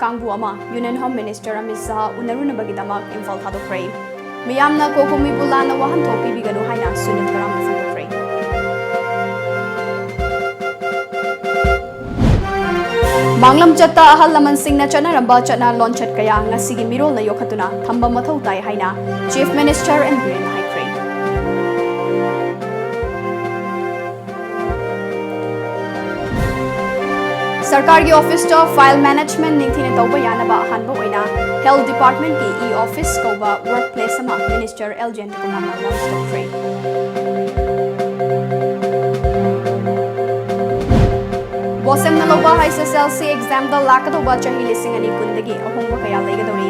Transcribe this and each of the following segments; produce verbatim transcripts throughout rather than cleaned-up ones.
ꯀꯥꯡꯕꯨ ꯑꯃ Union Home Minister Amit Shah ꯎꯅꯔꯨꯅꯕꯒꯤꯗꯃꯛ Imphal ꯊꯥꯗꯣꯛꯈ꯭ꯔꯦ꯫ ꯃꯤꯌꯥꯝꯅ ꯀꯣꯀꯣꯃꯤꯕꯨ ꯂꯥꯟꯅ ꯋꯥꯍꯟꯊꯣꯛ ꯄꯤꯕꯤꯒꯅꯨ ꯍꯥꯏꯅ ꯁꯨꯅꯤꯜ ꯀꯔꯥꯝꯅ ꯐꯣꯡꯗꯣꯛꯈ꯭ꯔꯦ꯫ ꯃꯥꯡꯂꯝꯆꯠꯇ ꯑꯍꯜ ꯂꯃꯟꯁꯤꯡꯅ ꯆꯠꯅꯔꯝꯕ ꯆꯠꯅ ꯂꯣꯟꯆꯠ ꯀꯌꯥ ꯉꯁꯤꯒꯤ ꯃꯤꯔꯣꯜꯅ ꯌꯣꯛꯈꯠꯇꯨꯅ ꯊꯝꯕ ꯃꯊꯧ ꯇꯥꯏ ꯍꯥꯏꯅ Chief Minister ꯑꯦꯟ ꯕꯤꯔꯦꯟꯅ ꯍꯥꯏꯈ꯭ꯔꯦ꯫ ꯁꯔꯀꯥꯔꯒꯤ ꯑꯣꯐꯤꯁꯇ file management ꯅꯤꯡꯊꯤꯅ ꯇꯧꯕ ꯌꯥꯅꯕ ꯑꯍꯥꯟꯕ ꯑꯣꯏꯅ Health Department ꯀꯤ e-office ꯀꯧꯕ work place ꯑꯃ Minister ꯑꯦꯜ ꯖꯌꯟꯇꯀꯨꯃꯥꯔꯅ launch ꯇꯧꯈ꯭ꯔꯦ꯫ ꯕꯣꯁꯦꯝꯅ ꯂꯧꯕ H S S L C exam ꯗ ꯂꯥꯛꯀꯗꯧꯕ ꯆꯍꯤ ꯂꯤꯁꯤꯡ ꯑꯅꯤ ꯀꯨꯟꯗꯒꯤ ꯑꯍꯣꯡꯕ ꯀꯌꯥ ꯂꯩꯒꯗꯧꯔꯤ꯫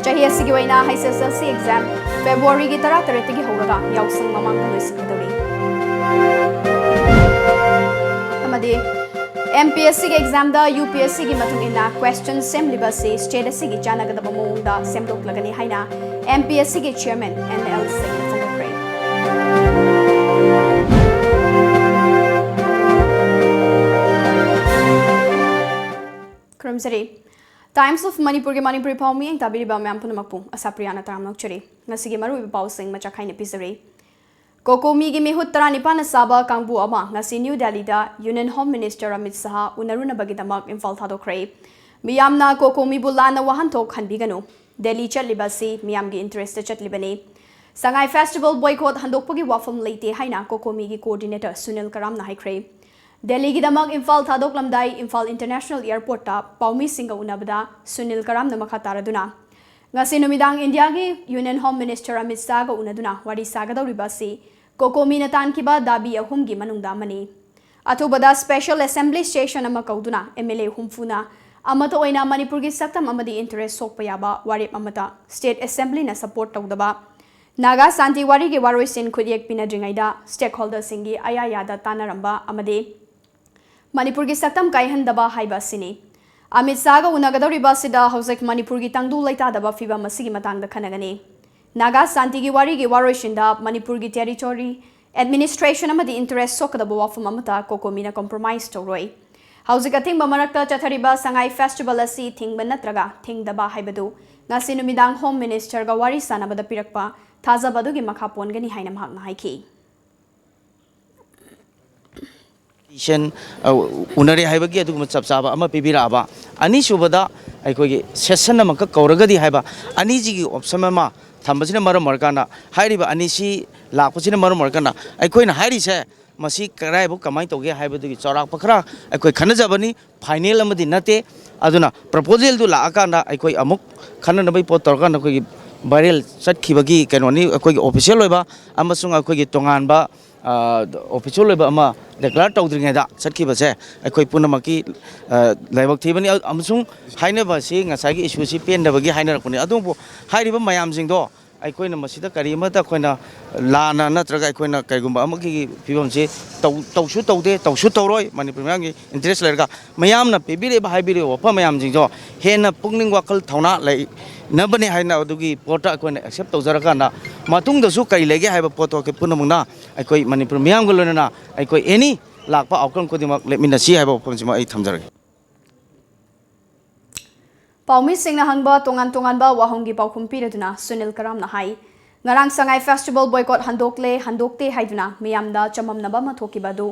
ꯆꯍꯤ ꯑꯁꯤꯒꯤ ꯑꯣꯏꯅ H S S L C exam February ꯒꯤ ꯇꯔꯥꯇꯔꯦꯠꯇꯒꯤ ꯍꯧꯔꯒ ꯌꯥꯎꯁꯪ ꯃꯃꯥꯡꯗ ꯂꯣꯏꯁꯤꯟꯒꯗꯧꯔꯤ꯫ ꯑꯃꯗꯤ M P S C ꯒꯤ exam ꯗ U P S C ꯒꯤ ꯃꯇꯨꯡ ꯏꯟꯅ question ꯁꯦꯝꯂꯤꯕ ꯑꯁꯤ state ꯑꯁꯤꯒꯤ ꯆꯥꯟꯅꯒꯗꯕ ꯃꯑꯣꯡꯗ ꯁꯦꯝꯗꯣꯛꯂꯒꯅꯤ ꯍꯥꯏꯅ M P S C ꯒꯤ chairman N L ꯁꯤꯡꯅ ꯐꯣꯡꯗꯣꯛꯈ꯭ꯔꯦ꯫ ꯈꯨꯔꯨꯝꯖꯔꯤ꯫ Times of ꯃꯅꯤꯄꯨꯔꯒꯤ ꯃꯅꯤꯄꯨꯔꯤ ꯄꯥꯎ ꯃꯤꯠꯌꯦꯡ ꯇꯥꯕꯤꯔꯤꯕ ꯃꯌꯥꯝ ꯄꯨꯝꯅꯃꯛꯄꯨ ꯑꯁꯥꯄ꯭ꯔꯤꯌꯥꯅ ꯇꯔꯥꯝꯅ ꯑꯣꯛꯆꯔꯤ꯫ ꯉꯁꯤꯒꯤ ꯃꯔꯨꯑꯣꯏꯕ ꯄꯥꯎꯁꯤꯡ ꯃꯆꯥ ꯈꯥꯏꯅ ꯄꯤꯖꯔꯤ꯫ ꯀꯣꯀꯣꯃꯤꯒꯤ ꯃꯤꯍꯨꯠ ꯇꯔꯥꯅꯤꯄꯥꯟꯅ ꯁꯥꯕ ꯀꯥꯡꯕꯨ ꯑꯃ ꯉꯁꯤ ꯅ꯭ꯌꯨ ꯗꯦꯜꯂꯤꯗ Union Home Minister Amit Shah ꯎꯅꯔꯨꯅꯕꯒꯤꯗꯃꯛ Imphal ꯊꯥꯗꯣꯛꯈ꯭ꯔꯦ꯫ ꯃꯤꯌꯥꯝꯅ ꯀꯣꯀꯣꯃꯤꯕꯨ ꯂꯥꯟꯅ ꯋꯥꯍꯟꯊꯣꯛ ꯍꯟꯕꯤꯒꯅꯨ꯫ ꯗꯦꯜꯂꯤ ꯆꯠꯂꯤꯕ ꯑꯁꯤ ꯃꯤꯌꯥꯝꯒꯤ interest ꯆꯠꯂꯤꯕꯅꯤ꯫ ꯁꯉꯥꯏ festival boycott ꯍꯟꯗꯣꯛꯄꯒꯤ ꯋꯥꯐꯝ ꯂꯩꯇꯦ ꯍꯥꯏꯅ ꯀꯣꯀꯣꯃꯤꯒꯤ coordinator ꯁꯨꯅꯤꯜ ꯀꯔꯥꯝꯅ ꯍꯥꯏꯈ꯭ꯔꯦ꯫ ꯗꯦꯜꯂꯤꯒꯤꯗꯃꯛ ꯏꯝꯐꯥꯜ ꯊꯥꯗꯣꯛꯂꯝꯗꯥꯏ ꯏꯝꯐꯥꯜ International Airport ꯇ ꯄꯥꯎꯃꯤꯁꯤꯡꯒ ꯎꯅꯕꯗ ꯁꯨꯅꯤꯜ ꯀꯔꯥꯝꯅ ꯃꯈꯥ ꯇꯥꯔꯗꯨꯅ, ꯉꯁꯤ ꯅꯨꯃꯤꯗꯥꯡ ꯏꯟꯗꯤꯌꯥꯒꯤ Union Home Minister ꯑꯃꯤꯠ ꯁꯥꯍꯒ ꯎꯅꯗꯨꯅ ꯋꯥꯔꯤ ꯁꯥꯒꯗꯧꯔꯤꯕ ꯑꯁꯤ ꯀꯣꯀꯣꯃꯤꯅ ꯇꯥꯟꯈꯤꯕ ꯗꯥꯕꯤ ꯑꯍꯨꯝꯒꯤ ꯃꯅꯨꯡꯗ ꯑꯃꯅꯤ꯫ ꯑꯊꯨꯕꯗ special assembly session ꯑꯃ ꯀꯧꯗꯨꯅ M L A ꯍꯨꯝꯐꯨꯅ ꯑꯃꯠꯇ ꯑꯣꯏꯅ ꯃꯅꯤꯄꯨꯔꯒꯤ ꯁꯛꯇꯝ ꯑꯃꯗꯤ interest ꯁꯣꯛꯄ ꯌꯥꯕ ꯋꯥꯔꯦꯞ ꯑꯃꯠꯇ state assembly ꯅ support ꯇꯧꯗꯕ, ꯅꯥꯒꯥ ꯁꯥꯟꯇꯤ ꯋꯥꯔꯤꯒꯤ ꯋꯥꯔꯣꯏꯁꯤꯟ ꯈꯨꯠꯌꯦꯛ ꯄꯤꯅꯗ꯭ꯔꯤꯉꯩꯗ stakeholder ꯁꯤꯡꯒꯤ ꯑꯌꯥ ꯌꯥꯗ ꯇꯥꯟꯅꯔꯝꯕ ꯑꯃꯗꯤ ꯃꯅꯤꯄꯨꯔꯒꯤ ꯁꯛꯇꯝ ꯀꯥꯏꯍꯟꯗꯕ ꯍꯥꯏꯕ ꯑꯁꯤꯅꯤ꯫ ꯑꯃꯤꯠ ꯁꯥꯍꯒ ꯎꯅꯒꯗꯧꯔꯤꯕ ꯑꯁꯤꯗ ꯍꯧꯖꯤꯛ ꯃꯅꯤꯄꯨꯔꯒꯤ ꯇꯪꯗꯨ ꯂꯩꯇꯥꯗꯕ ꯐꯤꯕꯝ ꯑꯁꯤꯒꯤ ꯃꯇꯥꯡꯗ ꯈꯟꯅꯒꯅꯤ꯫ ꯅꯥꯒꯥ ꯁꯥꯟꯇꯤꯒꯤ ꯋꯥꯔꯤꯒꯤ ꯋꯥꯔꯣꯏꯁꯤꯟꯗ ꯃꯅꯤꯄꯨꯔꯒꯤ territory, administration ꯑꯃꯗꯤ interest ꯁꯣꯛꯀꯗꯕ ꯋꯥꯐꯝ ꯑꯃꯠꯇ ꯀꯣꯀꯣꯃꯤꯅ compromise ꯇꯧꯔꯣꯏ꯫ ꯍꯧꯖꯤꯛ ꯑꯊꯤꯡꯕ ꯃꯔꯛꯇ ꯆꯠꯊꯔꯤꯕ ꯁꯉꯥꯏ ꯐꯦꯁꯇꯤꯚꯦꯜ ꯑꯁꯤ ꯊꯤꯡꯕ ꯅꯠꯇ꯭ꯔꯒ ꯊꯤꯡꯗꯕ ꯍꯥꯏꯕꯗꯨ ꯉꯁꯤ ꯅꯨꯃꯤꯗꯥꯡ ꯍꯣꯝ ꯃꯤꯅꯤꯁꯇꯔꯒ ꯋꯥꯔꯤ ꯁꯥꯟꯅꯕꯗ ꯄꯤꯔꯛꯄ ꯊꯥꯖꯕ ꯑꯗꯨꯒꯤ ꯃꯈꯥ ꯄꯣꯟꯒꯅꯤ ꯍꯥꯏꯅ ꯃꯍꯥꯛꯅ ꯍꯥꯏꯈꯤ꯫ ꯁꯦꯟ ꯎꯅꯔꯦ ꯍꯥꯏꯕꯒꯤ ꯑꯗꯨꯒꯨꯝꯕ ꯆꯞ ꯆꯥꯕ ꯑꯃ ꯄꯤꯕꯤꯔꯛꯑꯕ, ꯑꯅꯤꯁꯨꯕꯗ ꯑꯩꯈꯣꯏꯒꯤ ꯁꯦꯁꯟ ꯑꯃꯈꯛ ꯀꯧꯔꯒꯗꯤ ꯍꯥꯏꯕ, ꯑꯅꯤꯁꯤꯒꯤ ꯑꯣꯞꯁꯟ ꯑꯃ ꯊꯝꯕꯁꯤꯅ ꯃꯔꯝ ꯑꯣꯏꯔꯀꯥꯟꯗ, ꯍꯥꯏꯔꯤꯕ ꯑꯅꯤꯁꯤ ꯂꯥꯛꯄꯁꯤꯅ ꯃꯔꯝ ꯑꯣꯏꯔꯀꯥꯟꯗ ꯑꯩꯈꯣꯏꯅ ꯍꯥꯏꯔꯤꯁꯦ ꯃꯁꯤ ꯀꯗꯥꯏꯐꯥꯎ ꯀꯃꯥꯏꯅ ꯇꯧꯒꯦ ꯍꯥꯏꯕꯗꯨꯒꯤ ꯆꯥꯎꯔꯥꯛꯄ ꯈꯔ ꯑꯩꯈꯣꯏ ꯈꯟꯅꯖꯕꯅꯤ꯫ ꯐꯥꯏꯅꯦꯜ ꯑꯃꯗꯤ ꯅꯠꯇꯦ꯫ ꯑꯗꯨꯅ ꯄ꯭ꯔꯄꯣꯖꯦꯜꯗꯨ ꯂꯥꯛꯑꯀꯥꯟꯗ ꯑꯩꯈꯣꯏ ꯑꯃꯨꯛ ꯈꯟꯅꯅꯕꯒꯤ ꯄꯣꯠ ꯇꯧꯔꯀꯥꯟꯗ ꯑꯩꯈꯣꯏꯒꯤ ꯚꯥꯏꯔꯦꯜ ꯆꯠꯈꯤꯕꯒꯤ ꯀꯩꯅꯣꯅꯤ, ꯑꯩꯈꯣꯏꯒꯤ ꯑꯣꯐꯤꯁꯤꯌꯦꯜ ꯑꯣꯏꯕ ꯑꯃꯁꯨꯡ ꯑꯩꯈꯣꯏꯒꯤ ꯇꯣꯉꯥꯟꯕ ꯑꯣꯐꯤꯁꯤꯌꯦꯜ ꯑꯣꯏꯕ ꯑꯃ ꯗꯤꯀ꯭ꯂꯦꯌꯔ ꯇꯧꯗ꯭ꯔꯤꯉꯩꯗ ꯆꯠꯈꯤꯕꯁꯦ ꯑꯩꯈꯣꯏ ꯄꯨꯝꯅꯃꯛꯀꯤ ꯂꯥꯏꯕꯛ ꯊꯤꯕꯅꯤ꯫ ꯑꯃꯁꯨꯡ ꯍꯥꯏꯅꯕ ꯑꯁꯤ ꯉꯁꯥꯏꯒꯤ ꯏꯁꯨ ꯑꯁꯤ ꯄꯦꯟꯗꯕꯒꯤ ꯍꯥꯏꯅꯔꯛꯄꯅꯤ꯫ ꯑꯗꯨꯕꯨ ꯍꯥꯏꯔꯤꯕ ꯃꯌꯥꯝꯁꯤꯡꯗꯣ ꯑꯩꯈꯣꯏꯅ ꯃꯁꯤꯗ ꯀꯔꯤ ꯑꯃꯠꯇ ꯑꯩꯈꯣꯏꯅ ꯂꯥꯟꯅ ꯅꯠꯇ꯭ꯔꯒ ꯑꯩꯈꯣꯏꯅ ꯀꯔꯤꯒꯨꯝꯕ ꯑꯃꯒꯤ ꯐꯤꯕꯝꯁꯤ ꯇꯧ-, ꯇꯧꯁꯨ ꯇꯧꯗꯦ, ꯇꯧꯁꯨ ꯇꯧꯔꯣꯏ꯫ ꯃꯅꯤꯄꯨꯔ ꯃꯤꯌꯥꯝꯒꯤ ꯏꯟꯇꯔꯦꯁ ꯂꯩꯔꯒ ꯃꯌꯥꯝꯅ ꯄꯤꯕꯤꯔꯤꯕ, ꯍꯥꯏꯕꯤꯔꯤꯕ ꯋꯥꯐꯝ ꯃꯌꯥꯝꯁꯤꯡꯗꯣ ꯍꯦꯟꯅ ꯄꯨꯛꯅꯤꯡ ꯋꯥꯈꯜ ꯊꯧꯅꯥ ꯂꯩꯅꯕꯅꯦ ꯍꯥꯏꯅ ꯑꯗꯨꯒꯤ ꯄꯣꯠꯇ ꯑꯩꯈꯣꯏꯅ ꯑꯦꯛꯁꯦꯞ ꯇꯧꯖꯔꯀꯥꯟꯗ ꯃꯇꯨꯡꯗꯁꯨ ꯀꯔꯤ ꯂꯩꯒꯦ ꯍꯥꯏꯕ ꯄꯣꯠꯇꯣ ꯑꯩꯈꯣꯏ ꯄꯨꯝꯅꯃꯛꯅ ꯑꯩꯈꯣꯏ ꯃꯅꯤꯄꯨꯔ ꯃꯤꯌꯥꯝꯒ ꯂꯣꯏꯅꯅ ꯑꯩꯈꯣꯏ ꯑꯦꯅꯤ ꯂꯥꯛꯄ ꯑꯥꯎꯠꯀꯝ ꯈꯨꯗꯤꯡꯃꯛ ꯂꯦꯞꯃꯤꯟꯅꯁꯤ ꯍꯥꯏꯕ ꯋꯥꯐꯝꯁꯤꯃ ꯑꯩ ꯊꯝꯖꯔꯒꯦ꯫ ꯄꯥꯎꯃꯤꯁꯤꯡꯅ ꯍꯪꯕ ꯇꯣꯉꯥꯟ ꯇꯣꯉꯥꯟꯕ ꯋꯥꯍꯪꯒꯤ ꯄꯥꯎꯈꯨꯝ ꯄꯤꯔꯗꯨꯅ ꯁꯨꯅꯤꯜ ꯀꯔꯥꯝꯅ ꯍꯥꯏ, ꯉꯔꯥꯡ ꯁꯉꯥꯏ ꯐꯦꯁꯇꯤꯚꯦꯜ ꯕꯣꯏꯀꯣꯠ ꯍꯟꯗꯣꯛꯂꯦ, ꯍꯟꯗꯣꯛꯇꯦ ꯍꯥꯏꯗꯨꯅ ꯃꯤꯌꯥꯝꯗ ꯆꯃꯝꯅꯕ ꯑꯃ ꯊꯣꯛꯈꯤꯕ ꯑꯗꯨ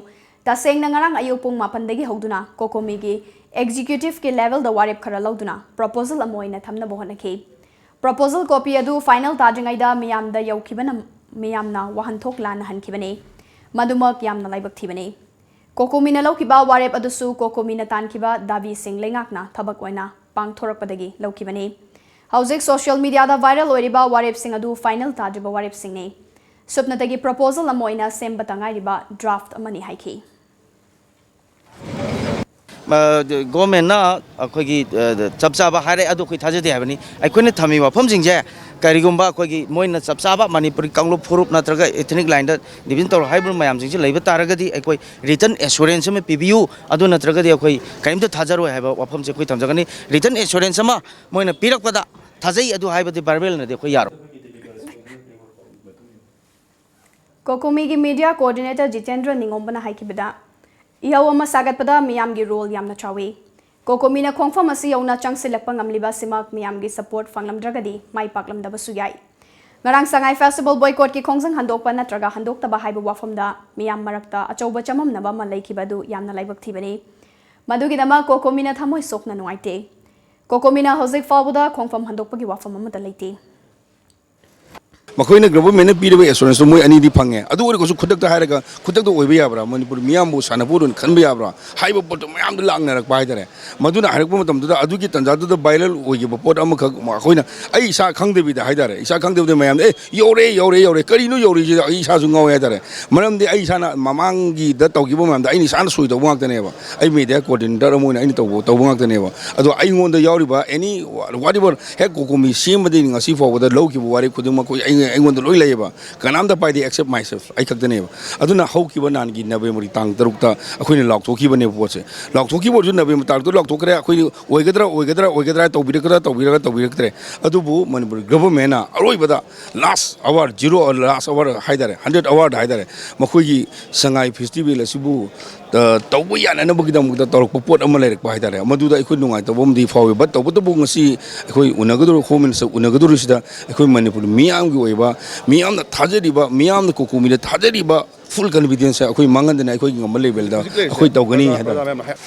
ꯇꯁꯦꯡꯅ ꯉꯔꯥꯡ ꯑꯌꯨꯛ ꯄꯨꯡ ꯃꯥꯄꯟꯗꯒꯤ ꯍꯧꯗꯨꯅ ꯀꯣꯀꯣꯃꯤꯒꯤ ꯑꯦꯛꯖꯤꯀ꯭ꯌꯨꯇꯤꯚꯀꯤ ꯂꯦꯚꯦꯜꯗ ꯋꯥꯔꯦꯞ ꯈꯔ ꯂꯧꯗꯨꯅ ꯄ꯭ꯔꯣꯄꯣꯖꯦꯜ ꯑꯃ ꯑꯣꯏꯅ ꯊꯝꯅꯕ ꯍꯣꯠꯅꯈꯤ꯫ ꯄ꯭ꯔꯣꯄꯣꯖꯦꯜ ꯀꯣꯄꯤ ꯑꯗꯨ ꯐꯥꯏꯅꯦꯜ ꯇꯥꯗ꯭ꯔꯤꯉꯩꯗ ꯃꯤꯌꯥꯝꯗ ꯌꯧꯈꯤꯕꯅ ꯃꯤꯌꯥꯝꯅ ꯋꯥꯍꯟꯊꯣꯛ ꯂꯥꯟꯅ ꯍꯟꯈꯤꯕꯅꯤ꯫ ꯃꯗꯨꯃꯛ ꯌꯥꯝꯅ ꯂꯥꯏꯕꯛ ꯊꯤꯕꯅꯤ꯫ ꯀꯣꯀꯣꯃꯤꯅ ꯂꯧꯈꯤꯕ ꯋꯥꯔꯦꯞ ꯑꯗꯨꯁꯨ ꯀꯣꯀꯣꯃꯤꯅ ꯇꯥꯟꯈꯤꯕ ꯗꯥꯕꯤꯁꯤꯡ ꯂꯩꯉꯥꯛꯅ ꯊꯕꯛ ꯑꯣꯏꯅ ꯄꯥꯡꯊꯣꯔꯛꯄꯗꯒꯤ ꯂꯧꯈꯤꯕꯅꯤ꯫ ꯍꯧꯖꯤꯛ ꯁꯣꯁꯤꯌꯦꯜ ꯃꯤꯗꯤꯌꯥꯗ ꯚꯥꯏꯔꯦꯜ ꯑꯣꯏꯔꯤꯕ ꯋꯥꯔꯦꯞꯁꯤꯡ ꯑꯗꯨ ꯐꯥꯏꯅꯦꯜ ꯇꯥꯗ꯭ꯔꯤꯕ ꯋꯥꯔꯦꯞꯁꯤꯡꯅꯤ꯫ ꯁꯨꯞꯅꯇꯒꯤ ꯄ꯭ꯔꯣꯄꯣꯖꯦꯜ ꯑꯃ ꯑꯣꯏꯅ ꯁꯦꯝꯕꯇ ꯉꯥꯏꯔꯤꯕ ꯗ꯭ꯔꯥꯐꯠ ꯑꯃꯅꯤ ꯍꯥꯏꯈꯤ꯫ ꯒꯣꯔꯃꯦꯟꯅ ꯑꯩꯈꯣꯏꯒꯤ ꯆꯞ ꯆꯥꯕ ꯍꯥꯏꯔꯛꯑꯦ, ꯑꯗꯨ ꯑꯩꯈꯣꯏ ꯊꯥꯖꯗꯦ ꯍꯥꯏꯕꯅꯤ꯫ ꯑꯩꯈꯣꯏꯅ ꯊꯝꯃꯤꯕ ꯋꯥꯐꯝꯁꯤꯡꯁꯦ ꯀꯔꯤꯒꯨꯝꯕ ꯑꯩꯈꯣꯏꯒꯤ ꯃꯣꯏꯅ ꯆꯞ ꯆꯥꯕ ꯃꯅꯤꯄꯨꯔꯤ ꯀꯥꯡꯂꯨꯞ ꯐꯨꯔꯨꯞ ꯅꯠꯇ꯭ꯔꯒ ꯏꯊꯅꯤꯛ ꯂꯥꯏꯟꯗ ꯗꯤꯚꯤꯖꯟ ꯇꯧꯔ ꯍꯥꯏꯕ ꯃꯌꯥꯝꯁꯤꯡꯁꯦ ꯂꯩꯕ ꯇꯥꯔꯒꯗꯤ ꯑꯩꯈꯣꯏ ꯔꯤꯇꯟ ꯑꯦꯁꯨꯔꯦꯟꯁ ꯑꯃ ꯄꯤꯕꯤꯌꯨ, ꯑꯗꯨ ꯅꯠꯇ꯭ꯔꯒꯗꯤ ꯑꯩꯈꯣꯏ ꯀꯔꯤꯝꯇ ꯊꯥꯖꯔꯣꯏ ꯍꯥꯏꯕ ꯋꯥꯐꯝꯁꯦ ꯑꯩꯈꯣꯏ ꯊꯝꯖꯒꯅꯤ꯫ ꯔꯤꯇꯟ ꯑꯦꯁꯨꯔꯦꯟꯁ ꯑꯃ ꯃꯣꯏꯅ ꯄꯤꯔꯛꯄꯗ ꯊꯥꯖꯩ ꯑꯗꯨ ꯍꯥꯏꯕꯗꯤ ꯚꯔꯕꯦꯜꯅꯗꯤ ꯑꯩꯈꯣꯏ ꯌꯥꯔꯣꯏ꯫ ꯀꯣꯀꯣꯃꯤꯒꯤ ꯃꯤꯗꯤꯌꯥ ꯀꯣꯑꯣꯔꯗꯤꯅꯦꯇꯔ ꯖꯤꯇꯦꯟꯗ꯭ꯔ ꯅꯤꯉꯣꯝꯕꯅ ꯍꯥꯏꯈꯤꯕꯗ, ꯏꯍꯧ ꯑꯃ ꯁꯥꯒꯠꯄꯗ ꯃꯤꯌꯥꯝꯒꯤ ꯔꯣꯜ ꯌꯥꯝꯅ ꯆꯥꯎꯏ꯫ ꯀꯣꯀꯣꯃꯤꯅ ꯈꯣꯡꯐꯝ ꯑꯁꯤ ꯌꯧꯅ ꯆꯪꯁꯤꯜꯂꯛꯄ ꯉꯝꯂꯤꯕ ꯑꯁꯤꯃꯛ ꯃꯤꯌꯥꯝꯒꯤ ꯁꯄꯣꯔꯠ ꯐꯪꯂꯝꯗ꯭ꯔꯒꯗꯤ ꯃꯥꯏ ꯄꯥꯛꯂꯝꯗꯕꯁꯨ ꯌꯥꯏ꯫ ꯉꯔꯥꯡ ꯁꯉꯥꯏ ꯐꯦꯁꯇꯤꯚꯦꯜ ꯕꯣꯏꯀꯣꯠꯀꯤ ꯈꯣꯡꯖꯪ ꯍꯟꯗꯣꯛꯄ ꯅꯠꯇ꯭ꯔꯒ ꯍꯟꯗꯣꯛꯇꯕ ꯍꯥꯏꯕ ꯋꯥꯐꯝꯗ ꯃꯤꯌꯥꯝ ꯃꯔꯛꯇ ꯑꯆꯧꯕ ꯆꯃꯝꯅꯕ ꯑꯃ ꯂꯩꯈꯤꯕ ꯑꯗꯨ ꯌꯥꯝꯅ ꯂꯥꯏꯕꯛ ꯊꯤꯕꯅꯤ꯫ ꯃꯗꯨꯒꯤꯗꯃꯛ ꯀꯣꯀꯣꯃꯤꯅ ꯊꯃꯣꯏ ꯁꯣꯛꯅ ꯅꯨꯡꯉꯥꯏꯇꯦ꯫ ꯀꯣꯀꯣꯃꯤꯅ ꯍꯧꯖꯤꯛ ꯐꯥꯎꯕꯗ ꯈꯣꯡꯐꯝ ꯍꯟꯗꯣꯛꯄꯒꯤ ꯋꯥꯐꯝ ꯑꯃꯠꯇ ꯂꯩꯇꯦ꯫ ꯃꯈꯣꯏꯅ ꯒꯚꯔꯟꯃꯦꯟꯠꯅ ꯄꯤꯔꯤꯕ ꯑꯦꯁꯨꯔꯦꯟꯁꯇꯣ ꯃꯣꯏ ꯑꯅꯤꯗꯤ ꯐꯪꯉꯦ꯫ ꯑꯗꯨ ꯑꯣꯏꯔꯒꯁꯨ ꯈꯨꯗꯛꯇ ꯍꯥꯏꯔꯒ ꯈꯨꯗꯛꯇ ꯑꯣꯏꯕ ꯌꯥꯕ꯭ꯔꯥ? ꯃꯅꯤꯄꯨꯔ ꯃꯤꯌꯥꯝꯕꯨ ꯁꯥꯟꯅꯄꯣꯠ ꯑꯣꯏꯅ ꯈꯟꯕ ꯌꯥꯕ꯭ꯔꯥ ꯍꯥꯏꯕ ꯄꯣꯠꯇꯣ ꯃꯌꯥꯝꯗ ꯂꯥꯛꯅꯔꯛꯄ ꯍꯥꯏꯇꯥꯔꯦ꯫ ꯃꯗꯨꯅ ꯍꯥꯏꯔꯛꯄ ꯃꯇꯝꯗꯨꯗ ꯑꯗꯨꯒꯤ ꯇꯥꯟꯖꯥꯗꯨꯗ ꯚꯥꯏꯔꯦꯜ ꯑꯣꯏꯈꯤꯕ ꯄꯣꯠ ꯑꯃꯈꯛ ꯑꯩꯈꯣꯏꯅ, ꯑꯩ ꯏꯁꯥ ꯈꯪꯗꯕꯤꯗ ꯍꯥꯏꯇꯥꯔꯦ, ꯏꯁꯥ ꯈꯪꯗꯕꯤꯗ ꯃꯌꯥꯝꯗ "ꯑꯦ, ꯌꯧꯔꯦ, ꯌꯧꯔꯦ, ꯌꯧꯔꯦ, ꯀꯔꯤꯅꯣ ꯌꯧꯔꯤꯁꯤꯗ?" ꯑꯩ ꯏꯁꯥꯁꯨ ꯉꯥꯎꯋꯦ ꯍꯥꯏꯇꯥꯔꯦ꯫ ꯃꯔꯝꯗꯤ ꯑꯩ ꯏꯁꯥꯅ ꯃꯃꯥꯡꯒꯤꯗ ꯇꯧꯈꯤꯕ ꯃꯌꯥꯝꯗ ꯑꯩꯅ ꯏꯁꯥꯅ ꯁꯣꯏ ꯇꯧꯕ ꯉꯥꯛꯇꯅꯦꯕ꯫ ꯑꯩ ꯃꯦꯗꯤꯌꯥ ꯀꯣꯑꯣꯔꯗꯤꯅꯦꯇꯔ ꯑꯃ ꯑꯣꯏꯅ ꯑꯩꯅ ꯇꯧꯕ ꯇꯧꯕ ꯉꯥꯛꯇꯅꯦꯕ꯫ ꯑꯗꯣ ꯑꯩꯉꯣꯟꯗ ꯌꯥꯎꯔꯤꯕ ꯑꯦꯅꯤ ꯋꯥꯠ ꯑꯦꯚꯔ ꯍꯦꯛ ꯀꯣꯀꯣꯃꯤ ꯁꯦꯝꯕꯗꯒꯤ ꯉꯁꯤ ꯐꯥꯎꯕꯗ ꯂꯧꯈꯤꯕ ꯋꯥꯔꯦꯞ ꯈꯨꯗꯤꯡꯃꯛ ꯑꯩꯈꯣꯏ ꯑꯩ- ꯑꯩꯉꯣꯟꯗ ꯂꯣꯏ ꯂꯩꯌꯦꯕ꯫ ꯀꯅꯥꯝꯇ ꯄꯥꯏꯗꯦ except myself, ꯑꯩ ꯈꯛꯇꯅꯦꯕ꯫ ꯑꯗꯨꯅ ꯍꯧꯈꯤꯕ ꯅꯍꯥꯟꯒꯤ ꯅꯕꯦꯝꯕꯔꯒꯤ ꯇꯥꯡ ꯇꯔꯨꯛꯇ ꯑꯩꯈꯣꯏꯅ ꯂꯥꯎꯊꯣꯛꯈꯤꯕꯅꯦꯕ ꯄꯣꯠꯁꯦ꯫ ꯂꯥꯎꯊꯣꯛꯈꯤꯕ ꯑꯣꯏꯔꯁꯨ ꯅꯕꯦꯝꯕꯔ ꯇꯥꯡ ꯇꯔꯨꯛ ꯂꯥꯎꯊꯣꯛꯈ꯭ꯔꯦ꯫ ꯑꯩꯈꯣꯏꯅ ꯑꯣꯏꯒꯗ꯭ꯔꯥ ꯑꯣꯏꯒꯗ꯭ꯔꯥ ꯑꯣꯏꯒꯗ꯭ꯔꯥ ꯇꯧꯕꯤꯔꯛꯀꯗ꯭ꯔꯥ ꯇꯧꯕꯤꯔꯛꯀꯗ꯭ꯔꯥ ꯇꯧꯕꯤꯔꯛꯇ꯭ꯔꯦ꯫ ꯑꯗꯨꯕꯨ ꯃꯅꯤꯄꯨꯔ ꯒꯚꯔꯟꯃꯦꯟꯠꯅ ꯑꯔꯣꯏꯕꯗ ꯂꯥꯁ ꯑꯋꯥꯔ, ꯖꯤꯔꯣ ꯂꯥꯁ ꯑꯋꯥꯔ ꯍꯥꯏꯇꯥꯔꯦ, ꯍꯟꯗ꯭ꯔꯦꯠ ꯑꯋꯥꯔꯗ ꯍꯥꯏꯇꯥꯔꯦ, ꯃꯈꯣꯏꯒꯤ ꯁꯉꯥꯏ ꯐꯦꯁꯇꯤꯚꯦꯜ ꯑꯁꯤꯕꯨ ꯑ, ꯇꯧꯕ ꯌꯥꯅꯅꯕꯒꯤꯗꯃꯛꯇ ꯇꯧꯔꯛꯄ ꯄꯣꯠ ꯑꯃ ꯂꯩꯔꯛꯄ ꯍꯥꯏꯇꯥꯔꯦ꯫ ꯃꯗꯨꯗ ꯑꯩꯈꯣꯏ ꯅꯨꯡꯉꯥꯏꯇꯕ ꯑꯃꯗꯤ ꯐꯥꯎꯏ꯫ But ꯇꯧꯕꯇꯕꯨ ꯉꯁꯤ ꯑꯩꯈꯣꯏ ꯎꯅꯒꯗꯧꯔꯤꯕ ꯍꯣꯝ ꯃꯤꯅꯤꯁꯇꯔ ꯎꯅꯒꯗꯧꯔꯤꯁꯤꯗ ꯑꯩꯈꯣꯏ ꯃꯅꯤꯄꯨꯔ ꯃꯤꯌꯥꯝꯒꯤ ꯑꯣꯏꯕ, ꯃꯤꯌꯥꯝꯅ ꯊꯥꯖꯔꯤꯕ, ꯃꯤꯌꯥꯝꯅ ꯀꯣꯀꯣꯃꯤꯗ ꯊꯥꯖꯔꯤꯕ ꯐꯨꯜ ꯀꯟꯐꯤꯗꯦꯟꯁꯁꯦ ꯑꯩꯈꯣꯏ ꯃꯥꯡꯍꯟꯗꯅ ꯑꯩꯈꯣꯏꯒꯤ ꯉꯝꯕ ꯂꯦꯚꯦꯜꯗ ꯑꯩꯈꯣꯏ ꯇꯧꯒꯅꯤ ꯍꯥꯏꯇꯥꯔꯦ꯫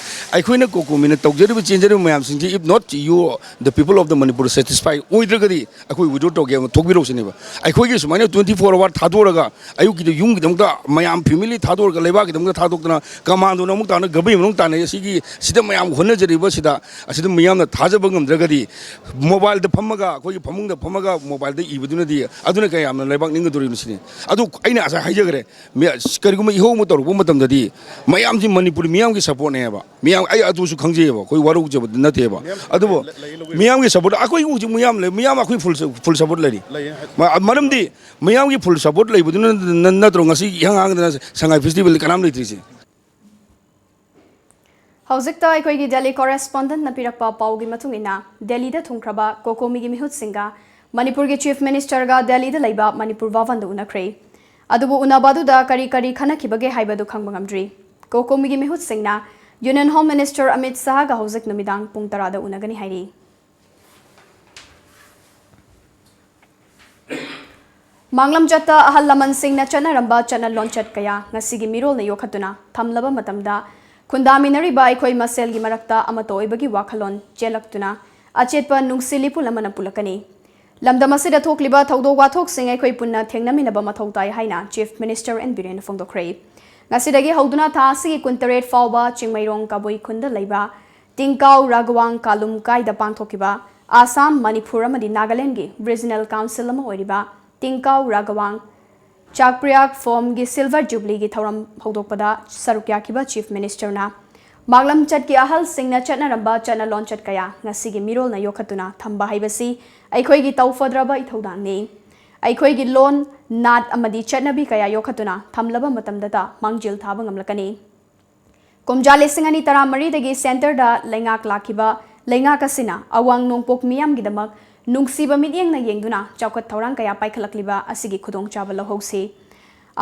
ꯑꯩꯈꯣꯏꯅ ꯀꯣꯀꯣꯃꯤꯅ ꯇꯧꯖꯔꯤꯕ ꯆꯦꯟꯖꯔꯤꯕ ꯃꯌꯥꯝꯁꯤꯡꯁꯤ, if not you, the people of the Manipur satisfy ꯑꯣꯏꯗ꯭ꯔꯒꯗꯤ ꯑꯩꯈꯣꯏ withdraw ꯇꯧꯒꯦ ꯊꯣꯛꯄꯤꯔꯛꯎꯁꯤꯅꯦꯕ꯫ ꯑꯩꯈꯣꯏꯒꯤ ꯁꯨꯃꯥꯏꯅ twenty four hour ꯊꯥꯗꯣꯛꯑꯒ ꯑꯌꯨꯛꯀꯤꯗ ꯌꯨꯝꯒꯤꯗꯃꯛꯇ ꯃꯌꯥꯝ family ꯊꯥꯗꯣꯛꯑꯒ ꯂꯩꯕꯥꯛꯀꯤꯗꯃꯛꯇ ꯊꯥꯗꯣꯛꯇꯅ ꯀꯃꯥꯟꯗꯣꯅ ꯑꯃꯨꯛ ꯇꯥꯅ ꯒꯚꯔꯟꯃꯦꯟꯠ ꯑꯃꯨꯛ ꯇꯥꯅꯩ꯫ ꯑꯁꯤꯒꯤ ꯁꯤꯗ ꯃꯌꯥꯝ ꯍꯣꯠꯅꯖꯔꯤꯕꯁꯤꯗ ꯑꯁꯤꯗ ꯃꯤꯌꯥꯝꯅ ꯊꯥꯖꯕ ꯉꯝꯗ꯭ꯔꯒꯗꯤ ꯃꯣꯕꯥꯏꯜꯗ ꯐꯝꯃꯒ ꯑꯩꯈꯣꯏꯒꯤ ꯐꯃꯨꯡꯗ ꯐꯝꯃꯒ ꯃꯣꯕꯥꯏꯜꯗ ꯏꯕꯗꯨꯅꯗꯤ ꯑꯗꯨꯅ ꯀꯌꯥꯝꯅ ꯂꯩꯕꯥꯛ ꯅꯤꯡꯒꯗꯧꯔꯤꯕꯅꯣ ꯁꯤꯅꯤ꯫ ꯑꯗꯨ ꯑꯩꯅ ꯉꯁꯥꯏ ꯍꯥꯏꯖꯈ꯭ꯔꯦ, ꯃꯤ-, ꯀꯔꯤꯒꯨꯝꯕ ꯏꯍꯧ ꯑꯃ ꯇꯧꯔꯛꯄ ꯃꯇꯝꯗꯗꯤ ꯃꯌꯥꯝꯁꯤ ꯃꯅꯤꯄꯨꯔ ꯃꯤꯌꯥꯝꯒꯤ ꯁꯞꯄꯣꯔꯠꯅꯦꯕ꯫ ꯃꯤꯌꯥꯝ, ꯑꯩ ꯑꯗꯨꯁꯨ ꯈꯪꯖꯩꯑꯕ, ꯑꯩꯈꯣꯏ ꯋꯥꯔꯧꯖꯕ ꯅꯠꯇꯦꯕ꯫ ꯑꯗꯨꯕꯨ ꯃꯤꯌꯥꯝꯒꯤ ꯁꯞꯄꯣꯔꯠ ꯑꯩꯈꯣꯏ ꯍꯧꯖꯤꯛ ꯃꯤꯌꯥꯝ ꯂꯩ, ꯃꯤꯌꯥꯝ ꯑꯩꯈꯣꯏ ꯐꯨꯜ ꯐꯨꯜ ꯁꯞꯄꯣꯔꯠ ꯂꯩꯔꯤ꯫ ꯃ-, ꯃꯔꯝꯗꯤ ꯃꯤꯌꯥꯝꯒꯤ ꯐꯨꯜ ꯁꯞꯄꯣꯔꯠ ꯂꯩꯕꯗꯨꯅ ꯅ-, ꯅꯠꯇ꯭ꯔꯣ ꯉꯁꯤ ꯏꯍꯥꯡ ꯍꯥꯡꯗꯅ ꯁꯉꯥꯏ ꯐꯦꯁꯇꯤꯚꯦꯜꯗ ꯀꯅꯥꯝ ꯂꯩꯇ꯭ꯔꯤꯁꯦ? ꯍꯧꯖꯤꯛꯇ ꯑꯩꯈꯣꯏꯒꯤ ꯗꯦꯜꯂꯤ ꯀꯣꯔꯦꯁꯄꯣꯟꯗꯦꯟꯠꯅ ꯄꯤꯔꯛꯄ ꯄꯥꯎꯒꯤ ꯃꯇꯨꯡ ꯏꯟꯅ, ꯗꯦꯜꯂꯤꯗ ꯊꯨꯡꯈ꯭ꯔꯕ ꯀꯣꯀꯣꯃꯤꯒꯤ ꯃꯤꯍꯨꯠꯁꯤꯡꯒ ꯃꯅꯤꯄꯨꯔꯒꯤ ꯆꯤꯐ ꯃꯤꯅꯤꯁꯇꯔꯒ ꯗꯦꯜꯂꯤꯗ ꯂꯩꯕ ꯃꯅꯤꯄꯨꯔ ꯚꯕꯟꯗ ꯎꯅꯈ꯭ꯔꯦ꯫ ꯑꯗꯨꯕꯨ ꯎꯅꯕ ꯑꯗꯨꯗ ꯀꯔꯤ ꯀꯔꯤ ꯈꯟꯅꯈꯤꯕꯒꯦ ꯍꯥꯏꯕꯗꯨ ꯈꯪꯕ ꯉꯝꯗ꯭ꯔꯤ꯫ COCOMIꯒꯤ ꯃꯤꯍꯨꯠꯁꯤꯡꯅ Union Home Minister ꯑꯃꯤꯠ ꯁꯥꯍꯒ ꯍꯧꯖꯤꯛ ꯅꯨꯃꯤꯗꯥꯡ ꯄꯨꯡ ꯇꯔꯥꯗ ꯎꯅꯒꯅꯤ ꯍꯥꯏꯔꯤ꯫ ꯃꯥꯡꯂꯝꯆꯠꯇ ꯑꯍꯜ ꯂꯃꯟꯁꯤꯡꯅ ꯆꯠꯅꯔꯝꯕ ꯆꯠꯅ ꯂꯣꯟꯆꯠ ꯀꯌꯥ ꯉꯁꯤꯒꯤ ꯃꯤꯔꯣꯜꯅ ꯌꯣꯛꯈꯠꯇꯨꯅ ꯊꯝꯂꯕ ꯃꯇꯝꯗ, ꯈꯨꯟꯗꯥꯃꯤꯟꯅꯔꯤꯕ ꯑꯩꯈꯣꯏ ꯃꯁꯦꯜꯒꯤ ꯃꯔꯛꯇ ꯑꯃꯠꯇ ꯑꯣꯏꯕꯒꯤ ꯋꯥꯈꯜꯂꯣꯟ ꯆꯦꯜꯂꯛꯇꯨꯅ ꯑꯆꯦꯠꯄ ꯅꯨꯡꯁꯤ ꯂꯤꯄꯨꯟ ꯑꯃꯅ ꯄꯨꯜꯂꯛꯀꯅꯤ꯫ ꯂꯝꯗꯝ ꯑꯁꯤꯗ ꯊꯣꯛꯂꯤꯕ ꯊꯧꯗꯣꯛ ꯋꯥꯊꯣꯛꯁꯤꯡ ꯑꯩꯈꯣꯏ ꯄꯨꯟꯅ ꯊꯦꯡꯅꯃꯤꯟꯅꯕ ꯃꯊꯧ ꯇꯥꯏ ꯍꯥꯏꯅ Chief Minister N ꯕꯤꯔꯦꯟꯅ ꯐꯣꯡꯗꯣꯛꯈ꯭ꯔꯦ꯫ ꯉꯁꯤꯗꯒꯤ ꯍꯧꯗꯨꯅ ꯊꯥ ꯑꯁꯤꯒꯤ ꯀꯨꯟꯇꯔꯦꯠ ꯐꯥꯎꯕ ꯆꯤꯡꯃꯩꯔꯣꯡ ꯀꯕꯨꯏ ꯈꯨꯟꯗ ꯂꯩꯕ ꯇꯤꯡꯀꯥꯎ ꯔꯥꯒꯋꯥꯡ ꯀꯥꯂꯨꯝ ꯀꯥꯏꯗ ꯄꯥꯡꯊꯣꯛꯈꯤꯕ ꯑꯥꯁꯥꯝ, ꯃꯅꯤꯄꯨꯔ ꯑꯃꯗꯤ ꯅꯥꯒꯥꯂꯦꯟꯗꯒꯤ Regional Council ꯑꯃ ꯑꯣꯏꯔꯤꯕ ꯇꯤꯡꯀꯥꯎ ꯔꯥꯒꯋꯥꯡ ꯆꯥꯛꯄ꯭ꯔꯤꯌꯥꯛ ꯐꯣꯝꯒꯤ Silver Jubileeꯒꯤ ꯊꯧꯔꯝ ꯍꯧꯗꯣꯛꯄꯗ ꯁꯔꯨꯛ ꯌꯥꯈꯤꯕ Chief Ministerꯅ ꯃꯥꯡꯂꯝꯆꯠꯀꯤ ꯑꯍꯜꯁꯤꯡꯅ ꯆꯠꯅꯔꯝꯕ ꯆꯠꯅ ꯂꯣꯟꯆꯠ ꯀꯌꯥ ꯉꯁꯤꯒꯤ ꯃꯤꯔꯣꯜꯅ ꯌꯣꯛꯈꯠꯇꯨꯅ ꯊꯝꯕ ꯍꯥꯏꯕꯁꯤ ꯑꯩꯈꯣꯏꯒꯤ ꯇꯧꯐꯗ꯭ꯔꯕ ꯏꯊꯧꯗꯥꯡꯅꯤ꯫ ꯑꯩꯈꯣꯏꯒꯤ ꯂꯣꯟ, ꯅꯥꯠ ꯑꯃꯗꯤ ꯆꯠꯅꯕꯤ ꯀꯌꯥ ꯌꯣꯛꯈꯠꯇꯨꯅ ꯊꯝꯂꯕ ꯃꯇꯝꯗꯇ ꯃꯥꯡꯖꯤꯜ ꯊꯥꯕ ꯉꯝꯂꯛꯀꯅꯤ꯫ ꯀꯨꯝꯖꯥ ꯂꯤꯁꯤꯡ ꯑꯅꯤ ꯇꯔꯥꯃꯔꯤꯗꯒꯤ centreꯗ ꯂꯩꯉꯥꯛ ꯂꯥꯛꯈꯤꯕ ꯂꯩꯉꯥꯛ ꯑꯁꯤꯅ ꯑꯋꯥꯡ ꯅꯣꯡꯄꯣꯛ ꯃꯤꯌꯥꯝꯒꯤꯗꯃꯛ ꯅꯨꯡꯁꯤꯕ ꯃꯤꯠꯌꯦꯡꯅ ꯌꯦꯡꯗꯨꯅ ꯆꯥꯎꯈꯠ ꯊꯧꯔꯥꯡ ꯀꯌꯥ ꯄꯥꯏꯈꯠꯂꯛꯂꯤꯕ ꯑꯁꯤꯒꯤ ꯈꯨꯗꯣꯡꯆꯥꯕ ꯂꯧꯍꯧꯁꯤ꯫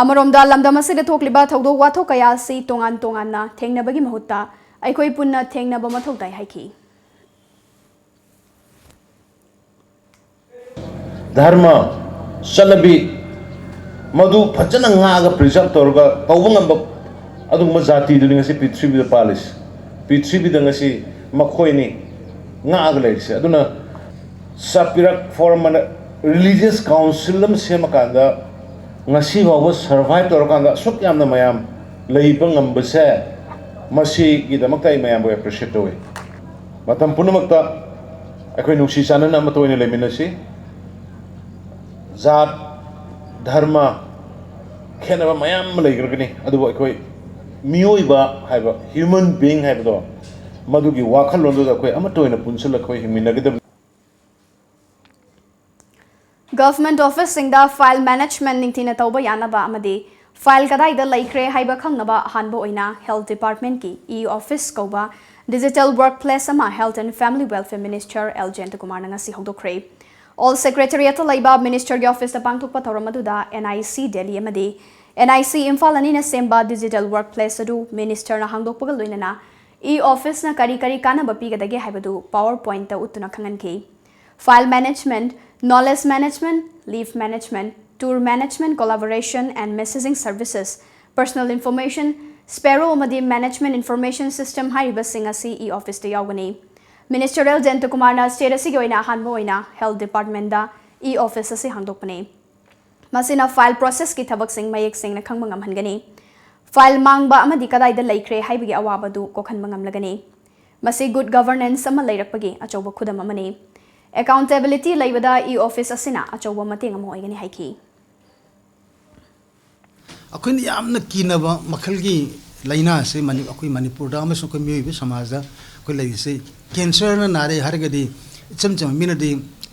ꯑꯃꯔꯣꯝꯗ ꯂꯝꯗꯝ ꯑꯁꯤꯗ ꯊꯣꯛꯂꯤꯕ ꯊꯧꯗꯣꯛ ꯋꯥꯊꯣꯛ ꯀꯌꯥ ꯑꯁꯤ ꯇꯣꯉꯥꯟ ꯇꯣꯉꯥꯟꯅ ꯊꯦꯡꯅꯕꯒꯤ ꯃꯍꯨꯠꯇ ꯑꯩꯈꯣꯏ ꯄꯨꯟꯅ ꯊꯦꯡꯅꯕ ꯃꯊꯧ ꯇꯥꯏ ꯍꯥꯏꯈꯤ꯫ ꯙꯔꯃ, ꯆꯠꯅꯕꯤ, ꯃꯗꯨ ꯐꯖꯅ ꯉꯥꯛꯑꯒ preserve ꯇꯧꯔꯒ ꯇꯧꯕ ꯉꯝꯕ ꯑꯗꯨꯒꯨꯝꯕ ꯖꯥꯇꯤꯗꯨꯅꯤ ꯉꯁꯤ ꯄ꯭ꯔꯤꯊꯤꯕꯤꯗ ꯄꯥꯜꯂꯤꯁꯦ꯫ ꯄ꯭ꯔꯤꯊꯤꯕꯤꯗ ꯉꯁꯤ ꯃꯈꯣꯏꯅꯤ ꯉꯥꯛꯑꯒ ꯂꯩꯔꯤꯁꯦ꯫ ꯑꯗꯨꯅ ꯆꯥꯛꯄꯤꯔꯛ ꯐꯣꯔꯝ ꯑꯅ religious council ꯑꯃ ꯁꯦꯝꯃꯀꯥꯟꯗ ꯉꯁꯤ ꯐꯥꯎꯕ survive ꯇꯧꯔꯀꯥꯟꯗ ꯑꯁꯨꯛ ꯌꯥꯝꯅ ꯃꯌꯥꯝ ꯂꯩꯕ ꯉꯝꯕꯁꯦ, ꯃꯁꯤꯒꯤꯗꯃꯛꯇ ꯑꯩ ꯃꯌꯥꯝꯕꯨ appreciate ꯇꯧꯏ꯫ ꯃꯇꯝ ꯄꯨꯝꯅꯃꯛꯇ ꯑꯩꯈꯣꯏ ꯅꯨꯡꯁꯤ ꯆꯥꯟꯅꯅ ꯑꯃꯠꯇ ꯑꯣꯏꯅ ꯂꯩꯃꯤꯟꯅꯁꯤ꯫ ꯖꯥꯠ, ꯙꯔꯃ, ꯈꯦꯠꯅꯕ ꯃꯌꯥꯝ ꯑꯃ ꯂꯩꯈ꯭ꯔꯒꯅꯤ, ꯑꯗꯨꯕꯨ ꯑꯩꯈꯣꯏ ꯃꯤꯑꯣꯏꯕ ꯍꯥꯏꯕ, human being ꯍꯥꯏꯕꯗꯣ, ꯃꯗꯨꯒꯤ ꯋꯥꯈꯜꯂꯣꯟꯗꯨꯗ ꯑꯩꯈꯣꯏ ꯑꯃꯠꯇ ꯑꯣꯏꯅ ꯄꯨꯟꯁꯤꯜꯂꯒ ꯑꯩꯈꯣꯏ ꯍꯤꯡꯃꯤꯟꯅꯒꯗꯕꯅꯤ꯫ Government officeꯁꯤꯡꯗ file management ꯅꯤꯡꯊꯤꯅ ꯇꯧꯕ ꯌꯥꯅꯕ ꯑꯃꯗꯤ file ꯀꯗꯥꯏꯗ ꯂꯩꯈ꯭ꯔꯦ ꯍꯥꯏꯕ ꯈꯪꯅꯕ ꯑꯍꯥꯟꯕ ꯑꯣꯏꯅ Health Departmentꯀꯤ e-office ꯀꯧꯕ digital workplace ꯑꯃ Health and Family Welfare Minister L ꯖꯌꯟꯇꯀꯨꯃꯥꯔꯅ ꯉꯁꯤ ꯍꯧꯗꯣꯛꯈ꯭ꯔꯦ꯫ Old Secretariatꯇ ꯂꯩꯕ Ministerꯒꯤ officeꯇ ꯄꯥꯡꯊꯣꯛꯄ ꯊꯧꯔꯝ ꯑꯗꯨꯗ NIC Delhi ꯑꯃꯗꯤ NIC ꯏꯝꯐꯥꯜ ꯑꯅꯤꯅ ꯁꯦꯝꯕ digital workplace ꯑꯗꯨ ministerꯅ ꯍꯥꯡꯗꯣꯛꯄꯒ ꯂꯣꯏꯅꯅ e-officeꯅ ꯀꯔꯤ ꯀꯔꯤ ꯀꯥꯟꯅꯕ ꯄꯤꯒꯗꯒꯦ ꯍꯥꯏꯕꯗꯨ PowerPointꯇ ꯎꯠꯇꯨꯅ ꯈꯪꯍꯟꯈꯤ꯫ File management, knowledge management, leave management, tour management, collaboration and messaging services, personal information, Sparrow ꯑꯃꯗꯤ management information system ꯍꯥꯏꯔꯤꯕꯁꯤꯡ ꯑꯁꯤ e-officeꯇ ꯌꯥꯎꯒꯅꯤ꯫ Minister L ꯖꯌꯟꯇꯀꯨꯃꯥꯔꯅ state ꯑꯁꯤꯒꯤ ꯑꯣꯏꯅ ꯑꯍꯥꯟꯕ ꯑꯣꯏꯅ health departmentꯗ e-office ꯑꯁꯤ ꯍꯥꯡꯗꯣꯛꯄꯅꯤ꯫ ꯃꯁꯤꯅ file processꯀꯤ ꯊꯕꯛꯁꯤꯡ ꯃꯌꯦꯛ ꯁꯦꯡꯅ ꯈꯪꯕ ꯉꯝꯍꯟꯒꯅꯤ꯫ File ꯃꯥꯡꯕ ꯑꯃꯗꯤ ꯀꯗꯥꯏꯗ ꯂꯩꯈ꯭ꯔꯦ ꯍꯥꯏꯕꯒꯤ ꯑꯋꯥꯕꯗꯨ ꯀꯣꯛꯍꯟꯕ ꯉꯝꯂꯒꯅꯤ꯫ ꯃꯁꯤ good governance ꯑꯃ ꯂꯩꯔꯛꯄꯒꯤ ꯑꯆꯧꯕ ꯈꯨꯗꯝ ꯑꯃꯅꯤ꯫ Accountability ꯂꯩꯕꯗ e-office ꯑꯁꯤꯅ ꯑꯆꯧꯕ ꯃꯇꯦꯡ ꯑꯃ ꯑꯣꯏꯒꯅꯤ ꯍꯥꯏꯈꯤ꯫ ꯑꯩꯈꯣꯏꯅ ꯌꯥꯝꯅ ꯀꯤꯅꯕ ꯃꯈꯜꯒꯤ ꯂꯥꯏꯅꯥ ꯑꯁꯤ ꯃꯅꯤ-, ꯑꯩꯈꯣꯏ ꯃꯅꯤꯄꯨꯔꯗ ꯑꯃꯁꯨꯡ ꯑꯩꯈꯣꯏ ꯃꯤꯑꯣꯏꯕ ꯁꯃꯥꯖꯗ ꯑꯩꯈꯣꯏ ꯂꯩꯔꯤꯁꯤ꯫ Cancerꯅ ꯅꯥꯔꯦ ꯍꯥꯏꯔꯒꯗꯤ ꯏꯆꯝ ꯆꯝꯕ ꯃꯤꯅꯗꯤ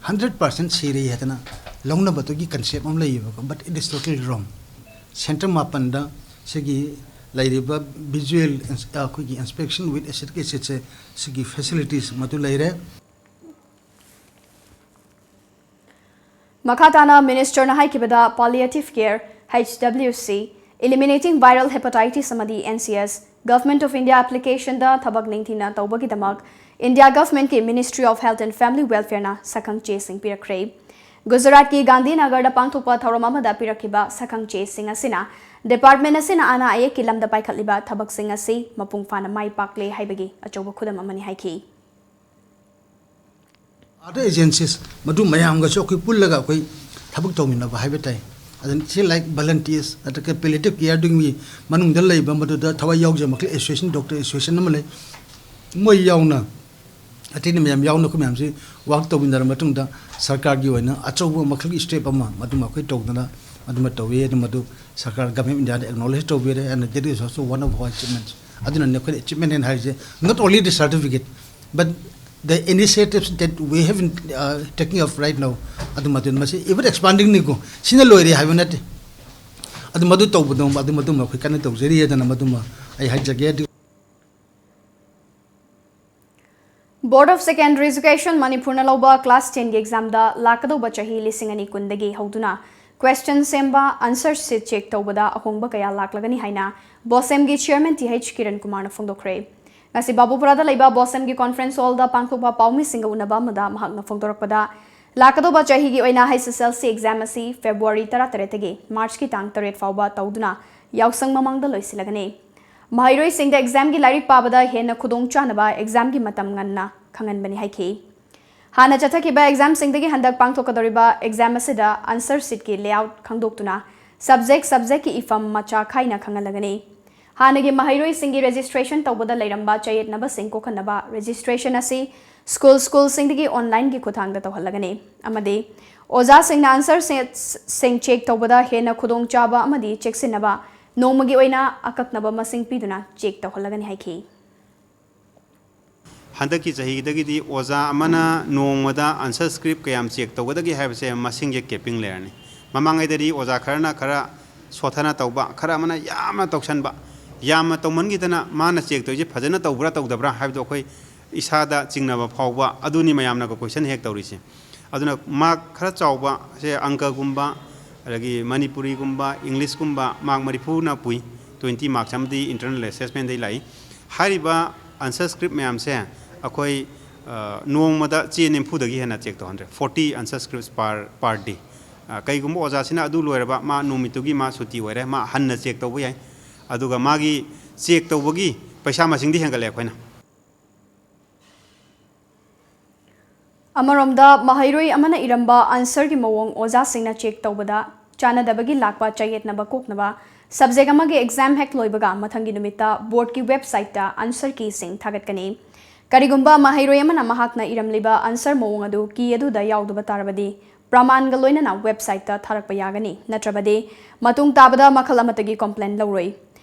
hundred percent ꯁꯤꯔꯦ ꯍꯥꯏꯗꯅ ꯂꯧꯅꯕꯗꯨꯒꯤ concept ꯑꯃ ꯂꯩꯌꯦꯕꯀꯣ, but it is totally wrong꯫ Center ꯃꯥꯄꯟꯗ ꯁꯤꯒꯤ ꯂꯩꯔꯤꯕ visual ins-, ꯑꯩꯈꯣꯏꯒꯤ inspection with acetic acidꯁꯦ ꯁꯤꯒꯤ facilities ꯃꯗꯨ ꯂꯩꯔꯦ꯫ ꯃꯈꯥ ꯇꯥꯅ ministerꯅ ꯍꯥꯏꯈꯤꯕꯗ palliative care, HWC, eliminating viral hepatitis ꯑꯃꯗꯤ NCS, Government of India applicationꯗ ꯊꯕꯛ ꯅꯤꯡꯊꯤꯅ ꯇꯧꯕꯒꯤꯗꯃꯛ India governmentꯀꯤ Ministry of Health and Family Welfareꯅ ꯁꯛꯈꯪ ꯆꯦꯁꯤꯡ ꯄꯤꯔꯛꯈ꯭ꯔꯦ꯫ ꯒꯨꯖꯔꯥꯠꯀꯤ ꯒꯥꯟꯙꯤꯅꯒꯔꯗ ꯄꯥꯡꯊꯣꯛꯄ ꯊꯧꯔꯝ ꯑꯃꯗ ꯄꯤꯔꯛꯈꯤꯕ ꯁꯛꯈꯪ ꯆꯦꯁꯤꯡ ꯑꯁꯤꯅ department ꯑꯁꯤꯅ ꯑꯅꯥ ꯑꯌꯦꯛꯀꯤ ꯂꯝꯗ ꯄꯥꯏꯈꯠꯂꯤꯕ ꯊꯕꯛꯁꯤꯡ ꯑꯁꯤ ꯃꯄꯨꯡ ꯐꯥꯅ ꯃꯥꯏ ꯄꯥꯛꯂꯦ ꯍꯥꯏꯕꯒꯤ ꯑꯆꯧꯕ ꯈꯨꯗꯝ ꯑꯃꯅꯤ ꯍꯥꯏꯈꯤ꯫ Other agencies ꯃꯗꯨ ꯃꯌꯥꯝꯒꯁꯨ ꯑꯩꯈꯣꯏ ꯄꯨꯜꯂꯒ ꯑꯩꯈꯣꯏ ꯊꯕꯛ ꯇꯧꯃꯤꯟꯅꯕ ꯍꯥꯏꯕ ꯇꯥꯏ꯫ ꯑꯗꯨꯅ ꯁꯤ like volunteers ꯅꯠꯇ꯭ꯔꯒ palliative careꯗꯨꯒꯤ ꯃꯅꯨꯡꯗ ꯂꯩꯕ ꯃꯗꯨꯗ ꯊꯋꯥꯏ ꯌꯥꯎꯖꯕ ꯃꯈꯩ association, doctor association ꯑꯃ ꯂꯩ꯫ ꯃꯣꯏ ꯌꯥꯎꯅ ꯑꯇꯩꯅ ꯃꯌꯥꯝ ꯌꯥꯎꯅ ꯑꯩꯈꯣꯏ ꯃꯌꯥꯝꯁꯤ work ꯇꯧꯃꯤꯟꯅꯔ ꯃꯇꯨꯡꯗ ꯁꯔꯀꯥꯔꯒꯤ ꯑꯣꯏꯅ ꯑꯆꯧꯕ ꯃꯈꯜꯒꯤ step ꯑꯃ ꯃꯗꯨꯃ ꯑꯩꯈꯣꯏ ꯇꯧꯗꯅ ꯃꯗꯨꯃ ꯇꯧꯏ꯫ ꯑꯗꯨ ꯃꯗꯨ ꯁꯔꯀꯥꯔ, Government of Indiaꯅ acknowledge ꯇꯧꯕꯤꯔꯦ, and that is also one of our achievements꯫ ꯑꯗꯨꯅꯅꯦ ꯑꯩꯈꯣꯏꯅ achievement ꯍꯥꯏꯅ ꯍꯥꯏꯔꯤꯁꯦ, not only the certificate but the initiatives that we have in, uh, taking up right now, ꯑꯗꯨ ꯃꯗꯨ ꯃꯁꯤ ever expandingꯅꯤꯀꯣ, ꯁꯤꯅ ꯂꯣꯏꯔꯦ ꯍꯥꯏꯕ ꯅꯠꯇꯦ꯫ ꯑꯗꯨ ꯃꯗꯨ ꯇꯧꯕꯗꯣ ꯑꯗꯨ ꯃꯗꯨꯃ ꯑꯩꯈꯣꯏ ꯀꯟꯅ ꯇꯧꯖꯔꯤ ꯍꯥꯏꯗꯅ ꯃꯗꯨꯃ ꯑꯩ ꯍꯥꯏꯖꯒꯦ꯫ ꯑꯗꯨ Board of Secondary Education ꯃꯅꯤꯄꯨꯔꯅ ꯂꯧꯕ class tenꯒꯤ examꯗ ꯂꯥꯛꯀꯗꯧꯕ ꯆꯍꯤ ꯂꯤꯁꯤꯡ ꯑꯅꯤ ꯀꯨꯟꯗꯒꯤ ꯍꯧꯗꯨꯅ Question ꯁꯦꯝꯕ, answer sheet check ꯇꯧꯕꯗ ꯑꯍꯣꯡꯕ ꯀꯌꯥ ꯂꯥꯛꯂꯒꯅꯤ ꯍꯥꯏꯅ ꯕꯣꯁꯦꯝꯒꯤ chairman ꯇꯤ ꯑꯩꯆ ꯀꯤꯔꯟ ꯀꯨꯃꯥꯔꯅ ꯐꯣꯡꯗꯣꯛꯈ꯭ꯔꯦ꯫ ꯉꯁꯤ ꯕꯥꯕꯨꯄꯨꯔꯥꯗ ꯂꯩꯕ ꯕꯣꯁꯦꯝꯒꯤ conference hall ꯗ ꯄꯥꯡꯊꯣꯛꯄ ꯄꯥꯎꯃꯤꯁꯤꯡꯒ ꯎꯅꯕ ꯑꯃꯗ ꯃꯍꯥꯛꯅ ꯐꯣꯡꯗꯣꯔꯛꯄꯗ, ꯂꯥꯛꯀꯗꯧꯕ ꯆꯍꯤꯒꯤ ꯑꯣꯏꯅ H S L C exam ꯑꯁꯤ February ꯇꯔꯥꯇꯔꯦꯠꯇꯒꯤ March ꯀꯤ ꯇꯥꯡ ꯇꯔꯦꯠ ꯐꯥꯎꯕ ꯇꯧꯗꯨꯅ ꯌꯥꯎꯁꯪ ꯃꯃꯥꯡꯗ ꯂꯣꯏꯁꯤꯜꯂꯒꯅꯤ꯫ ꯃꯍꯩꯔꯣꯏꯁꯤꯡꯗ exam ꯒꯤ ꯂꯥꯏꯔꯤꯛ ꯄꯥꯕꯗ ꯍꯦꯟꯅ ꯈꯨꯗꯣꯡ ꯆꯥꯅꯕ exam ꯒꯤ ꯃꯇꯝ ꯉꯟꯅ ꯈꯪꯍꯟꯕꯅꯤ ꯍꯥꯏꯈꯤ꯫ ꯍꯥꯟꯅ ꯆꯠꯊꯈꯤꯕ exam ꯁꯤꯡꯗꯒꯤ ꯍꯟꯗꯛ ꯄꯥꯡꯊꯣꯛꯀꯗꯧꯔꯤꯕ exam ꯑꯁꯤꯗ answer sheet ꯀꯤ layout ꯈꯪꯗꯣꯛꯇꯨꯅ subject subject ꯀꯤ ꯏꯐꯝ ꯃꯆꯥ ꯈꯥꯏꯅ ꯈꯪꯍꯜꯂꯒꯅꯤ꯫ ꯍꯥꯟꯅꯒꯤ ꯃꯍꯩꯔꯣꯏꯁꯤꯡꯒꯤ registration ꯇꯧꯕꯗ ꯂꯩꯔꯝꯕ ꯆꯌꯦꯠꯅꯕꯁꯤꯡ ꯀꯣꯛꯍꯟꯅꯕ registration ꯑꯁꯤ school school ꯁꯤꯡꯗꯒꯤ online ꯒꯤ ꯈꯨꯠꯊꯥꯡꯗ ꯇꯧꯍꯜꯂꯒꯅꯤ꯫ ꯑꯃꯗꯤ ꯑꯣꯖꯥꯁꯤꯡꯅ answer sheet ꯁꯤꯡ check ꯇꯧꯕꯗ ꯍꯦꯟꯅ ꯈꯨꯗꯣꯡꯆꯥꯕ ꯑꯃꯗꯤ ꯆꯦꯛꯁꯤꯟꯅꯕ ꯅꯣꯡꯃꯒꯤ ꯑꯣꯏꯅ ꯑꯀꯛꯅꯕ ꯃꯁꯤꯡ ꯄꯤꯗꯨꯅ check ꯇꯧꯍꯜꯂꯒꯅꯤ ꯍꯥꯏꯈꯤ꯫ ꯍꯟꯗꯛꯀꯤ ꯆꯍꯤꯗꯒꯤꯗꯤ ꯑꯣꯖꯥ ꯑꯃꯅ ꯅꯣꯡꯃꯗ answer script ꯀꯌꯥꯝ check ꯇꯧꯒꯗꯒꯦ ꯍꯥꯏꯕꯁꯦ ꯃꯁꯤꯡꯁꯦ capping ꯂꯩꯔꯅꯤ꯫ ꯃꯃꯥꯡꯉꯩꯗꯗꯤ ꯑꯣꯖꯥ ꯈꯔꯅ ꯈꯔ ꯁꯣꯠꯊꯅ ꯇꯧꯕ, ꯈꯔ ꯑꯃꯅ ꯌꯥꯝꯅ ꯇꯧꯁꯟꯕ, ꯌꯥꯝꯅ ꯇꯧꯃꯟꯈꯤꯗꯅ ꯃꯥꯅ check ꯇꯧꯔꯤꯁꯦ ꯐꯖꯅ ꯇꯧꯕ꯭ꯔꯥ ꯇꯧꯗꯕ꯭ꯔꯥ ꯍꯥꯏꯕꯗꯣ ꯑꯩꯈꯣꯏ ꯏꯁꯥꯗ ꯆꯤꯡꯅꯕ ꯐꯥꯎꯕ, ꯑꯗꯨꯅꯤ ꯃꯌꯥꯝꯅꯒ question ꯍꯦꯛ ꯇꯧꯔꯤꯁꯦ꯫ ꯑꯗꯨꯅ mark ꯈꯔ ꯆꯥꯎꯕ ꯁꯦ ꯑꯪꯀꯒꯨꯝꯕ, ꯑꯗꯒꯤ ꯃꯅꯤꯄꯨꯔꯤꯒꯨꯝꯕ, English ꯀꯨꯝꯕ mark ꯃꯔꯤꯐꯨꯅ ꯄꯨꯏ, twenty marks ꯑꯃꯗꯤ internal assessment ꯇꯩ ꯂꯥꯛꯏ꯫ ꯍꯥꯏꯔꯤꯕ answer script ꯃꯌꯥꯝꯁꯦ ꯑꯩꯈꯣꯏ, ꯑ, ꯅꯣꯡꯃꯗ ꯆꯦ ꯅꯤꯐꯨꯗꯒꯤ ꯍꯦꯟꯅ check ꯇꯧꯍꯟꯗ꯭ꯔꯦ, forty answer scripts per, per day꯫ ꯑ, ꯀꯩꯒꯨꯝꯕ ꯑꯣꯖꯥꯁꯤꯅ ꯑꯗꯨ ꯂꯣꯏꯔꯕ, ꯃꯥ ꯅꯨꯃꯤꯠꯇꯨꯒꯤ ꯃꯥ ꯁꯨꯇꯤ ꯑꯣꯏꯔꯦ, ꯃꯥ ꯍꯟꯅ check ꯇꯧꯕ ꯌꯥꯏ꯫ ꯑꯗꯨꯒ ꯃꯥꯒꯤ check ꯇꯧꯕꯒꯤ ꯄꯩꯁꯥ ꯃꯁꯤꯡꯗꯤ ꯍꯦꯟꯒꯠꯂꯦ ꯑꯩꯈꯣꯏꯅ꯫ ꯑꯃꯔꯣꯝꯗ, ꯃꯍꯩꯔꯣꯏ ꯑꯃꯅ ꯏꯔꯝꯕ answer ꯒꯤ ꯃꯑꯣꯡ ꯑꯣꯖꯥꯁꯤꯡꯅ check ꯇꯧꯕꯗ ꯆꯥꯟꯅꯗꯕꯒꯤ ꯂꯥꯛꯄ ꯆꯌꯦꯠꯅꯕ ꯀꯣꯛꯅꯕ subject ꯑꯃꯒꯤ exam ꯍꯦꯛ ꯂꯣꯏꯕꯒ ꯃꯊꯪꯒꯤ ꯅꯨꯃꯤꯠꯇ board ꯀꯤ website ꯇ answer key ꯁꯤꯡ ꯊꯥꯒꯠꯀꯅꯤ꯫ ꯀꯔꯤꯒꯨꯝꯕ ꯃꯍꯩꯔꯣꯏ ꯑꯃꯅ ꯃꯍꯥꯛꯅ ꯏꯔꯝꯂꯤꯕ answer ꯃꯑꯣꯡ ꯑꯗꯨ key ꯑꯗꯨꯗ ꯌꯥꯎꯗꯕ ꯇꯥꯔꯕꯗꯤ, ꯄ꯭ꯔꯃꯥꯟꯒ ꯂꯣꯏꯅꯅ website ꯇ ꯊꯥꯔꯛꯄ ꯌꯥꯒꯅꯤ, ꯅꯠꯇ꯭ꯔꯕꯗꯤ ꯃꯇꯨꯡ ꯇꯥꯕꯗ ꯃꯈꯜ ꯑꯃꯠꯇꯒꯤ complaint ꯂꯧꯔꯣꯏ꯫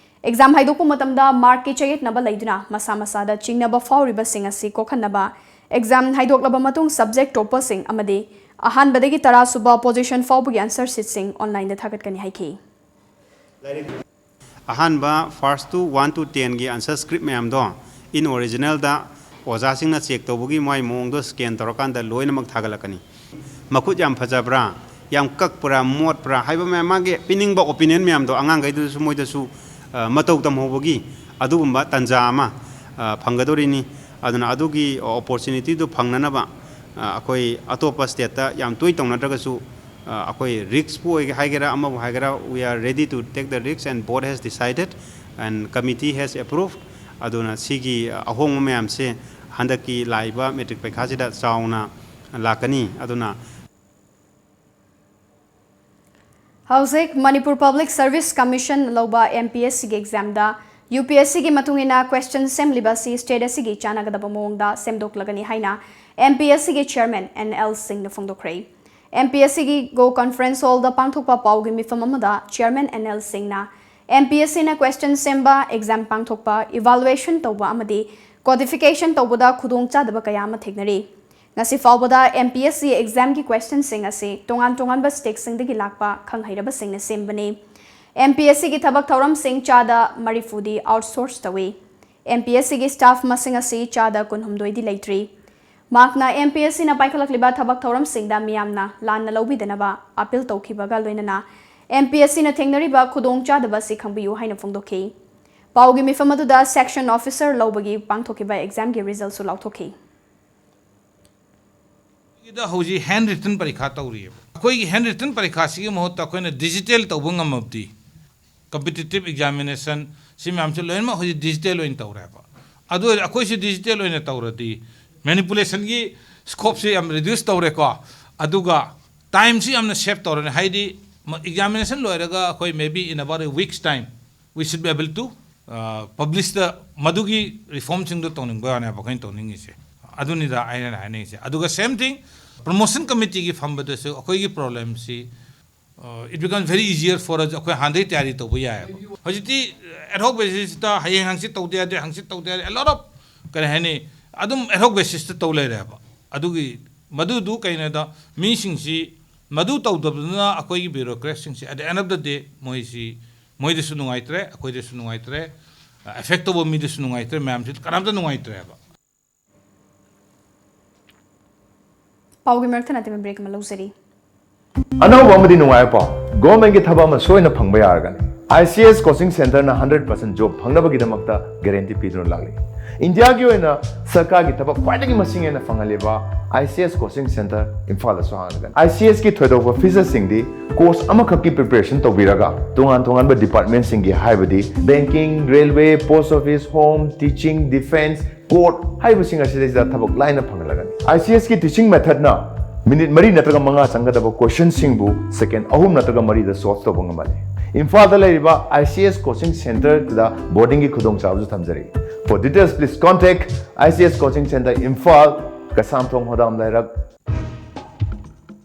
Exam ꯍꯥꯏꯗꯣꯛꯄ ꯃꯇꯝꯗ mark ꯀꯤ ꯆꯌꯦꯠꯅꯕ ꯂꯩꯗꯨꯅ ꯃꯁꯥ ꯃꯁꯥꯗ ꯆꯤꯡꯅꯕ ꯐꯥꯎꯔꯤꯕꯁꯤꯡ ꯑꯁꯤ ꯀꯣꯛꯍꯟꯅꯕ exam ꯍꯥꯏꯗꯣꯛꯂꯕ ꯃꯇꯨꯡ subject topper ꯁꯤꯡ ꯑꯃꯗꯤ ꯑꯍꯥꯟꯕꯗꯒꯤ ꯇꯔꯥ ꯁꯨꯕ position ꯐꯥꯎꯕꯒꯤ answer sheet ꯁꯤꯡ online ꯗ ꯊꯥꯒꯠꯀꯅꯤ ꯍꯥꯏꯈꯤ꯫ ꯑꯍꯥꯟꯕ first to one to ten ꯒꯤ answer script ꯃꯌꯥꯝꯗꯣ in original ꯗ ꯑꯣꯖꯥꯁꯤꯡꯅ check ꯇꯧꯕꯒꯤ ꯃꯥꯏ ꯃꯑꯣꯡꯗꯣ scan ꯇꯧꯔꯀꯥꯟꯗ ꯂꯣꯏꯅꯃꯛ ꯊꯥꯒꯠꯂꯛꯀꯅꯤ꯫ ꯃꯈꯨꯠ ꯌꯥꯝ ꯐꯖꯕ꯭ꯔꯥ? ꯌꯥꯝ ꯀꯛꯄ꯭ꯔꯥ, ꯃꯣꯠꯄ꯭ꯔꯥ ꯍꯥꯏꯕ ꯃꯌꯥꯝ, ꯃꯥꯒꯤ ꯄꯤꯅꯤꯡꯕ opinion ꯃꯌꯥꯝꯗꯣ ꯑꯉꯥꯡꯈꯩꯗꯨꯗꯁꯨ, ꯃꯣꯏꯗꯁꯨ, ꯑ, ꯃꯇꯧ ꯇꯝꯍꯧꯕꯒꯤ ꯑꯗꯨꯒꯨꯝꯕ ꯇꯥꯟꯖꯥ ꯑꯃ, ꯑ, ꯐꯪꯒꯗꯧꯔꯤꯅꯤ꯫ ꯑꯗꯨꯅ ꯑꯗꯨꯒꯤ opportunityꯗꯨ ꯐꯪꯅꯅꯕ, ꯑ, ꯑꯩꯈꯣꯏ ꯑꯇꯣꯞꯄ stateꯇ ꯌꯥꯝ ꯇꯣꯏ ꯇꯧꯅꯗ꯭ꯔꯒꯁꯨ, ꯑ, ꯑꯩꯈꯣꯏ riskꯄꯨ ꯑꯣꯏꯒꯦ ꯍꯥꯏꯒꯦꯔꯥ, ꯑꯃꯕꯨ ꯍꯥꯏꯒꯦꯔꯥ, we are ready to take the risk and board has decided and committee has approved꯫ ꯑꯗꯨꯅ ꯁꯤꯒꯤ ꯑꯍꯣꯡꯕ ꯃꯌꯥꯝꯁꯦ ꯍꯟꯗꯛꯀꯤ ꯂꯥꯛꯏꯕ matric ꯄꯩꯈꯥꯁꯤꯗ ꯆꯥꯎꯅ ꯂꯥꯛꯀꯅꯤ꯫ ꯑꯗꯨꯅ ꯍꯧꯖꯤꯛ Manipur Public Service Commission ꯂꯧꯕ M P S Cꯒꯤ examꯗ U P S Cꯒꯤ ꯃꯇꯨꯡ ꯏꯟꯅ question ꯁꯦꯝꯂꯤꯕ ꯑꯁꯤ state ꯑꯁꯤꯒꯤ ꯆꯥꯟꯅꯒꯗꯕ ꯃꯑꯣꯡꯗ ꯁꯦꯝꯗꯣꯛꯂꯒꯅꯤ ꯍꯥꯏꯅ M P S Cꯒꯤ chairman N L Singhꯅ ꯐꯣꯡꯗꯣꯛꯈ꯭ꯔꯦ꯫ M P S Cꯒꯤ Go Conference Hallꯗ ꯄꯥꯡꯊꯣꯛꯄ ꯄꯥꯎꯒꯤ ꯃꯤꯐꯝ ꯑꯃꯗ chairman N L Singhꯅ M P S Cꯅ question ꯁꯦꯝꯕ, exam ꯄꯥꯡꯊꯣꯛꯄ, evaluation ꯇꯧꯕ ꯑꯃꯗꯤ codification ꯇꯧꯕꯗ ꯈꯨꯗꯣꯡꯆꯥꯗꯕ ꯀꯌꯥ ꯑꯃ ꯊꯦꯡꯅꯔꯤ꯫ ꯉꯁꯤ ꯐꯥꯎꯕꯗ M P S C examꯒꯤ questionꯁꯤꯡ ꯑꯁꯤ ꯇꯣꯉꯥꯟ ꯇꯣꯉꯥꯟꯕ stateꯁꯤꯡꯗꯒꯤ ꯂꯥꯛꯄ ꯈꯪꯍꯩꯔꯕꯁꯤꯡꯅ ꯁꯦꯝꯕꯅꯤ꯫ M P S Cꯒꯤ ꯊꯕꯛ ꯊꯧꯔꯝꯁꯤꯡ ꯆꯥꯗ ꯃꯔꯤꯐꯨꯗꯤ outsource ꯇꯧꯏ꯫ M P S Cꯒꯤ staff ꯃꯁꯤꯡ ꯑꯁꯤ ꯆꯥꯗ ꯀꯨꯟꯍꯨꯝꯗꯣꯏꯗꯤ ꯂꯩꯇ꯭ꯔꯤ꯫ ꯃꯍꯥꯛꯅ M P S Cꯅ ꯄꯥꯏꯈꯠꯂꯛꯂꯤꯕ ꯊꯕꯛ ꯊꯧꯔꯝꯁꯤꯡꯗ ꯃꯤꯌꯥꯝꯅ ꯂꯥꯟꯅ ꯂꯧꯕꯤꯗꯅꯕ appeal ꯇꯧꯈꯤꯕꯒ ꯂꯣꯏꯅꯅ M P S Cꯅ ꯊꯦꯡꯅꯔꯤꯕ ꯈꯨꯗꯣꯡꯆꯥꯗꯕ ꯑꯁꯤ ꯈꯪꯕꯤꯌꯨ ꯍꯥꯏꯅ ꯐꯣꯡꯗꯣꯛꯈꯤ꯫ ꯄꯥꯎꯒꯤ ꯃꯤꯐꯝ ꯑꯗꯨꯗ section officer ꯂꯧꯕꯒꯤ ꯄꯥꯡꯊꯣꯛꯈꯤꯕ examꯒꯤ resultꯁꯨ ꯂꯥꯎꯊꯣꯛꯈꯤ꯫ ꯗ ꯍꯧꯖꯤꯛ hand written ꯄꯔꯤꯈꯥ ꯇꯧꯔꯤꯑꯕ꯫ ꯑꯩꯈꯣꯏꯒꯤ hand written ꯄꯔꯤꯈꯥꯁꯤꯒꯤ ꯃꯍꯨꯠꯇ ꯑꯩꯈꯣꯏꯅ digital ꯇꯧꯕ ꯉꯝꯃꯕꯗꯤ, competitive examination ꯁꯤ ꯃꯌꯥꯝꯁꯦ ꯂꯣꯏꯅꯃꯛ ꯍꯧꯖꯤꯛ digital ꯑꯣꯏꯅ ꯇꯧꯔꯦꯕ꯫ ꯑꯗꯨ ꯑꯣꯏꯔꯗꯤ ꯑꯩꯈꯣꯏꯁꯨ digital ꯑꯣꯏꯅ ꯇꯧꯔꯗꯤ manipulationꯒꯤ scopeꯁꯦ ꯌꯥꯝ reduce ꯇꯧꯔꯦꯀꯣ꯫ ꯑꯗꯨꯒ timeꯁꯨ ꯌꯥꯝꯅ save ꯇꯧꯔꯅꯤ꯫ ꯍꯥꯏꯗꯤ examination ꯂꯣꯏꯔꯒ ꯑꯩꯈꯣꯏ maybe in about a week's time we should be able to publishꯇ ꯃꯗꯨꯒꯤ reformꯁꯤꯡꯗꯣ ꯇꯧꯅꯤꯡꯕ ꯋꯥꯅꯦꯕ ꯑꯩꯈꯣꯏꯅ ꯇꯧꯅꯤꯡꯉꯤꯁꯦ꯫ ꯑꯗꯨꯅꯤꯗ ꯑꯩꯅ ꯍꯥꯏꯅꯤꯡꯉꯤꯁꯦ꯫ ꯑꯗꯨꯒ same thing promotion committeeꯒꯤ ꯐꯝꯕꯗꯁꯨ ꯑꯩꯈꯣꯏꯒꯤ problemꯁꯤ, it becomes very easier for us, ꯑꯩꯈꯣꯏ ꯍꯥꯟꯅꯗꯩ ꯇꯌꯥꯔꯤ ꯇꯧꯕ ꯌꯥꯏꯑꯕ꯫ ꯍꯧꯖꯤꯛꯇꯤ ad hoc basisꯇ ꯍꯌꯦꯡ ꯍꯪꯆꯤꯠ ꯇꯧꯗ ꯌꯥꯗꯦ, ꯍꯪꯆꯤꯠ ꯇꯧꯗ ꯌꯥꯗꯦ, a lot of ꯀꯔꯤ ꯍꯥꯏꯅꯤ, ꯑꯗꯨꯝ ad hoc basisꯇ ꯇꯧ ꯂꯩꯔꯦꯕ꯫ ꯑꯗꯨꯒꯤ ꯃꯗꯨꯗꯨ ꯀꯩꯅꯣꯗ ꯃꯤꯁꯤꯡꯁꯤ ꯃꯗꯨ ꯇꯧꯗꯕꯗꯨꯅ ꯑꯩꯈꯣꯏꯒꯤ bureaucratꯁꯤꯡꯁꯤ at the end of the day ꯃꯣꯏꯁꯤ ꯃꯣꯏꯗꯁꯨ ꯅꯨꯡꯉꯥꯏꯇ꯭ꯔꯦ, ꯑꯩꯈꯣꯏꯗꯁꯨ ꯅꯨꯡꯉꯥꯏꯇ꯭ꯔꯦ, affect ꯇꯧꯕ ꯃꯤꯗꯁꯨ ꯅꯨꯡꯉꯥꯏꯇ꯭ꯔꯦ, ꯃꯌꯥꯝꯁꯤ ꯀꯅꯥꯝꯇ ꯅꯨꯡꯉꯥꯏꯇ꯭ꯔꯦꯕ꯫ ꯄꯥꯎꯒꯤ ꯃꯔꯛꯇ ꯅꯠꯇꯕ break ꯑꯃ ꯂꯧꯖꯔꯤ꯫ ꯑꯅꯧꯕ ꯑꯃꯗꯤ ꯅꯨꯡꯉꯥꯏꯕ ꯄꯥꯎ, ꯒꯣꯔꯃꯦꯟꯒꯤ ꯊꯕꯛ ꯑꯃ ꯁꯣꯏꯅ ꯐꯪꯕ ꯌꯥꯔꯒꯅꯤ꯫ ꯑꯥꯏ ꯁꯤ ꯑꯦꯁ ꯀꯣꯆꯤꯡ ꯁꯦꯟꯇꯔꯅ ꯍꯟꯗ꯭ꯔꯦꯠ ꯄꯥꯔꯁꯦꯟ ꯖꯣꯕ ꯐꯪꯅꯕꯒꯤꯗꯃꯛꯇ ꯒꯦꯔꯦꯟꯇꯤ ꯄꯤꯗꯨꯅ ꯂꯥꯛꯂꯤ꯫ ꯏꯟꯗꯤꯌꯥꯒꯤ ꯑꯣꯏꯅ ꯁꯔꯀꯥꯔꯒꯤ ꯊꯕꯛ ꯈ꯭ꯋꯥꯏꯗꯒꯤ ꯃꯁꯤꯡ ꯍꯦꯟꯅ ꯐꯪꯍꯜꯂꯤꯕ I C S coaching centre ꯏꯝꯐꯥꯜꯗꯁꯨ ꯍꯥꯡꯂꯒꯅꯤ꯫ I C ꯑꯦꯁꯀꯤ ꯊꯣꯏꯗꯣꯛꯄ ꯐꯤꯆꯔꯁꯤꯡꯗꯤ ꯀꯣꯔꯁ ꯑꯃꯈꯛꯀꯤ ꯄ꯭ꯔꯤꯄꯦꯔꯦꯁꯟ ꯇꯧꯕꯤꯔꯒ ꯇꯣꯉꯥꯟ ꯇꯣꯉꯥꯟꯕ ꯗꯤꯄꯥꯔꯠꯃꯦꯟꯁꯤꯡꯒꯤ, ꯍꯥꯏꯕꯗꯤ banking, railway, post office, home, teaching, defence, court ꯍꯥꯏꯔꯤꯕꯁꯤꯡ ꯑꯁꯤꯗꯩꯁꯤꯗ ꯊꯕꯛ ꯂꯥꯏꯅ ꯐꯪꯍꯜꯂꯒꯅꯤ꯫ ꯑꯥꯏ ꯁꯤ ꯑꯦꯁꯀꯤ ꯇꯤꯆꯤꯡ ꯃꯦꯊꯠꯅ ꯃꯤꯅꯤꯠ ꯃꯔꯤ ꯅꯠꯇ꯭ꯔꯒ ꯃꯉꯥ ꯆꯪꯒꯗꯕ ꯀꯣꯏꯁꯟꯁꯤꯡꯕꯨ ꯁꯦꯀꯦꯟ ꯑꯍꯨꯝ ꯅꯠꯇ꯭ꯔꯒ ꯃꯔꯤꯗ ꯁꯣꯜꯚ ꯇꯧꯕ ꯉꯝꯍꯜꯂꯤ꯫ ꯏꯝꯐꯥꯜꯗ ꯂꯩꯔꯤꯕ ꯑꯥꯏ ꯁꯤ ꯑꯦꯁ ꯀꯣꯆꯤꯡ ꯁꯦꯟꯇꯔꯗ ꯕꯣꯔꯗꯤꯡꯒꯤ ꯈꯨꯗꯣꯡꯆꯥꯕꯁꯨ ꯊꯝꯖꯔꯤ꯫ For details, please contact I C S Coaching Center, Imphal, Keishamthong ꯍꯣꯗꯥꯝ ꯂꯩꯔꯛ꯫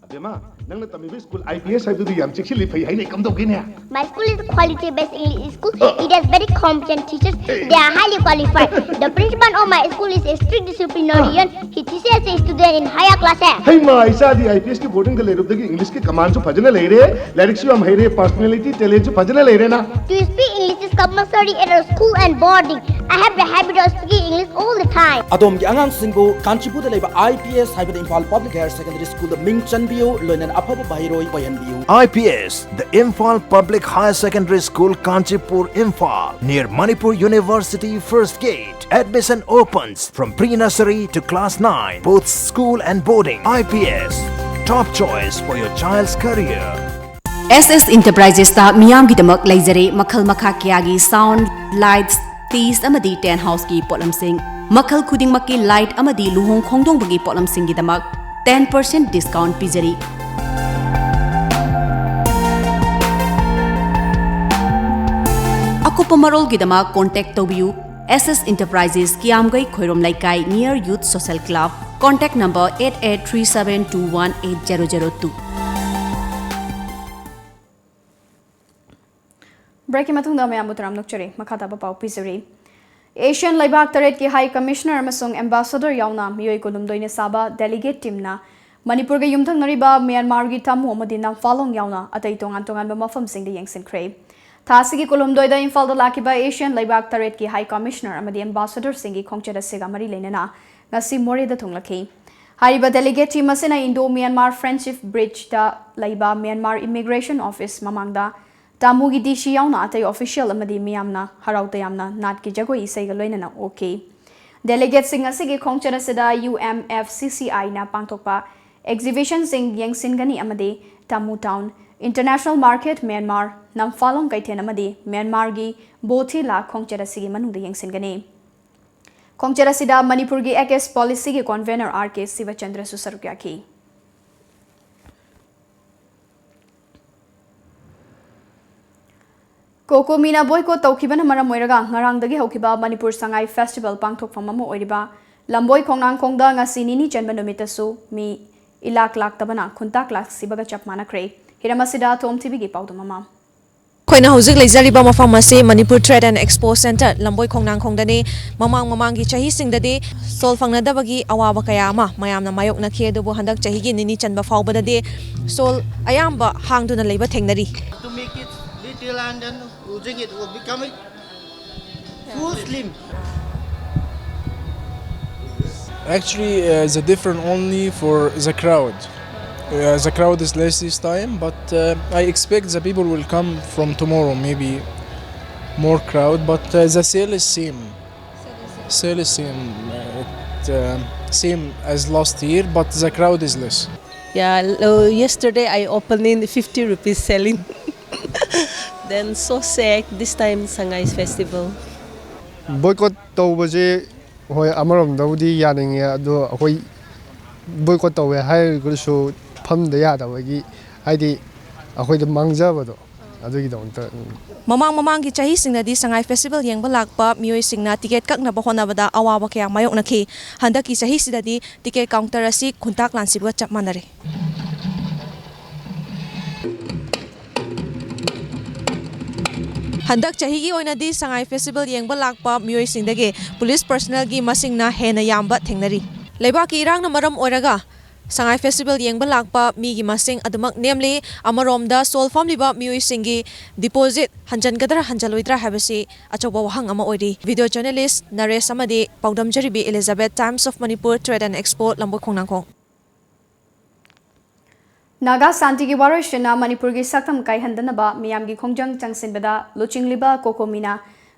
ꯑꯕꯦꯝꯃ, ꯅꯪꯅ ꯇꯝꯃꯤꯕ ꯁ꯭ꯀꯨꯜ ꯑꯥꯏ ꯄꯤ ꯑꯦꯁ ꯍꯥꯏꯕꯗꯨꯗꯤ ꯌꯥꯝ ꯆꯦꯛꯁꯤꯜꯂꯤ, ꯐꯩ ꯍꯥꯏꯅ꯫ ꯀꯝꯗꯧꯒꯦꯅꯦ? My school is a quality-based English school. It has very competent teachers. They are highly qualified. The principal of my school is a strict disciplinarian. He teaches the student in higher classes. ꯍꯩꯃꯥ, ꯏꯆꯥꯗꯤ I P ꯑꯦꯁꯀꯤ ꯕꯣꯔꯗꯤꯡꯗ ꯂꯩꯔꯨꯕꯗꯒꯤ ꯏꯪꯂꯤꯁꯀꯤ ꯀꯃꯥꯟꯁꯨ ꯐꯖꯅ ꯂꯩꯔꯦ, ꯂꯥꯏꯔꯤꯛꯁꯨ ꯌꯥꯝ ꯍꯩꯔꯦ, personality, ꯇꯦꯂꯦꯟꯁꯨ ꯐꯖꯅ ꯂꯩꯔꯦꯅ꯫ To speak English is compulsory at our school and boarding. I have the habit of speaking English all the time. ꯑꯗꯣꯝꯒꯤ ꯑꯉꯥꯡꯁꯤꯡꯕꯨ ꯀꯥꯟꯆꯤꯄꯨꯔꯗ ꯂꯩꯕ ꯑꯥꯏ ꯄꯤ ꯑꯦꯁ ꯍꯥꯏꯕꯗꯤ ꯏꯝꯐꯥꯜ ꯄꯕ꯭ꯂꯤꯛ ꯍꯥꯌꯔ ꯁꯦꯀꯦꯟꯗꯔꯤ ꯁ꯭ꯀꯨꯜꯗ ꯃꯤꯡ ꯆꯟꯕꯤꯌꯨ, ꯂꯣꯏꯅꯅ ꯑꯐꯕ ꯃꯍꯩꯔꯣꯏ ꯑꯣꯏꯍꯟꯕꯤꯌꯨ꯫ I P S, the Imphal Public Higher Secondary School, Kanchipur, Imphal, near Manipur University, first gate. Admission opens from pre-nursery to class nine, both school and boarding. I P S, top choice for your child's career. ꯑꯦꯁ ꯑꯦꯁ ꯏꯟꯇꯔꯄ꯭ꯔꯥꯏꯖꯦꯁꯇ ꯃꯤꯌꯥꯝꯒꯤꯗꯃꯛ ꯂꯩꯖꯔꯦ ꯃꯈꯜ ꯃꯈꯥ ꯀꯌꯥꯒꯤ sound, lights, ꯇꯤꯁ ꯑꯃꯗꯤ ten ꯍꯥꯎꯁꯀꯤ ꯄꯣꯠꯂꯝꯁꯤꯡ꯫ ꯃꯈꯜ ꯈꯨꯗꯤꯡꯃꯛꯀꯤ light ꯑꯃꯗꯤ ꯂꯨꯍꯣꯡ ꯈꯣꯡꯗꯣꯡꯕꯒꯤ ꯄꯣꯠꯂꯝꯁꯤꯡꯒꯤꯗꯃꯛ ꯇꯦꯟ ꯄꯥꯔꯁꯦꯟ ꯗꯤꯁꯀꯥꯎꯟꯠ ꯄꯤꯖꯔꯤ꯫ ꯑꯀꯨꯞꯄ ꯃꯔꯣꯜꯒꯤꯗꯃꯛ ꯀꯣꯟꯇꯦꯛ ꯇꯧꯕꯤꯌꯨ, ꯑꯦꯁ ꯑꯦꯁ ꯏꯟꯇꯔꯄ꯭ꯔꯥꯏꯖꯦꯁ, ꯀꯤꯌꯥꯝꯒꯩ ꯈꯣꯏꯔꯣꯝ ꯂꯩꯀꯥꯏ, near Youth Social Club, contact number eight eight three seven two one eight zero zero two꯫ ꯕ꯭ꯔꯦꯛꯀꯤ ꯃꯇꯨꯡꯗ ꯃꯌꯥꯝꯕꯨ ꯇꯔꯥꯝꯅ ꯑꯣꯛꯆꯔꯤ꯫ ꯃꯈꯥ ꯇꯥꯕ ꯄꯥꯎ ꯄꯤꯖꯔꯤ꯫ ꯑꯦꯁꯤꯌꯥꯟ ꯂꯩꯕꯥꯛ ꯇꯔꯦꯠꯀꯤ ꯍꯥꯏ ꯀꯃꯤꯁꯅꯔ ꯑꯃꯁꯨꯡ ꯑꯦꯝꯕꯥꯁꯦꯗꯔ ꯌꯥꯎꯅ ꯃꯤꯑꯣꯏ ꯀꯨꯟꯍꯨꯝꯗꯣꯏꯅ ꯁꯥꯕ ꯗꯦꯂꯤꯒꯦꯠ ꯇꯤꯝꯅ ꯃꯅꯤꯄꯨꯔꯒ ꯌꯨꯝꯊꯪꯅꯔꯤꯕ ꯃ꯭ꯌꯥꯟꯃꯥꯔꯒꯤ ꯇꯥꯃꯨ ꯑꯃꯗꯤ ꯅꯝꯐꯥꯂꯣꯡ ꯌꯥꯎꯅ ꯑꯇꯩ ꯇꯣꯉꯥꯟ ꯇꯣꯉꯥꯟꯕ ꯃꯐꯝꯁꯤꯡꯗ ꯌꯦꯡꯁꯤꯟꯈ꯭ꯔꯦ꯫ ꯊꯥ ꯑꯁꯤꯒꯤ ꯀꯨꯟꯍꯨꯝꯗꯣꯏꯗ ꯏꯝꯐꯥꯜꯗ ꯂꯥꯛꯈꯤꯕ ꯑꯦꯁꯤꯌꯥꯟ ꯂꯩꯕꯥꯛ ꯇꯔꯦꯠꯀꯤ ꯍꯥꯏ ꯀꯃꯤꯁꯅꯔ ꯑꯃꯗꯤ ꯑꯦꯝꯕꯥꯁꯦꯗꯔꯁꯤꯡꯒꯤ ꯈꯣꯡꯆꯠ ꯑꯁꯤꯒ ꯃꯔꯤ ꯂꯩꯅꯅ ꯉꯁꯤ ꯃꯣꯔꯦꯗ ꯊꯨꯡꯂꯈꯤ꯫ ꯍꯥꯏꯔꯤꯕ delegate team ꯑꯁꯤꯅ Indo Myanmar Friendship Bridge ꯗ ꯂꯩꯕ Myanmar Immigration Office ꯃꯃꯥꯡꯗ ꯇꯥꯃꯨꯒꯤ D C ꯌꯥꯎꯅ ꯑꯇꯩ official ꯑꯃꯗꯤ ꯃꯤꯌꯥꯝꯅ ꯍꯔꯥꯎ ꯇꯌꯥꯝꯅ ꯅꯥꯠꯀꯤ ꯖꯒꯣꯏ ꯏꯁꯩꯒ ꯂꯣꯏꯅꯅ ꯑꯣꯛꯈꯤ꯫ Delegate ꯁꯤꯡ ꯑꯁꯤꯒꯤ ꯈꯣꯡꯆꯠ ꯑꯁꯤꯗ U M F C C I ꯅ ꯄꯥꯡꯊꯣꯛꯄ exhibition ꯁꯤꯡ ꯌꯦꯡꯁꯤꯟꯒꯅꯤ ꯑꯃꯗꯤ Tamu Town International Market, Myanmar, Namphalong ꯀꯩꯊꯦꯜ ꯑꯃꯗꯤ ꯃ꯭ꯌꯥꯟꯃꯥꯔꯒꯤ ꯕꯣꯊꯤ ꯂꯥ ꯈꯣꯡꯆꯠ ꯑꯁꯤꯒꯤ ꯃꯅꯨꯡꯗ ꯌꯦꯡꯁꯤꯟꯒꯅꯤ꯫ ꯈꯣꯡꯆꯠ ꯑꯁꯤꯗ ꯃꯅꯤꯄꯨꯔꯒꯤ ACASE policy ꯒꯤ convener R K ꯁꯤꯕꯆꯟꯗ꯭ꯔꯁꯨ ꯁꯔꯨꯛ ꯌꯥꯈꯤ꯫ ꯀꯣꯀꯣꯃꯤꯅ boycott ꯇꯧꯈꯤꯕꯅ ꯃꯔꯝ ꯑꯣꯏꯔꯒ ꯉꯔꯥꯡꯗꯒꯤ ꯍꯧꯈꯤꯕ ꯃꯅꯤꯄꯨꯔ ꯁꯉꯥꯏ festival ꯄꯥꯡꯊꯣꯛꯐꯝ ꯑꯃ ꯑꯣꯏꯔꯤꯕ ꯂꯝꯕꯣꯏ ꯈꯣꯡꯅꯥꯡꯈꯣꯡꯗ ꯉꯁꯤ ꯅꯤꯅꯤ ꯆꯟꯕ ꯅꯨꯃꯤꯠꯇꯁꯨ ꯃꯤ ꯏꯂꯥꯛ ꯂꯥꯛꯇꯕꯅ ꯈꯨꯟꯇꯥꯛ ꯂꯥꯛꯁꯤꯕꯒ ꯆꯞ ꯃꯥꯟꯅꯈ꯭ꯔꯦ꯫ ꯍꯤꯔꯝ ꯑꯁꯤꯗ ꯊꯣꯝ ꯊꯤꯕꯤꯒꯤ ꯄꯥꯎꯗꯝ ꯑꯃ꯫ ꯑꯩꯈꯣꯏꯅ ꯍꯧꯖꯤꯛ ꯂꯩꯖꯔꯤꯕ ꯃꯐꯝ ꯑꯁꯤ Manipur Trade and Expo Centre, ꯂꯝꯕꯣꯏ ꯈꯣꯡꯅꯥꯡꯈꯣꯡꯗꯅꯤ꯫ ꯃꯃꯥꯡ ꯃꯃꯥꯡꯒꯤ ꯆꯍꯤꯁꯤꯡꯗꯗꯤ stall ꯐꯪꯅꯗꯕꯒꯤ ꯑꯋꯥꯕ ꯀꯌꯥ ꯑꯃ ꯃꯌꯥꯝꯅ ꯃꯥꯌꯣꯛꯅꯈꯤ, ꯑꯗꯨꯕꯨ ꯍꯟꯗꯛ ꯆꯍꯤꯒꯤ ꯅꯤꯅꯤ ꯆꯟꯕ ꯐꯥꯎꯕꯗꯗꯤ stall ꯑꯌꯥꯝꯕ ꯍꯥꯡꯗꯨꯅ ꯂꯩꯕ ꯊꯦꯡꯅꯔꯤ꯫ To make it little and then using it will become it too slim. Actually, uh, the different only for the crowd. Uh, the crowd is less this time, but uh, I expect the people will come from tomorrow, maybe more crowd, but uh, the sale is same. Sale is same, uh, it, uh, same as last year, but the crowd is less. Yeah, lo- yesterday I opened in fifty rupees selling. Then so sad this time Sangai's festival. Boycott ꯇꯧꯕꯁꯦ ꯍꯣꯏ ꯑꯃꯔꯣꯝꯗꯕꯨꯗꯤ ꯌꯥꯅꯤꯡꯉꯦ, ꯑꯗꯣ ꯑꯩꯈꯣꯏ boycott ꯇꯧꯋꯦ ꯍꯥꯏꯔꯒꯁꯨ ꯐꯝꯗ ꯌꯥꯗꯕꯒꯤ, ꯍꯥꯏꯗꯤ ꯑꯩꯈꯣꯏꯗ ꯃꯥꯡꯖꯕꯗꯣ ꯑꯗꯨꯒꯤꯗꯃꯛꯇ꯫ ꯃꯃꯥꯡ ꯃꯃꯥꯡꯒꯤ ꯆꯍꯤꯁꯤꯡꯗꯗꯤ ꯁꯉꯥꯏ festival ꯌꯦꯡꯕ ꯂꯥꯛꯄ ꯃꯤꯑꯣꯏꯁꯤꯡꯅ ticket ꯀꯛꯅꯕ ꯍꯣꯠꯅꯕꯗ ꯑꯋꯥꯕ ꯀꯌꯥ ꯃꯥꯌꯣꯛꯅꯈꯤ꯫ ꯍꯟꯗꯛꯀꯤ ꯆꯍꯤꯁꯤꯗꯗꯤ ticket counter ꯑꯁꯤ ꯈꯨꯟꯇꯥꯛ ꯂꯥꯟꯁꯤꯕꯒ ꯆꯞ ꯃꯥꯟꯅꯔꯦ꯫ ꯍꯟꯗꯛ ꯆꯍꯤꯒꯤ ꯑꯣꯏꯅꯗꯤ ꯁꯉꯥꯏ festival ꯌꯦꯡꯕ ꯂꯥꯛꯄ ꯃꯤꯑꯣꯏꯁꯤꯡꯗꯒꯤ police personnelꯒꯤ ꯃꯁꯤꯡꯅ ꯍꯦꯟꯅ ꯌꯥꯝꯕ ꯊꯦꯡꯅꯔꯤ꯫ ꯂꯩꯕꯥꯛꯀꯤ ꯏꯔꯥꯡꯅ ꯃꯔꯝ ꯑꯣꯏꯔꯒ ꯁꯉꯥꯏ ꯐꯦꯁꯇꯤꯚꯦꯜ ꯌꯦꯡꯕ ꯂꯥꯛꯄ ꯃꯤꯒꯤ ꯃꯁꯤꯡ ꯑꯗꯨꯃꯛ ꯅꯦꯝꯂꯤ꯫ ꯑꯃꯔꯣꯝꯗ ꯁꯣꯜ ꯐꯝꯂꯤꯕ ꯃꯤꯑꯣꯏꯁꯤꯡꯒꯤ ꯗꯤꯄꯣꯖꯤꯠ ꯍꯟꯖꯤꯟꯒꯗ꯭ꯔꯥ ꯍꯟꯖꯤꯜꯂꯣꯏꯗ꯭ꯔꯥ ꯍꯥꯏꯕꯁꯤ ꯑꯆꯧꯕ ꯋꯥꯍꯪ ꯑꯃ ꯑꯣꯏꯔꯤ꯫ ꯚꯤꯗꯤꯑꯣ ꯖꯔꯅꯦꯂꯤꯁ ꯅꯔꯦꯁ ꯑꯃꯗꯤ ꯄꯥꯎꯗꯝꯖꯔꯤꯕꯤ ꯏꯂꯤꯖꯥꯕꯦꯊ, Times of Manipur, Trade and Expo, ꯂꯝꯕꯣꯏ ꯈꯣꯡꯅꯥꯡꯈꯣꯡ꯫ ꯅꯥꯒꯥ ꯁꯥꯟꯇꯤꯒꯤ ꯋꯥꯔꯣꯏꯁꯤꯟꯅ ꯃꯅꯤꯄꯨꯔꯒꯤ ꯁꯛꯇꯝ ꯀꯥꯏꯍꯟꯗꯅꯕ ꯃꯤꯌꯥꯝꯒꯤ ꯈꯣꯡꯖꯪ ꯆꯪꯁꯤꯟꯕꯗ ꯂꯨꯆꯤꯡꯂꯤꯕ ꯀꯣꯀꯣꯃꯤꯅ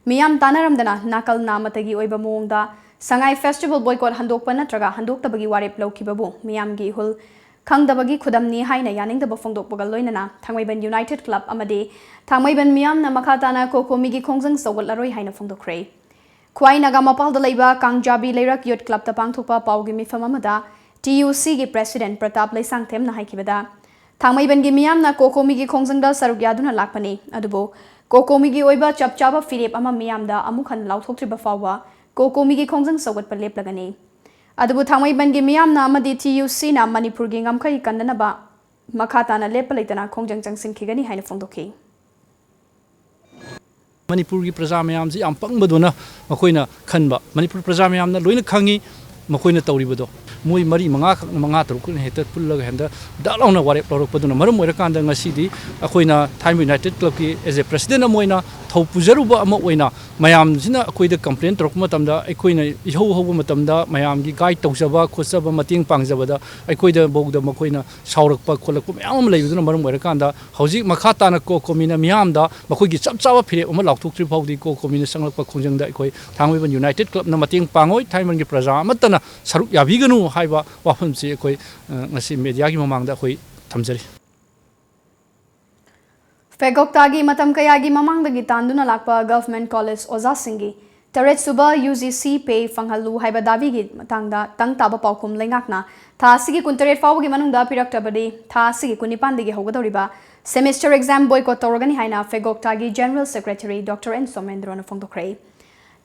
ꯃꯤꯌꯥꯝ ꯇꯥꯟꯅꯔꯝꯗꯅ ꯅꯥꯀꯜ ꯅꯥꯃꯇꯒꯤ ꯑꯣꯏꯕ ꯃꯑꯣꯡꯗ ꯁꯉꯥꯏ ꯐꯦꯁꯇꯤꯚꯦꯜ ꯕꯣꯏꯀꯣꯠ ꯍꯟꯗꯣꯛꯄ ꯅꯠꯇ꯭ꯔꯒ ꯍꯟꯗꯣꯛꯇꯕꯒꯤ ꯋꯥꯔꯦꯞ ꯂꯧꯈꯤꯕꯕꯨ ꯃꯤꯌꯥꯝꯒꯤ ꯏꯍꯨꯜ ꯈꯪꯗꯕꯒꯤ ꯈꯨꯗꯝꯅꯤ ꯍꯥꯏꯅ ꯌꯥꯅꯤꯡꯗꯕ ꯐꯣꯡꯗꯣꯛꯄꯒ ꯂꯣꯏꯅꯅ ꯊꯥꯡꯃꯩꯕꯟ ꯌꯨꯅꯥꯏꯇꯦꯗ ꯀ꯭ꯂꯕ ꯑꯃꯗꯤ ꯊꯥꯡꯃꯩꯕꯟ ꯃꯤꯌꯥꯝꯅ ꯃꯈꯥ ꯇꯥꯅ ꯀꯣꯀꯣꯃꯤꯒꯤ ꯈꯣꯡꯖꯪ ꯁꯧꯒꯠꯂꯔꯣꯏ ꯍꯥꯏꯅ ꯐꯣꯡꯗꯣꯛꯈ꯭ꯔꯦ꯫ ꯈ꯭ꯋꯥꯏ ꯅꯥꯒꯥ ꯃꯄꯥꯜꯗ ꯂꯩꯕ ꯀꯥꯡꯖꯥꯕꯤ ꯂꯩꯔꯛ ꯌꯨꯠ ꯀ꯭ꯂꯕꯇ ꯄꯥꯡꯊꯣꯛꯄ ꯄꯥꯎꯒꯤ ꯃꯤꯐꯝ ꯑꯃꯗ ꯇꯤ ꯌꯨ ꯁꯤꯒꯤ ꯄ꯭ꯔꯦꯁꯤꯗꯦꯟꯠ ꯄ꯭ꯔꯇꯥꯞ ꯂꯩꯁꯥꯡꯊꯦꯝꯅ ꯍꯥꯏꯈꯤꯕꯗ, ꯊꯥꯡꯃꯩꯕꯟꯒꯤ ꯃꯤꯌꯥꯝꯅ ꯀꯣꯀꯣꯃꯤꯒꯤ ꯈꯣꯡꯖꯪꯗ ꯁꯔꯨꯛ ꯌꯥꯗꯨꯅ ꯂꯥꯛꯄꯅꯤ, ꯑꯗꯨꯕꯨ ꯀꯣꯀꯣꯃꯤꯒꯤ ꯑꯣꯏꯕ ꯆꯞ ꯆꯥꯕ ꯐꯤꯔꯦꯞ ꯑꯃ ꯃꯤꯌꯥꯝꯗ ꯑꯃꯨꯛ ꯍꯟꯅ ꯂꯥꯎꯊꯣꯛꯇ꯭ꯔꯤꯕ ꯐꯥꯎꯕ ꯀꯣꯀꯣꯃꯤꯒꯤ ꯈꯣꯡꯖꯪ ꯁꯧꯒꯠꯄ ꯂꯦꯞꯂꯒꯅꯤ꯫ ꯑꯗꯨꯕꯨ ꯊꯥꯡꯃꯩꯕꯟꯒꯤ ꯃꯤꯌꯥꯝꯅ ꯑꯃꯗꯤ ꯇꯤ ꯌꯨ ꯁꯤꯅ ꯃꯅꯤꯄꯨꯔꯒꯤ ꯉꯝꯈꯩ ꯀꯟꯅꯅꯕ ꯃꯈꯥ ꯇꯥꯅ ꯂꯦꯞꯄ ꯂꯩꯇꯅ ꯈꯣꯡꯖꯪ ꯆꯪꯁꯤꯟꯈꯤꯒꯅꯤ ꯍꯥꯏꯅ ꯐꯣꯡꯗꯣꯛꯈꯤ꯫ ꯃꯅꯤꯄꯨꯔꯒꯤ ꯄ꯭ꯔꯖꯥ ꯃꯌꯥꯝꯁꯤ ꯌꯥꯝ ꯄꯪꯕꯗꯨꯅ ꯃꯈꯣꯏꯅ ꯈꯟꯕ, ꯃꯅꯤꯄꯨꯔ ꯄ꯭ꯔꯖꯥ ꯃꯌꯥꯝꯅ ꯂꯣꯏꯅ ꯈꯪꯉꯤ ꯃꯈꯣꯏꯅ ꯇꯧꯔꯤꯕꯗꯣ꯫ ꯃꯣꯏ ꯃꯔꯤ ꯃꯉꯥꯈꯛꯅ, ꯃꯉꯥ ꯇꯔꯨꯛꯈꯛꯅ ꯍꯦꯛꯇ ꯄꯨꯜꯂꯒ ꯍꯦꯛꯇ ꯗꯛ ꯂꯥꯎꯅ ꯋꯥꯔꯦꯞ ꯂꯧꯔꯛꯄꯗꯨꯅ ꯃꯔꯝ ꯑꯣꯏꯔꯀꯥꯟꯗ ꯉꯁꯤꯗꯤ ꯑꯩꯈꯣꯏꯅ ꯊꯥꯡꯃꯩꯕꯟ ꯌꯨꯅꯥꯏꯇꯦꯗ ꯀ꯭ꯂꯕꯀꯤ as a president ꯑꯃ ꯑꯣꯏꯅ ꯊꯧ ꯄꯨꯖꯔꯨꯕ ꯑꯃ ꯑꯣꯏꯅ ꯃꯌꯥꯝꯁꯤꯅ ꯑꯩꯈꯣꯏꯗ complain ꯇꯧꯔꯛꯄ ꯃꯇꯝꯗ, ꯑꯩꯈꯣꯏꯅ ꯏꯍꯧ ꯍꯧꯕ ꯃꯇꯝꯗ ꯃꯌꯥꯝꯒꯤ guide ꯇꯧꯖꯕ ꯈꯣꯠꯆꯕ, ꯃꯇꯦꯡ ꯄꯥꯡꯖꯕꯗ ꯑꯩꯈꯣꯏꯗ ꯐꯥꯎꯗ ꯃꯈꯣꯏꯅ ꯁꯥꯎꯔꯛꯄ ꯈꯣꯠꯂꯛꯄ ꯃꯌꯥꯝ ꯑꯃ ꯂꯩꯕꯗꯨꯅ ꯃꯔꯝ ꯑꯣꯏꯔꯀꯥꯟꯗ ꯍꯧꯖꯤꯛ ꯃꯈꯥ ꯇꯥꯅ ꯀꯣ ꯀꯣꯃꯤꯅ ꯃꯤꯌꯥꯝꯗ ꯃꯈꯣꯏꯒꯤ ꯆꯞ ꯆꯥꯕ ꯐꯤꯔꯦꯞ ꯑꯃ ꯂꯥꯎꯊꯣꯛꯇ꯭ꯔꯤ ꯐꯥꯎꯗꯤ ꯀꯣ ꯀꯣꯃꯤꯅ ꯆꯪꯂꯛꯄ ꯈꯣꯡꯖꯪꯗ ꯑꯩꯈꯣꯏ ꯊꯥꯡꯃꯩꯕꯟ ꯌꯨꯅꯥꯏꯇꯦꯗ ꯀ꯭ꯂꯕꯅ ꯃꯇꯦꯡ ꯄꯥꯡꯉꯣꯏ, ꯊꯥꯡꯃꯩꯕꯟꯒꯤ ꯄ꯭ꯔꯖꯥ ꯑꯃꯠꯇꯅ ꯁꯔꯨꯛ ꯌꯥꯕꯤꯒꯅꯨ ꯍꯥꯏꯕ ꯋꯥꯐꯝꯁꯤ ꯑꯩꯈꯣꯏ, ꯑ, ꯉꯁꯤ ꯃꯦꯗꯤꯌꯥꯒꯤ ꯃꯃꯥꯡꯗ ꯑꯩꯈꯣꯏ ꯊꯝꯖꯔꯤ꯫ ꯐꯦꯒꯣꯛꯇꯥꯒꯤ ꯃꯇꯝ ꯀꯌꯥꯒꯤ ꯃꯃꯥꯡꯗꯒꯤ ꯇꯥꯟꯗꯨꯅ ꯂꯥꯛꯄ ꯒꯚꯔꯟꯃꯦꯟꯠ ꯀꯣꯂꯦꯖ ꯑꯣꯖꯥꯁꯤꯡꯒꯤ ꯇꯔꯦꯠ ꯁꯨꯕ ꯌꯨ ꯖꯤ ꯁꯤ ꯄꯦ ꯐꯪꯍꯜꯂꯨ ꯍꯥꯏꯕ ꯗꯥꯕꯤꯒꯤ ꯃꯇꯥꯡꯗ ꯇꯪ ꯇꯥꯕ ꯄꯥꯎꯈꯨꯝ ꯂꯩꯉꯥꯛꯅ ꯊꯥ ꯑꯁꯤꯒꯤ ꯀꯨꯟꯇꯔꯦꯠ ꯐꯥꯎꯕꯒꯤ ꯃꯅꯨꯡꯗ ꯄꯤꯔꯛꯇ꯭ꯔꯕꯗꯤ ꯊꯥ ꯑꯁꯤꯒꯤ ꯀꯨꯟꯅꯤꯄꯥꯟꯗꯒꯤ ꯍꯧꯒꯗꯧꯔꯤꯕ semester exam boycott ꯇꯧꯔꯒꯅꯤ ꯍꯥꯏꯅ ꯐꯦꯒꯣꯛꯇꯥꯒꯤ ꯖꯦꯅꯔꯦꯜ ꯁꯦꯀ꯭ꯔꯦꯇꯔꯤ ꯗꯣꯛꯇꯔ ꯑꯦꯟ ꯁꯣꯃꯦꯟꯗ꯭ꯔꯣꯅ ꯐꯣꯡꯗꯣꯛꯈ꯭ꯔꯦ꯫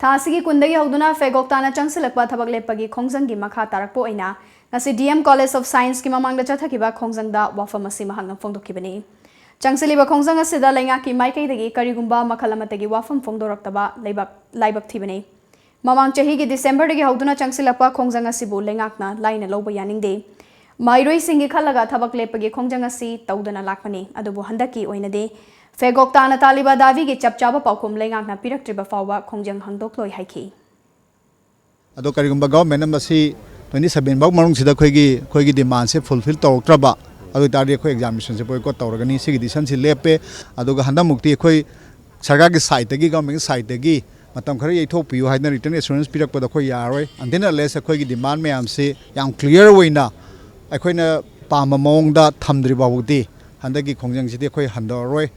ꯊꯥ ꯑꯁꯤꯒꯤ ꯀꯨꯟꯗꯒꯤ ꯍꯧꯗꯨꯅ ꯐꯦꯒꯣꯛꯇꯥꯅ ꯆꯪꯁꯤꯜꯂꯛꯄ ꯊꯕꯛ ꯂꯦꯞꯄꯒꯤ ꯈꯣꯡꯖꯪꯒꯤ ꯃꯈꯥ ꯇꯥꯔꯛꯄ ꯑꯣꯏꯅ ꯉꯁꯤ ꯗꯤ ꯑꯦꯝ ꯀꯣꯂꯦꯖ ꯑꯣꯐ ꯁꯥꯏꯟꯁꯀꯤ ꯃꯃꯥꯡꯗ ꯆꯠꯊꯈꯤꯕ ꯈꯣꯡꯖꯪꯗ ꯋꯥꯐꯝ ꯑꯁꯤ ꯃꯍꯥꯛꯅ ꯐꯣꯡꯗꯣꯛꯈꯤꯕꯅꯤ꯫ ꯆꯪꯁꯤꯜꯂꯤꯕ ꯈꯣꯡꯖꯪ ꯑꯁꯤꯗ ꯂꯩꯉꯥꯛꯀꯤ ꯃꯥꯏꯀꯩꯗꯒꯤ ꯀꯔꯤꯒꯨꯝꯕ ꯃꯈꯜ ꯑꯃꯠꯇꯒꯤ ꯋꯥꯐꯝ ꯐꯣꯡꯗꯣꯔꯛꯇꯕ ꯂꯩꯕꯥꯛ, ꯂꯥꯏꯕꯛ ꯊꯤꯕꯅꯤ꯫ ꯃꯃꯥꯡ ꯆꯍꯤꯒꯤ ꯗꯤꯁꯦꯝꯕꯔꯗꯒꯤ ꯍꯧꯗꯨꯅ ꯆꯪꯁꯤꯜꯂꯛꯄ ꯈꯣꯡꯖꯪ ꯑꯁꯤꯕꯨ ꯂꯩꯉꯥꯛꯅ ꯂꯥꯏꯅ ꯂꯧꯕ ꯌꯥꯅꯤꯡꯗꯦ꯫ ꯃꯍꯩꯔꯣꯏꯁꯤꯡꯒꯤ ꯈꯜꯂꯒ ꯊꯕꯛ ꯂꯦꯞꯄꯒꯤ ꯈꯣꯡꯖꯪ ꯑꯁꯤ ꯇꯧꯗꯅ ꯂꯥꯛꯄꯅꯤ, ꯑꯗꯨꯕꯨ ꯍꯟꯗꯛꯀꯤ ꯑꯣꯏꯅꯗꯤ ꯐꯦꯒꯣꯛ ꯇꯥꯅ ꯇꯥꯜꯂꯤꯕ ꯗꯥꯕꯤꯒꯤ ꯆꯞ ꯆꯥꯕ ꯄꯥꯎꯈꯨꯝ ꯂꯩꯉꯥꯛꯅ ꯄꯤꯔꯛꯇ꯭ꯔꯤꯕ ꯐꯥꯎꯕ ꯈꯣꯡꯖꯪ ꯍꯥꯡꯗꯣꯛꯂꯣꯏ ꯍꯥꯏꯈꯤ꯫ ꯑꯗꯣ ꯀꯔꯤꯒꯨꯝꯕ ꯒꯚꯔꯟꯃꯦꯟꯠꯅ ꯃꯁꯤ ꯇ꯭ꯋꯦꯟꯇꯤ ꯁꯚꯦꯟ ꯐꯥꯎ ꯃꯅꯨꯡꯁꯤꯗ ꯑꯩꯈꯣꯏꯒꯤ, ꯑꯩꯈꯣꯏꯒꯤ ꯗꯤꯃꯥꯟꯁꯦ ꯐꯨꯜꯐꯤꯜ ꯇꯧꯔꯛꯇ꯭ꯔꯕ, ꯑꯗꯨ ꯑꯣꯏꯇꯥꯔꯗꯤ ꯑꯩꯈꯣꯏ ꯑꯦꯛꯖꯥꯃꯤꯅꯦꯁꯟꯁꯦ ꯕꯣꯏꯀꯣꯠ ꯇꯧꯔꯒꯅꯤ꯫ ꯁꯤꯒꯤ ꯗꯤꯁꯤꯖꯟꯁꯤ ꯂꯦꯞꯄꯦ꯫ ꯑꯗꯨꯒ ꯍꯟꯗꯛꯃꯨꯛꯇꯤ ꯑꯩꯈꯣꯏ ꯁꯔꯀꯥꯔꯒꯤ ꯁꯥꯏꯠꯇꯒꯤ, ꯒꯚꯔꯟꯃꯦꯟꯠꯀꯤ ꯁꯥꯏꯠꯇꯒꯤ ꯃꯇꯝ ꯈꯔ ꯌꯩꯊꯣꯛꯄꯤꯌꯨ ꯍꯥꯏꯗꯅ ꯔꯤꯇꯟ ꯑꯦꯁꯨꯔꯦꯟꯁ ꯄꯤꯔꯛꯄꯗ ꯑꯩꯈꯣꯏ ꯌꯥꯔꯔꯣꯏ꯫ Until unless ꯑꯩꯈꯣꯏꯒꯤ ꯗꯤꯃꯥꯟ ꯃꯌꯥꯝꯁꯤ ꯌꯥꯝ ꯀ꯭ꯂꯤꯌꯥꯔ ꯑꯣꯏꯅ ꯑꯩꯈꯣꯏꯅ ꯄꯥꯝꯕ ꯃꯑꯣꯡꯗ ꯊꯝꯗ꯭ꯔꯤ ꯐꯥꯎꯕꯗꯤ ꯍꯟꯗꯛꯀꯤ ꯈꯣꯡꯖꯪꯁꯤꯗꯤ ꯑꯩꯈꯣꯏ ꯍꯟꯊꯔꯔꯣꯏ꯫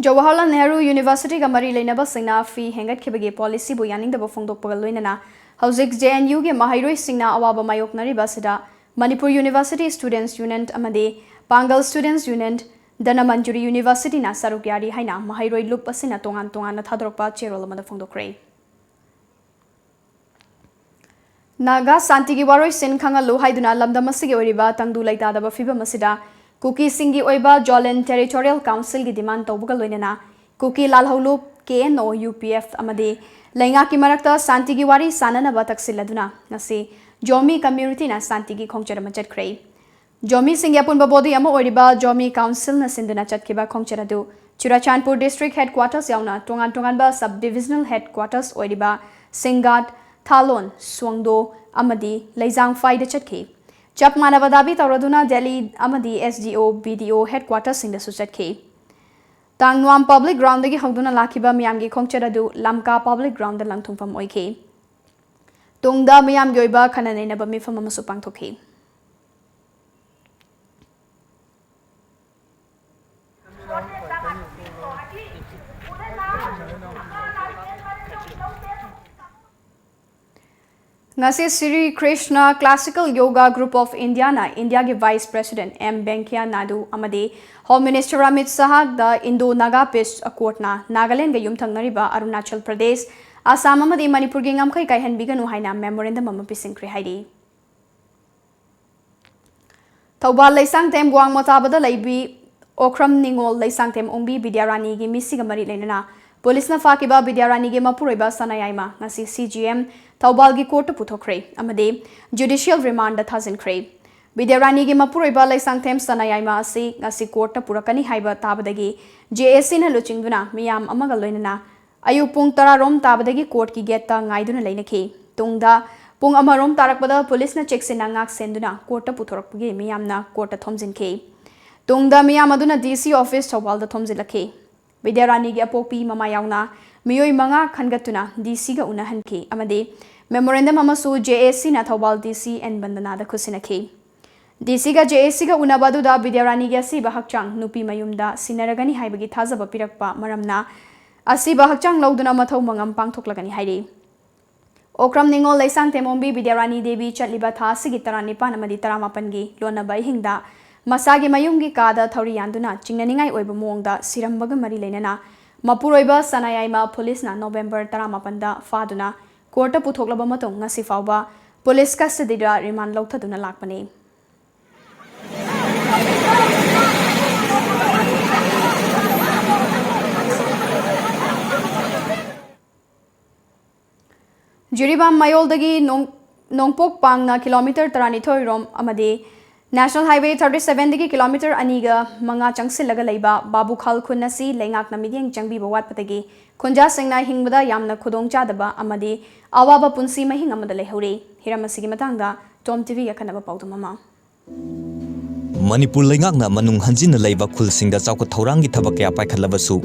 ꯖꯋꯥꯍꯔꯂꯥꯜ ꯅꯦꯍꯔꯨ ꯌꯨꯅꯤꯚꯔꯁꯤꯇꯤꯒ ꯃꯔꯤ ꯂꯩꯅꯕꯁꯤꯡꯅ ꯐꯤ ꯍꯦꯟꯒꯠꯈꯤꯕꯒꯤ ꯄꯣꯂꯤꯁꯤꯕꯨ ꯌꯥꯅꯤꯡꯗꯕ ꯐꯣꯡꯗꯣꯛꯄꯒ ꯂꯣꯏꯅꯅ ꯍꯧꯖꯤꯛ ꯖꯦ ꯑꯦꯟ ꯌꯨꯒꯤ ꯃꯍꯩꯔꯣꯏꯁꯤꯡꯅ ꯑꯋꯥꯕ ꯃꯥꯌꯣꯛꯅꯔꯤꯕ ꯑꯁꯤꯗ ꯃꯅꯤꯄꯨꯔ ꯌꯨꯅꯤꯚꯔꯁꯤꯇꯤ ꯁ꯭ꯇꯨꯗꯦꯟꯠꯁ ꯌꯨꯅꯤꯌꯟ ꯑꯃꯗꯤ ꯄꯥꯡꯒꯜ ꯁ꯭ꯇꯨꯗꯦꯟꯠꯁ ꯌꯨꯅꯤꯌꯟ, ꯙꯅꯃꯟꯖꯨꯔꯤ ꯌꯨꯅꯤꯚꯔꯁꯤꯇꯤꯅ ꯁꯔꯨꯛ ꯌꯥꯔꯤ ꯍꯥꯏꯅ ꯃꯍꯩꯔꯣꯏ ꯂꯨꯞ ꯑꯁꯤꯅ ꯇꯣꯉꯥꯟ ꯇꯣꯉꯥꯟꯅ ꯊꯥꯗꯣꯔꯛꯄ ꯆꯦꯔꯣꯜ ꯑꯃꯗ ꯐꯣꯡꯗꯣꯛꯈ꯭ꯔꯦ꯫ ꯅꯥꯒꯥ ꯁꯥꯟꯇꯤꯒꯤ ꯋꯥꯔꯣꯏꯁꯤꯟ ꯈꯪꯍꯜꯂꯨ ꯍꯥꯏꯗꯨꯅ ꯂꯝꯗꯝ ꯑꯁꯤꯒꯤ ꯑꯣꯏꯔꯤꯕ ꯇꯪꯗꯨ ꯂꯩꯇꯥꯗꯕ ꯐꯤꯕꯝ ꯑꯁꯤꯗ ꯀꯨꯀꯤꯁꯤꯡꯒꯤ ꯑꯣꯏꯕ ꯖꯣꯂꯦꯟ ꯇꯦꯔꯤꯇꯣꯔꯤꯌꯦꯜ ꯀꯥꯎꯟꯁꯤꯜꯒꯤ ꯗꯤꯃꯥꯟ ꯇꯧꯕꯒ ꯂꯣꯏꯅꯅ ꯀꯨꯀꯤ ꯂꯥꯜꯍꯧꯂꯨꯞ, ꯀꯦ N O, U P F ꯑꯃꯗꯤ ꯂꯩꯉꯥꯛꯀꯤ ꯃꯔꯛꯇ ꯁꯥꯟꯇꯤꯒꯤ ꯋꯥꯔꯤ ꯁꯥꯅꯅꯕ ꯇꯛꯁꯤꯜꯂꯗꯨꯅ ꯉꯁꯤ ꯖꯣꯃꯤ ꯀꯝꯃ꯭ꯌꯨꯅꯤꯇꯤꯅ ꯁꯥꯟꯇꯤꯒꯤ ꯈꯣꯡꯆꯠ ꯑꯃ ꯆꯠꯈ꯭ꯔꯦ꯫ ꯖꯣꯃꯤꯁꯤꯡꯒꯤ ꯑꯄꯨꯟꯕ ꯕꯣꯗꯤ ꯑꯃ ꯑꯣꯏꯔꯤꯕ ꯖꯣꯃꯤ ꯀꯥꯎꯟꯁꯤꯜꯅ ꯁꯤꯟꯗꯨꯅ ꯆꯠꯈꯤꯕ ꯈꯣꯡꯆꯠ ꯑꯗꯨ ꯆꯨꯔꯥꯆꯥꯟꯄꯨꯔ ꯗꯤꯁꯇ꯭ꯔꯤꯛ ꯍꯦꯗꯀ꯭ꯋꯥꯇꯔꯁ ꯌꯥꯎꯅ ꯇꯣꯉꯥꯟ ꯇꯣꯉꯥꯟꯕ ꯁꯕ ꯗꯤꯚꯤꯖꯅꯦꯜ ꯍꯦꯗꯀ꯭ꯋꯥꯇꯔꯁ ꯑꯣꯏꯔꯤꯕ ꯁꯤꯡꯒꯥꯠ, ꯊꯥꯂꯣꯟ, ꯁ꯭ꯋꯥꯡꯗꯣ ꯑꯃꯗꯤ ꯂꯩꯖꯥꯡꯐꯥꯏꯗ ꯆꯠꯈꯤ꯫ ꯆꯞ ꯃꯥꯟꯅꯕ ꯗꯥꯕꯤ ꯇꯧꯔꯗꯨꯅ ꯗꯦꯜꯂꯤ ꯑꯃꯗꯤ ꯑꯦꯁ ꯗꯤ ꯑꯣ, ꯕꯤ ꯗꯤ ꯑꯣ ꯍꯦꯗꯀ꯭ꯋꯥꯇꯔꯁꯤꯡꯗꯁꯨ ꯆꯠꯈꯤ꯫ ꯇꯥꯡꯅ꯭ꯋꯥꯝ ꯄꯕ꯭ꯂꯤꯛ ꯒ꯭ꯔꯥꯎꯟꯗꯒꯤ ꯍꯧꯗꯨꯅ ꯂꯥꯛꯈꯤꯕ ꯃꯤꯌꯥꯝꯒꯤ ꯈꯣꯡꯆꯠ ꯑꯗꯨ ꯂꯝꯀꯥ ꯄꯕ꯭ꯂꯤꯛ ꯒ꯭ꯔꯥꯎꯟꯗ ꯂꯪꯊꯨꯡꯐꯝ ꯑꯣꯏꯈꯤ꯫ ꯇꯨꯡꯗ ꯃꯤꯌꯥꯝꯒꯤ ꯑꯣꯏꯕ ꯈꯟꯅ ꯅꯩꯅꯕ ꯃꯤꯐꯝ ꯑꯃꯁꯨ ꯄꯥꯡꯊꯣꯛꯈꯤ꯫ ꯉꯁꯤ Shri Krishna classical yoga group of ꯏꯟꯗꯤꯌꯥꯅ ꯏꯟꯗꯤꯌꯥꯒꯤ vice president M Venkaiah Naidu ꯑꯃꯗꯤ ꯍꯣꯝ ꯃꯤꯅꯤꯁꯇꯔ ꯑꯃꯤꯠ ꯁꯍꯥꯗ ꯏꯟꯗꯣ ꯅꯥꯒꯥ ꯄꯤꯁ ꯑꯦꯀꯣꯔꯗꯅ ꯅꯥꯒꯥꯂꯦꯟꯒ ꯌꯨꯝꯊꯪꯅꯔꯤꯕ ꯑꯔꯨꯅꯥꯆꯜ ꯄ꯭ꯔꯗꯦꯁ, ꯑꯁꯥꯝ ꯑꯃꯗꯤ ꯃꯅꯤꯄꯨꯔꯒꯤ ꯉꯝꯈꯩ ꯀꯥꯏꯍꯟꯕꯤꯒꯅꯨ ꯍꯥꯏꯅ ꯃꯦꯃꯣꯔꯦꯟꯗꯝ ꯑꯃ ꯄꯤꯁꯤꯟꯈ꯭ꯔꯦ ꯍꯥꯏꯔꯤ꯫ ꯊꯧꯕꯥꯜ ꯂꯩꯁꯥꯡꯊꯦꯝ ꯋꯥꯡꯃ ꯇꯥꯕꯗ ꯂꯩꯕꯤ ꯑꯣꯀ꯭ꯔꯝ ꯅꯤꯉꯣꯜ ꯂꯩꯁꯥꯡꯊꯦꯝ ꯑꯣꯡꯕꯤ ꯕꯤꯗ꯭ꯌꯥꯔꯥꯅꯤꯒꯤ ꯃꯤꯁꯤꯒ ꯃꯔꯤ ꯂꯩꯅꯅ ꯄꯨꯂꯤꯁꯅ ꯐꯥꯈꯤꯕ ꯕꯤꯗ꯭ꯌꯥꯔꯥꯅꯤꯒꯤ ꯃꯄꯨꯔꯣꯏꯕ ꯁꯅꯥꯌꯥꯏꯃ ꯉꯁꯤ C G M ꯊꯧꯕꯥꯜꯒꯤ ꯀꯣꯔꯠꯇ ꯄꯨꯊꯣꯛꯈ꯭ꯔꯦ ꯑꯃꯗꯤ ꯖꯨꯗꯤꯁꯤꯌꯦꯜ ꯔꯤꯃꯥꯟꯗ ꯊꯥꯖꯤꯟꯈ꯭ꯔꯦ꯫ ꯕꯤꯗ꯭ꯌꯥꯔꯥꯅꯤꯒꯤ ꯃꯄꯨꯔꯣꯏꯕ ꯂꯩꯁꯥꯡꯊꯦꯝ ꯁꯅꯥꯌꯥꯏꯃ ꯑꯁꯤ ꯉꯁꯤ ꯀꯣꯔꯠꯇ ꯄꯨꯔꯛꯀꯅꯤ ꯍꯥꯏꯕ ꯇꯥꯕꯗꯒꯤ J A Cꯅ ꯂꯨꯆꯤꯡꯗꯨꯅ ꯃꯤꯌꯥꯝ ꯑꯃꯒ ꯂꯣꯏꯅꯅ ꯑꯌꯨꯛ ꯄꯨꯡ ꯇꯔꯥ ꯔꯣꯝ ꯇꯥꯕꯗꯒꯤ ꯀꯣꯔꯠꯀꯤ ꯒꯦꯠꯇ ꯉꯥꯏꯗꯨꯅ ꯂꯩꯅꯈꯤ꯫ ꯇꯨꯡꯗ ꯄꯨꯡ ꯑꯃ ꯔꯣꯝ ꯇꯥꯔꯛꯄꯗ ꯄꯨꯂꯤꯁꯅ ꯆꯦꯛꯁꯤꯟꯅ ꯉꯥꯛ ꯁꯦꯟꯗꯨꯅ ꯀꯣꯔꯠꯇ ꯄꯨꯊꯣꯔꯛꯄꯒꯤ ꯃꯤꯌꯥꯝꯅ ꯀꯣꯔꯠꯇ ꯊꯣꯝꯖꯤꯟꯈꯤ꯫ ꯇꯨꯡꯗ ꯃꯤꯌꯥꯝ ꯑꯗꯨꯅ D C office ꯊꯧꯕꯥꯜꯗ ꯊꯣꯝꯖꯤꯜꯂꯛꯈꯤ꯫ ꯕꯤꯗ꯭ꯌꯥꯔꯥꯅꯤꯒꯤ ꯑꯄꯣꯛꯄꯤ ꯃꯃꯥ ꯌꯥꯎꯅ ꯃꯤꯑꯣꯏ ꯃꯉꯥ ꯈꯟꯒꯠꯇꯨꯅ D Cꯒ ꯎꯅꯍꯟꯈꯤ ꯑꯃꯗꯤ memorandum ꯑꯃꯁꯨ J A Cꯅ Thoubal D C N ꯕꯟꯗꯅꯥꯗ ꯈꯨꯠꯁꯤꯟꯅꯈꯤ꯫ D Cꯒ J A Cꯒ ꯎꯅꯕ ꯑꯗꯨꯗ ꯕꯤꯗ꯭ꯌꯥꯔꯥꯅꯤꯒꯤ ꯑꯁꯤꯕ ꯍꯛꯆꯥꯡ ꯅꯨꯄꯤ ꯃꯌꯨꯝꯗ ꯁꯤꯟꯅꯔꯒꯅꯤ ꯍꯥꯏꯕꯒꯤ ꯊꯥꯖꯕ ꯄꯤꯔꯛꯄ ꯃꯔꯝꯅ ꯑꯁꯤꯕ ꯍꯛꯆꯥꯡ ꯂꯧꯗꯨꯅ ꯃꯊꯧ ꯃꯉꯝ ꯄꯥꯡꯊꯣꯛꯂꯒꯅꯤ ꯍꯥꯏꯔꯤ꯫ ꯑꯣꯀ꯭ꯔꯝ ꯅꯤꯉꯣꯜ ꯂꯩꯁꯥꯡꯊꯦꯝ ꯑꯣꯡꯕꯤ ꯕꯤꯗ꯭ꯌꯥꯔꯥꯅꯤ ꯗꯦꯕꯤ ꯆꯠꯂꯤꯕ ꯊꯥ ꯑꯁꯤꯒꯤ ꯇꯔꯥꯅꯤꯄꯥꯟ ꯑꯃꯗꯤ ꯇꯔꯥꯃꯥꯄꯟꯒꯤ ꯂꯣꯟꯅꯕ ꯑꯍꯤꯡꯗ ꯃꯁꯥꯒꯤ ꯃꯌꯨꯝꯒꯤ ꯀꯥꯗ ꯊꯧꯔꯤ ꯌꯥꯟꯗꯨꯅ ꯆꯤꯡꯅꯅꯤꯡꯉꯥꯏ ꯑꯣꯏꯕ ꯃꯑꯣꯡꯗ ꯁꯤꯔꯝꯕꯒ ꯃꯔꯤ ꯂꯩꯅꯅ ꯃꯄꯨꯔꯣꯏꯕ ꯁꯅꯥꯌꯥꯏꯃ ꯄꯨꯂꯤꯁꯅ November ꯇꯔꯥꯃꯥꯄꯟꯗ ꯐꯥꯗꯨꯅ ꯀꯣꯔꯠꯇ ꯄꯨꯊꯣꯛꯂꯕ ꯃꯇꯨꯡ ꯉꯁꯤ ꯐꯥꯎꯕ ꯄꯨꯂꯤꯁ custody ꯗ ꯔꯤꯃꯥꯟ ꯂꯧꯊꯗꯨꯅ ꯂꯥꯛꯄꯅꯤ꯫ ꯖꯤꯔꯤꯕꯥꯝ ꯃꯌꯣꯜꯗꯒꯤ ꯅꯣꯡ-, ꯅꯣꯡꯄꯣꯛ ꯄꯥꯡꯅ kilometre ꯇꯔꯥꯅꯤꯊꯣꯏ ꯔꯣꯝ ꯑꯃꯗꯤ National Highway thirty seven ꯗꯒꯤ kilometre ꯑꯅꯤꯒ ꯃꯉꯥ ꯆꯪꯁꯤꯜꯂꯒ ꯂꯩꯕ ꯕꯥꯕꯨꯈꯜ ꯈꯨꯟ ꯑꯁꯤ ꯂꯩꯉꯥꯛꯅ ꯃꯤꯠꯌꯦꯡ ꯆꯪꯕꯤꯕ ꯋꯥꯠꯄꯗꯒꯤ ꯈꯨꯟꯖꯥꯁꯤꯡꯅ ꯍꯤꯡꯕꯗ ꯌꯥꯝꯅ ꯈꯨꯗꯣꯡꯆꯥꯗꯕ ꯑꯃꯗꯤ ꯑꯋꯥꯕ ꯄꯨꯟꯁꯤ ꯃꯍꯤꯡ ꯑꯃꯗ ꯂꯩꯍꯧꯔꯤ꯫ ꯍꯤꯔꯝ ꯑꯁꯤꯒꯤ ꯃꯇꯥꯡꯗ Tom TV ꯒꯤ ꯑꯈꯟꯅꯕ ꯄꯥꯎꯗꯝ ꯑꯃ꯫ ꯃꯅꯤꯄꯨꯔ ꯂꯩꯉꯥꯛꯅ ꯃꯅꯨꯡ ꯍꯟꯖꯤꯟꯅ ꯂꯩꯕ ꯈꯨꯜꯁꯤꯡꯗ ꯆꯥꯎꯈꯠ ꯊꯧꯔꯥꯡꯒꯤ ꯊꯕꯛ ꯀꯌꯥ ꯄꯥꯏꯈꯠꯂꯕꯁꯨ,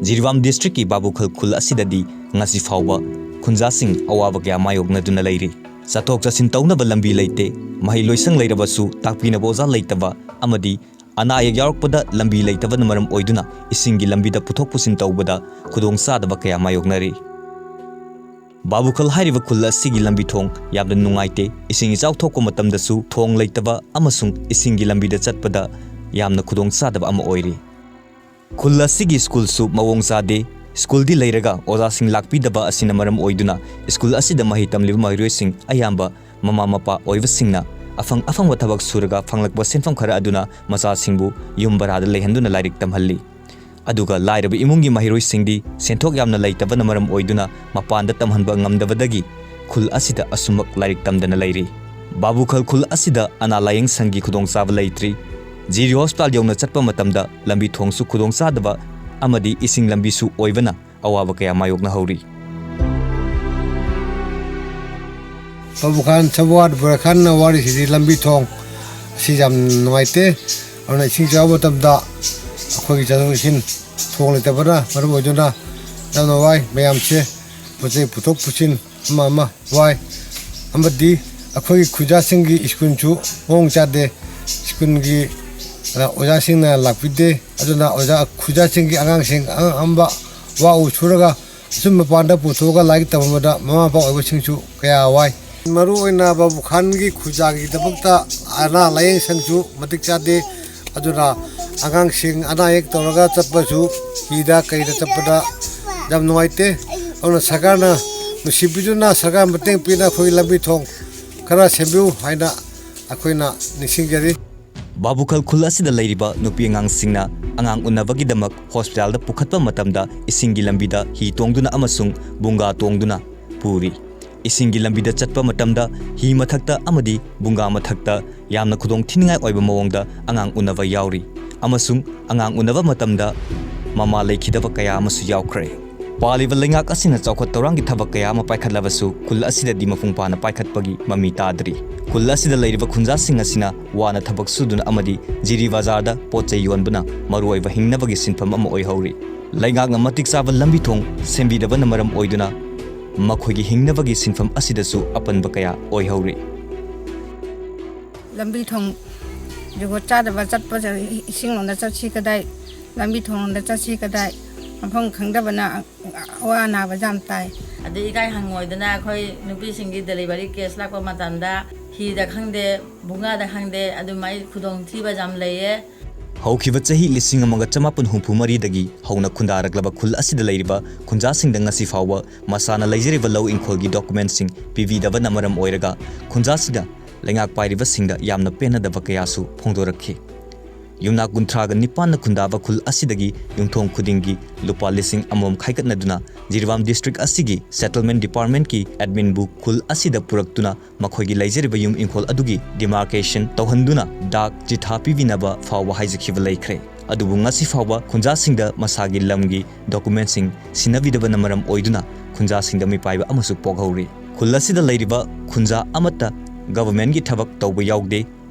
ꯖꯤꯔꯤꯕꯥꯝ district ꯀꯤ ꯕꯥꯕꯨꯈꯜ ꯈꯨꯜ ꯑꯁꯤꯗꯗꯤ ꯉꯁꯤ ꯐꯥꯎꯕ ꯈꯨꯟꯖꯥꯁꯤꯡ ꯑꯋꯥꯕ ꯀꯌꯥ ꯃꯥꯌꯣꯛꯅꯗꯨꯅ ꯂꯩꯔꯤ꯫ ꯆꯠꯊꯣꯛ ꯆꯠꯁꯤꯟ ꯇꯧꯅꯕ ꯂꯝꯕꯤ ꯂꯩꯇꯦ, ꯃꯍꯩ ꯂꯣꯏꯁꯪ ꯂꯩꯔꯕꯁꯨ ꯇꯥꯛꯄꯤꯅꯕ ꯑꯣꯖꯥ ꯂꯩꯇꯕ ꯑꯃꯗꯤ ꯑꯅꯥ ꯑꯌꯦꯛ ꯌꯥꯎꯔꯛꯄꯗ ꯂꯝꯕꯤ ꯂꯩꯇꯕꯅ ꯃꯔꯝ ꯑꯣꯏꯗꯨꯅ ꯏꯁꯤꯡꯒꯤ ꯂꯝꯕꯤꯗ ꯄꯨꯊꯣꯛ ꯄꯨꯁꯤꯟ ꯇꯧꯕꯗ ꯈꯨꯗꯣꯡꯆꯥꯗꯕ ꯀꯌꯥ ꯃꯥꯌꯣꯛꯅꯔꯤ꯫ ꯕꯥꯕꯨꯈꯜ ꯍꯥꯏꯔꯤꯕ ꯈꯨꯜ ꯑꯁꯤꯒꯤ ꯂꯝꯕꯤ ꯊꯣꯡ ꯌꯥꯝꯅ ꯅꯨꯡꯉꯥꯏꯇꯦ꯫ ꯏꯁꯤꯡ ꯏꯆꯥꯎ ꯊꯣꯛꯄ ꯃꯇꯝꯗꯁꯨ ꯊꯣꯡ ꯂꯩꯇꯕ ꯑꯃꯁꯨꯡ ꯏꯁꯤꯡꯒꯤ ꯂꯝꯕꯤꯗ ꯆꯠꯄꯗ ꯌꯥꯝꯅ ꯈꯨꯗꯣꯡꯆꯥꯗꯕ ꯑꯃ ꯑꯣꯏꯔꯤ꯫ ꯈꯨꯜ ꯑꯁꯤꯒꯤ ꯁ꯭ꯀꯨꯜꯁꯨ ꯃꯑꯣꯡ ꯆꯥꯗꯦ꯫ ꯁ꯭ꯀꯨꯜꯗꯤ ꯂꯩꯔꯒ ꯑꯣꯖꯥꯁꯤꯡ ꯂꯥꯛꯄꯤꯗꯕ ꯑꯁꯤꯅ ꯃꯔꯝ ꯑꯣꯏꯗꯨꯅ ꯁ꯭ꯀꯨꯜ ꯑꯁꯤꯗ ꯃꯍꯩ ꯇꯝꯂꯤꯕ ꯃꯍꯩꯔꯣꯏꯁꯤꯡ ꯑꯌꯥꯝꯕ ꯃꯃꯥ ꯃꯄꯥ ꯑꯣꯏꯕꯁꯤꯡꯅ ꯑꯐꯪ ꯑꯐꯪꯕ ꯊꯕꯛ ꯁꯨꯔꯒ ꯐꯪꯂꯛꯄ ꯁꯦꯟꯐꯝ ꯈꯔ ꯑꯗꯨꯅ ꯃꯆꯥꯁꯤꯡꯕꯨ ꯌꯨꯝ ꯚꯔꯥꯗ ꯂꯩꯍꯟꯗꯨꯅ ꯂꯥꯏꯔꯤꯛ ꯇꯝꯍꯜꯂꯤ꯫ ꯑꯗꯨꯒ ꯂꯥꯏꯔꯕ ꯏꯃꯨꯡꯒꯤ ꯃꯍꯩꯔꯣꯏꯁꯤꯡꯗꯤ ꯁꯦꯟꯊꯣꯛ ꯌꯥꯝꯅ ꯂꯩꯇꯕꯅ ꯃꯔꯝ ꯑꯣꯏꯗꯨꯅ ꯃꯄꯥꯟꯗ ꯇꯝꯍꯟꯕ ꯉꯝꯗꯕꯗꯒꯤ ꯈꯨꯜ ꯑꯁꯤꯗ ꯑꯁꯨꯃꯛ ꯂꯥꯏꯔꯤꯛ ꯇꯝꯗꯅ ꯂꯩꯔꯤ꯫ ꯕꯥꯕꯨꯈꯜ ꯈꯨꯜ ꯑꯁꯤꯗ ꯑꯅꯥ ꯂꯥꯌꯦꯡ ꯁꯪꯒꯤ ꯈꯨꯗꯣꯡꯆꯥꯕ ꯂꯩꯇ꯭ꯔꯤ꯫ ꯖꯤꯔꯤ ꯍꯣꯁꯄꯤꯇꯥꯜ ꯌꯧꯅ ꯆꯠꯄ ꯃꯇꯝꯗ ꯂꯝꯕꯤ ꯊꯣꯡꯁꯨ ꯈꯨꯗꯣꯡꯆꯥꯗꯕ ꯑꯃꯗꯤ ꯏꯁꯤꯡ ꯂꯝꯕꯤꯁꯨ ꯑꯣꯏꯕꯅ ꯑꯋꯥꯕ ꯀꯌꯥ ꯃꯥꯌꯣꯛꯅꯍꯧꯔꯤ꯫ ꯕꯥꯕꯨꯈꯥꯟ ꯁꯕꯨꯋꯥꯠ ꯕꯣꯔꯥꯈꯥꯟꯅ ꯋꯥꯔꯤꯁꯤꯗꯤ ꯂꯝꯕꯤ ꯊꯣꯡ ꯑꯁꯤ ꯌꯥꯝ ꯅꯨꯡꯉꯥꯏꯇꯦ꯫ ꯑꯗꯨꯅ ꯏꯁꯤꯡ ꯆꯥꯎꯕ ꯃꯇꯝꯗ ꯑꯩꯈꯣꯏꯒꯤ ꯆꯠꯊꯣꯛ ꯆꯠꯁꯤꯟ ꯊꯣꯡ ꯂꯩꯇꯕꯅ ꯃꯔꯝ ꯑꯣꯏꯗꯨꯅ ꯌꯥꯝꯅ ꯋꯥꯏ꯫ ꯃꯌꯥꯝꯁꯦ ꯄꯣꯠ ꯆꯩ ꯄꯨꯊꯣꯛ ꯄꯨꯁꯤꯟ ꯑꯃ ꯑꯃ ꯋꯥꯏ꯫ ꯑꯃꯗꯤ ꯑꯩꯈꯣꯏꯒꯤ ꯈꯨꯟꯖꯥꯁꯤꯡꯒꯤ ꯁ꯭ꯀꯨꯜꯁꯨ ꯃꯑꯣꯡ ꯆꯥꯗꯦ꯫ ꯁ꯭ꯀꯨꯜꯒꯤ, ꯑ, ꯑꯣꯖꯥꯁꯤꯡꯅ ꯂꯥꯛꯄꯤꯗꯦ꯫ ꯑꯗꯨꯅ ꯑꯣꯖꯥ, ꯈꯨꯟꯖꯥꯁꯤꯡꯒꯤ ꯑꯉꯥꯡꯁꯤꯡ ꯑꯉꯝ ꯑꯉꯝꯕ ꯋꯥ ꯎ ꯁꯨꯔꯒ ꯑꯁꯨꯝ ꯃꯄꯥꯟꯗ ꯄꯨꯊꯣꯛꯑꯒ ꯂꯥꯏꯔꯤꯛ ꯇꯝꯍꯟꯕꯗ ꯃꯃꯥ ꯃꯄꯥ ꯑꯣꯏꯕꯁꯤꯡꯁꯨ ꯀꯌꯥ ꯋꯥꯏ꯫ ꯃꯔꯨꯑꯣꯏꯅ ꯕꯥꯕꯨꯈꯥꯟꯒꯤ ꯈꯨꯖꯥꯒꯤꯗꯃꯛꯇ ꯑꯅꯥ ꯂꯥꯌꯦꯡ ꯁꯪꯁꯨ ꯃꯇꯤꯛ ꯆꯥꯗꯦ꯫ ꯑꯗꯨꯅ ꯑꯉꯥꯡꯁꯤꯡ ꯑꯅꯥ ꯑꯌꯦꯛ ꯇꯧꯔꯒ ꯆꯠꯄꯁꯨ ꯍꯤꯗ ꯀꯩꯗ ꯆꯠꯄꯗ ꯌꯥꯝ ꯅꯨꯡꯉꯥꯏꯇꯦ꯫ ꯑꯗꯨꯅ ꯁꯔꯀꯥꯔꯅ ꯅꯨꯡꯁꯤꯕꯤꯗꯨꯅ ꯁꯔꯀꯥꯔ ꯃꯇꯦꯡ ꯄꯤꯅ ꯑꯩꯈꯣꯏꯒꯤ ꯂꯝꯕꯤ ꯊꯣꯡ ꯈꯔ ꯁꯦꯝꯕꯤꯌꯨ ꯍꯥꯏꯅ ꯑꯩꯈꯣꯏꯅ ꯅꯤꯡꯁꯤꯡꯖꯔꯤ꯫ ꯕꯥꯕꯨꯈꯜ ꯈꯨꯜ ꯑꯁꯤꯗ ꯂꯩꯔꯤꯕ ꯅꯨꯄꯤ ꯑꯉꯥꯡꯁꯤꯡꯅ ꯑꯉꯥꯡ ꯎꯅꯕꯒꯤꯗꯃꯛ ꯍꯣꯁꯄꯤꯇꯥꯜꯗ ꯄꯨꯈꯠꯄ ꯃꯇꯝꯗ ꯏꯁꯤꯡꯒꯤ ꯂꯝꯕꯤꯗ ꯍꯤ ꯇꯣꯡꯗꯨꯅ ꯑꯃꯁꯨꯡ ꯕꯨꯡꯒꯥ ꯇꯣꯡꯗꯨꯅ ꯄꯨꯔꯤ꯫ ꯏꯁꯤꯡꯒꯤ ꯂꯝꯕꯤꯗ ꯆꯠꯄ ꯃꯇꯝꯗ ꯍꯤ ꯃꯊꯛꯇ ꯑꯃꯗꯤ ꯕꯨꯡꯒꯥ ꯃꯊꯛꯇ ꯌꯥꯝꯅ ꯈꯨꯗꯣꯡ ꯊꯤꯅꯤꯡꯉꯥꯏ ꯑꯣꯏꯕ ꯃꯑꯣꯡꯗ ꯑꯉꯥꯡ ꯎꯅꯕ ꯌꯥꯎꯔꯤ, ꯑꯃꯁꯨꯡ ꯑꯉꯥꯡ ꯎꯅꯕ ꯃꯇꯝꯗ ꯃꯃꯥ ꯂꯩꯈꯤꯗꯕ ꯀꯌꯥ ꯑꯃꯁꯨ ꯌꯥꯎꯈ꯭ꯔꯦ꯫ ꯄꯥꯜꯂꯤꯕ ꯂꯩꯉꯥꯛ ꯑꯁꯤꯅ ꯆꯥꯎꯈꯠ ꯊꯧꯔꯥꯡꯒꯤ ꯊꯕꯛ ꯀꯌꯥ ꯑꯃ ꯄꯥꯏꯈꯠꯂꯕꯁꯨ ꯈꯨꯜ ꯑꯁꯤꯗꯗꯤ ꯃꯄꯨꯡ ꯐꯥꯅ ꯄꯥꯏꯈꯠꯄꯒꯤ ꯃꯃꯤ ꯇꯥꯗ꯭ꯔꯤ꯫ ꯈꯨꯜ ꯑꯁꯤꯗ ꯂꯩꯔꯤꯕ ꯈꯨꯟꯖꯥꯁꯤꯡ ꯑꯁꯤꯅ ꯋꯥꯅ ꯊꯕꯛ ꯁꯨꯗꯨꯅ ꯑꯃꯗꯤ ꯖꯤꯔꯤ ꯕꯖꯥꯔꯗ ꯄꯣꯠ ꯆꯩ ꯌꯣꯟꯕꯅ ꯃꯔꯨꯑꯣꯏꯕ ꯍꯤꯡꯅꯕꯒꯤ ꯁꯤꯟꯐꯝ ꯑꯃ ꯑꯣꯏꯍꯧꯔꯤ꯫ ꯂꯩꯉꯥꯛꯅ ꯃꯇꯤꯛ ꯆꯥꯕ ꯂꯝꯕꯤ ꯊꯣꯡ ꯁꯦꯝꯕꯤꯗꯕꯅ ꯃꯔꯝ ꯑꯣꯏꯗꯨꯅ ꯃꯈꯣꯏꯒꯤ ꯍꯤꯡꯅꯕꯒꯤ ꯁꯤꯟꯐꯝ ꯑꯁꯤꯗꯁꯨ ꯑꯄꯟꯕ ꯀꯌꯥ ꯑꯣꯏꯍꯧꯔꯤ꯫ ꯂꯝꯕꯤ ꯊꯣꯡ ꯖꯨꯒꯣꯠ ꯆꯥꯗꯕ ꯆꯠꯄꯁꯦ, ꯏꯁꯤꯡ ꯂꯣꯝꯗ ꯆꯠꯁꯤ ꯀꯗꯥꯏ, ꯂꯝꯕꯤ ꯊꯣꯡ ꯂꯣꯝꯗ ꯆꯠꯁꯤ ꯀꯗꯥꯏ, ꯃꯐꯝ ꯈꯪꯗꯕꯅ ꯑꯋꯥ ꯑꯅꯥꯕ ꯌꯥꯝ ꯇꯥꯏ꯫ ꯑꯗꯩ ꯏꯀꯥꯏ ꯍꯪꯉꯣꯏꯗꯅ ꯑꯩꯈꯣꯏ ꯅꯨꯄꯤꯁꯤꯡꯒꯤ delivery case ꯂꯥꯛꯄ ꯃꯇꯝꯗ ꯍꯤꯗ ꯈꯪꯗꯦ, ꯕꯨꯡꯉꯥꯗ ꯈꯪꯗꯦ, ꯑꯗꯨꯃꯥꯏ ꯈꯨꯗꯣꯡꯊꯤꯕ ꯌꯥꯝ ꯂꯩꯌꯦ꯫ ꯍꯧꯈꯤꯕ ꯆꯍꯤ ꯂꯤꯁꯤꯡ ꯑꯃꯒ ꯆꯃꯥꯄꯟ ꯍꯨꯝꯐꯨ ꯃꯔꯤꯗꯒꯤ ꯍꯧꯅ ꯈꯨꯟꯗꯥꯔꯛꯂꯕ ꯈꯨꯜ ꯑꯁꯤꯗ ꯂꯩꯔꯤꯕ ꯈꯨꯟꯖꯥꯁꯤꯡꯗ ꯉꯁꯤ ꯐꯥꯎꯕ ꯃꯁꯥꯅ ꯂꯩꯖꯔꯤꯕ ꯂꯧ ꯏꯪꯈꯣꯜꯒꯤ documentꯁꯤꯡ ꯄꯤꯕꯤꯗꯕꯅ ꯃꯔꯝ ꯑꯣꯏꯔꯒ ꯈꯨꯟꯖꯥꯁꯤꯡꯅ ꯂꯩꯉꯥꯛ ꯄꯥꯏꯔꯤꯕꯁꯤꯡꯗ ꯌꯥꯝꯅ ꯄꯦꯟꯅꯗꯕ ꯀꯌꯥꯁꯨ ꯐꯣꯡꯗꯣꯔꯛꯈꯤ꯫ ꯌꯨꯝꯅꯥꯛ ꯀꯨꯟꯊ꯭ꯔꯥꯒ ꯅꯤꯄꯥꯟꯅ ꯈꯨꯟꯗꯥꯕ ꯈꯨꯜ ꯑꯁꯤꯗꯒꯤ ꯌꯨꯝꯊꯣꯡ ꯈꯨꯗꯤꯡꯒꯤ ꯂꯨꯄꯥ ꯂꯤꯁꯤꯡ ꯑꯃꯃꯝ ꯈꯥꯏꯒꯠꯅꯗꯨꯅ ꯖꯤꯔꯤꯕꯥꯝ ꯗꯤꯁꯇ꯭ꯔꯤꯛ ꯑꯁꯤꯒꯤ ꯁꯦꯇꯜꯃꯦꯟ ꯗꯤꯄꯥꯔꯠꯃꯦꯟꯠꯀꯤ ꯑꯦꯗꯃꯤꯟꯕꯨ ꯈꯨꯜ ꯑꯁꯤꯗ ꯄꯨꯔꯛꯇꯨꯅ ꯃꯈꯣꯏꯒꯤ ꯂꯩꯖꯔꯤꯕ ꯌꯨꯝ ꯏꯪꯈꯣꯜ ꯑꯗꯨꯒꯤ ꯗꯤꯃꯥꯔꯀꯦꯁꯟ ꯇꯧꯍꯟꯗꯨꯅ ꯗꯥꯛ ꯆꯤꯊꯥ ꯄꯤꯕꯤꯅꯕ ꯐꯥꯎꯕ ꯍꯥꯏꯖꯈꯤꯕ ꯂꯩꯈ꯭ꯔꯦ꯫ ꯑꯗꯨꯕꯨ ꯉꯁꯤ ꯐꯥꯎꯕ ꯈꯨꯟꯖꯥꯁꯤꯡꯗ ꯃꯁꯥꯒꯤ ꯂꯝꯒꯤ ꯗꯣꯀꯨꯃꯦꯟꯠꯁꯤꯡ ꯁꯤꯟꯅꯕꯤꯗꯕꯅ ꯃꯔꯝ ꯑꯣꯏꯗꯨꯅ ꯈꯨꯟꯖꯥꯁꯤꯡꯗ ꯃꯤꯄꯥꯏꯕ ꯑꯃꯁꯨ ꯄꯣꯛꯍꯧꯔꯤ꯫ ꯈꯨꯜ ꯑꯁꯤꯗ ꯂꯩꯔꯤꯕ ꯈꯨꯟꯖꯥ ꯑꯃꯠꯇ ꯒꯚꯔꯟꯃꯦꯟꯠꯀꯤ ꯊꯕꯛ ꯇꯧꯕ ꯌꯥꯎꯗꯦ꯫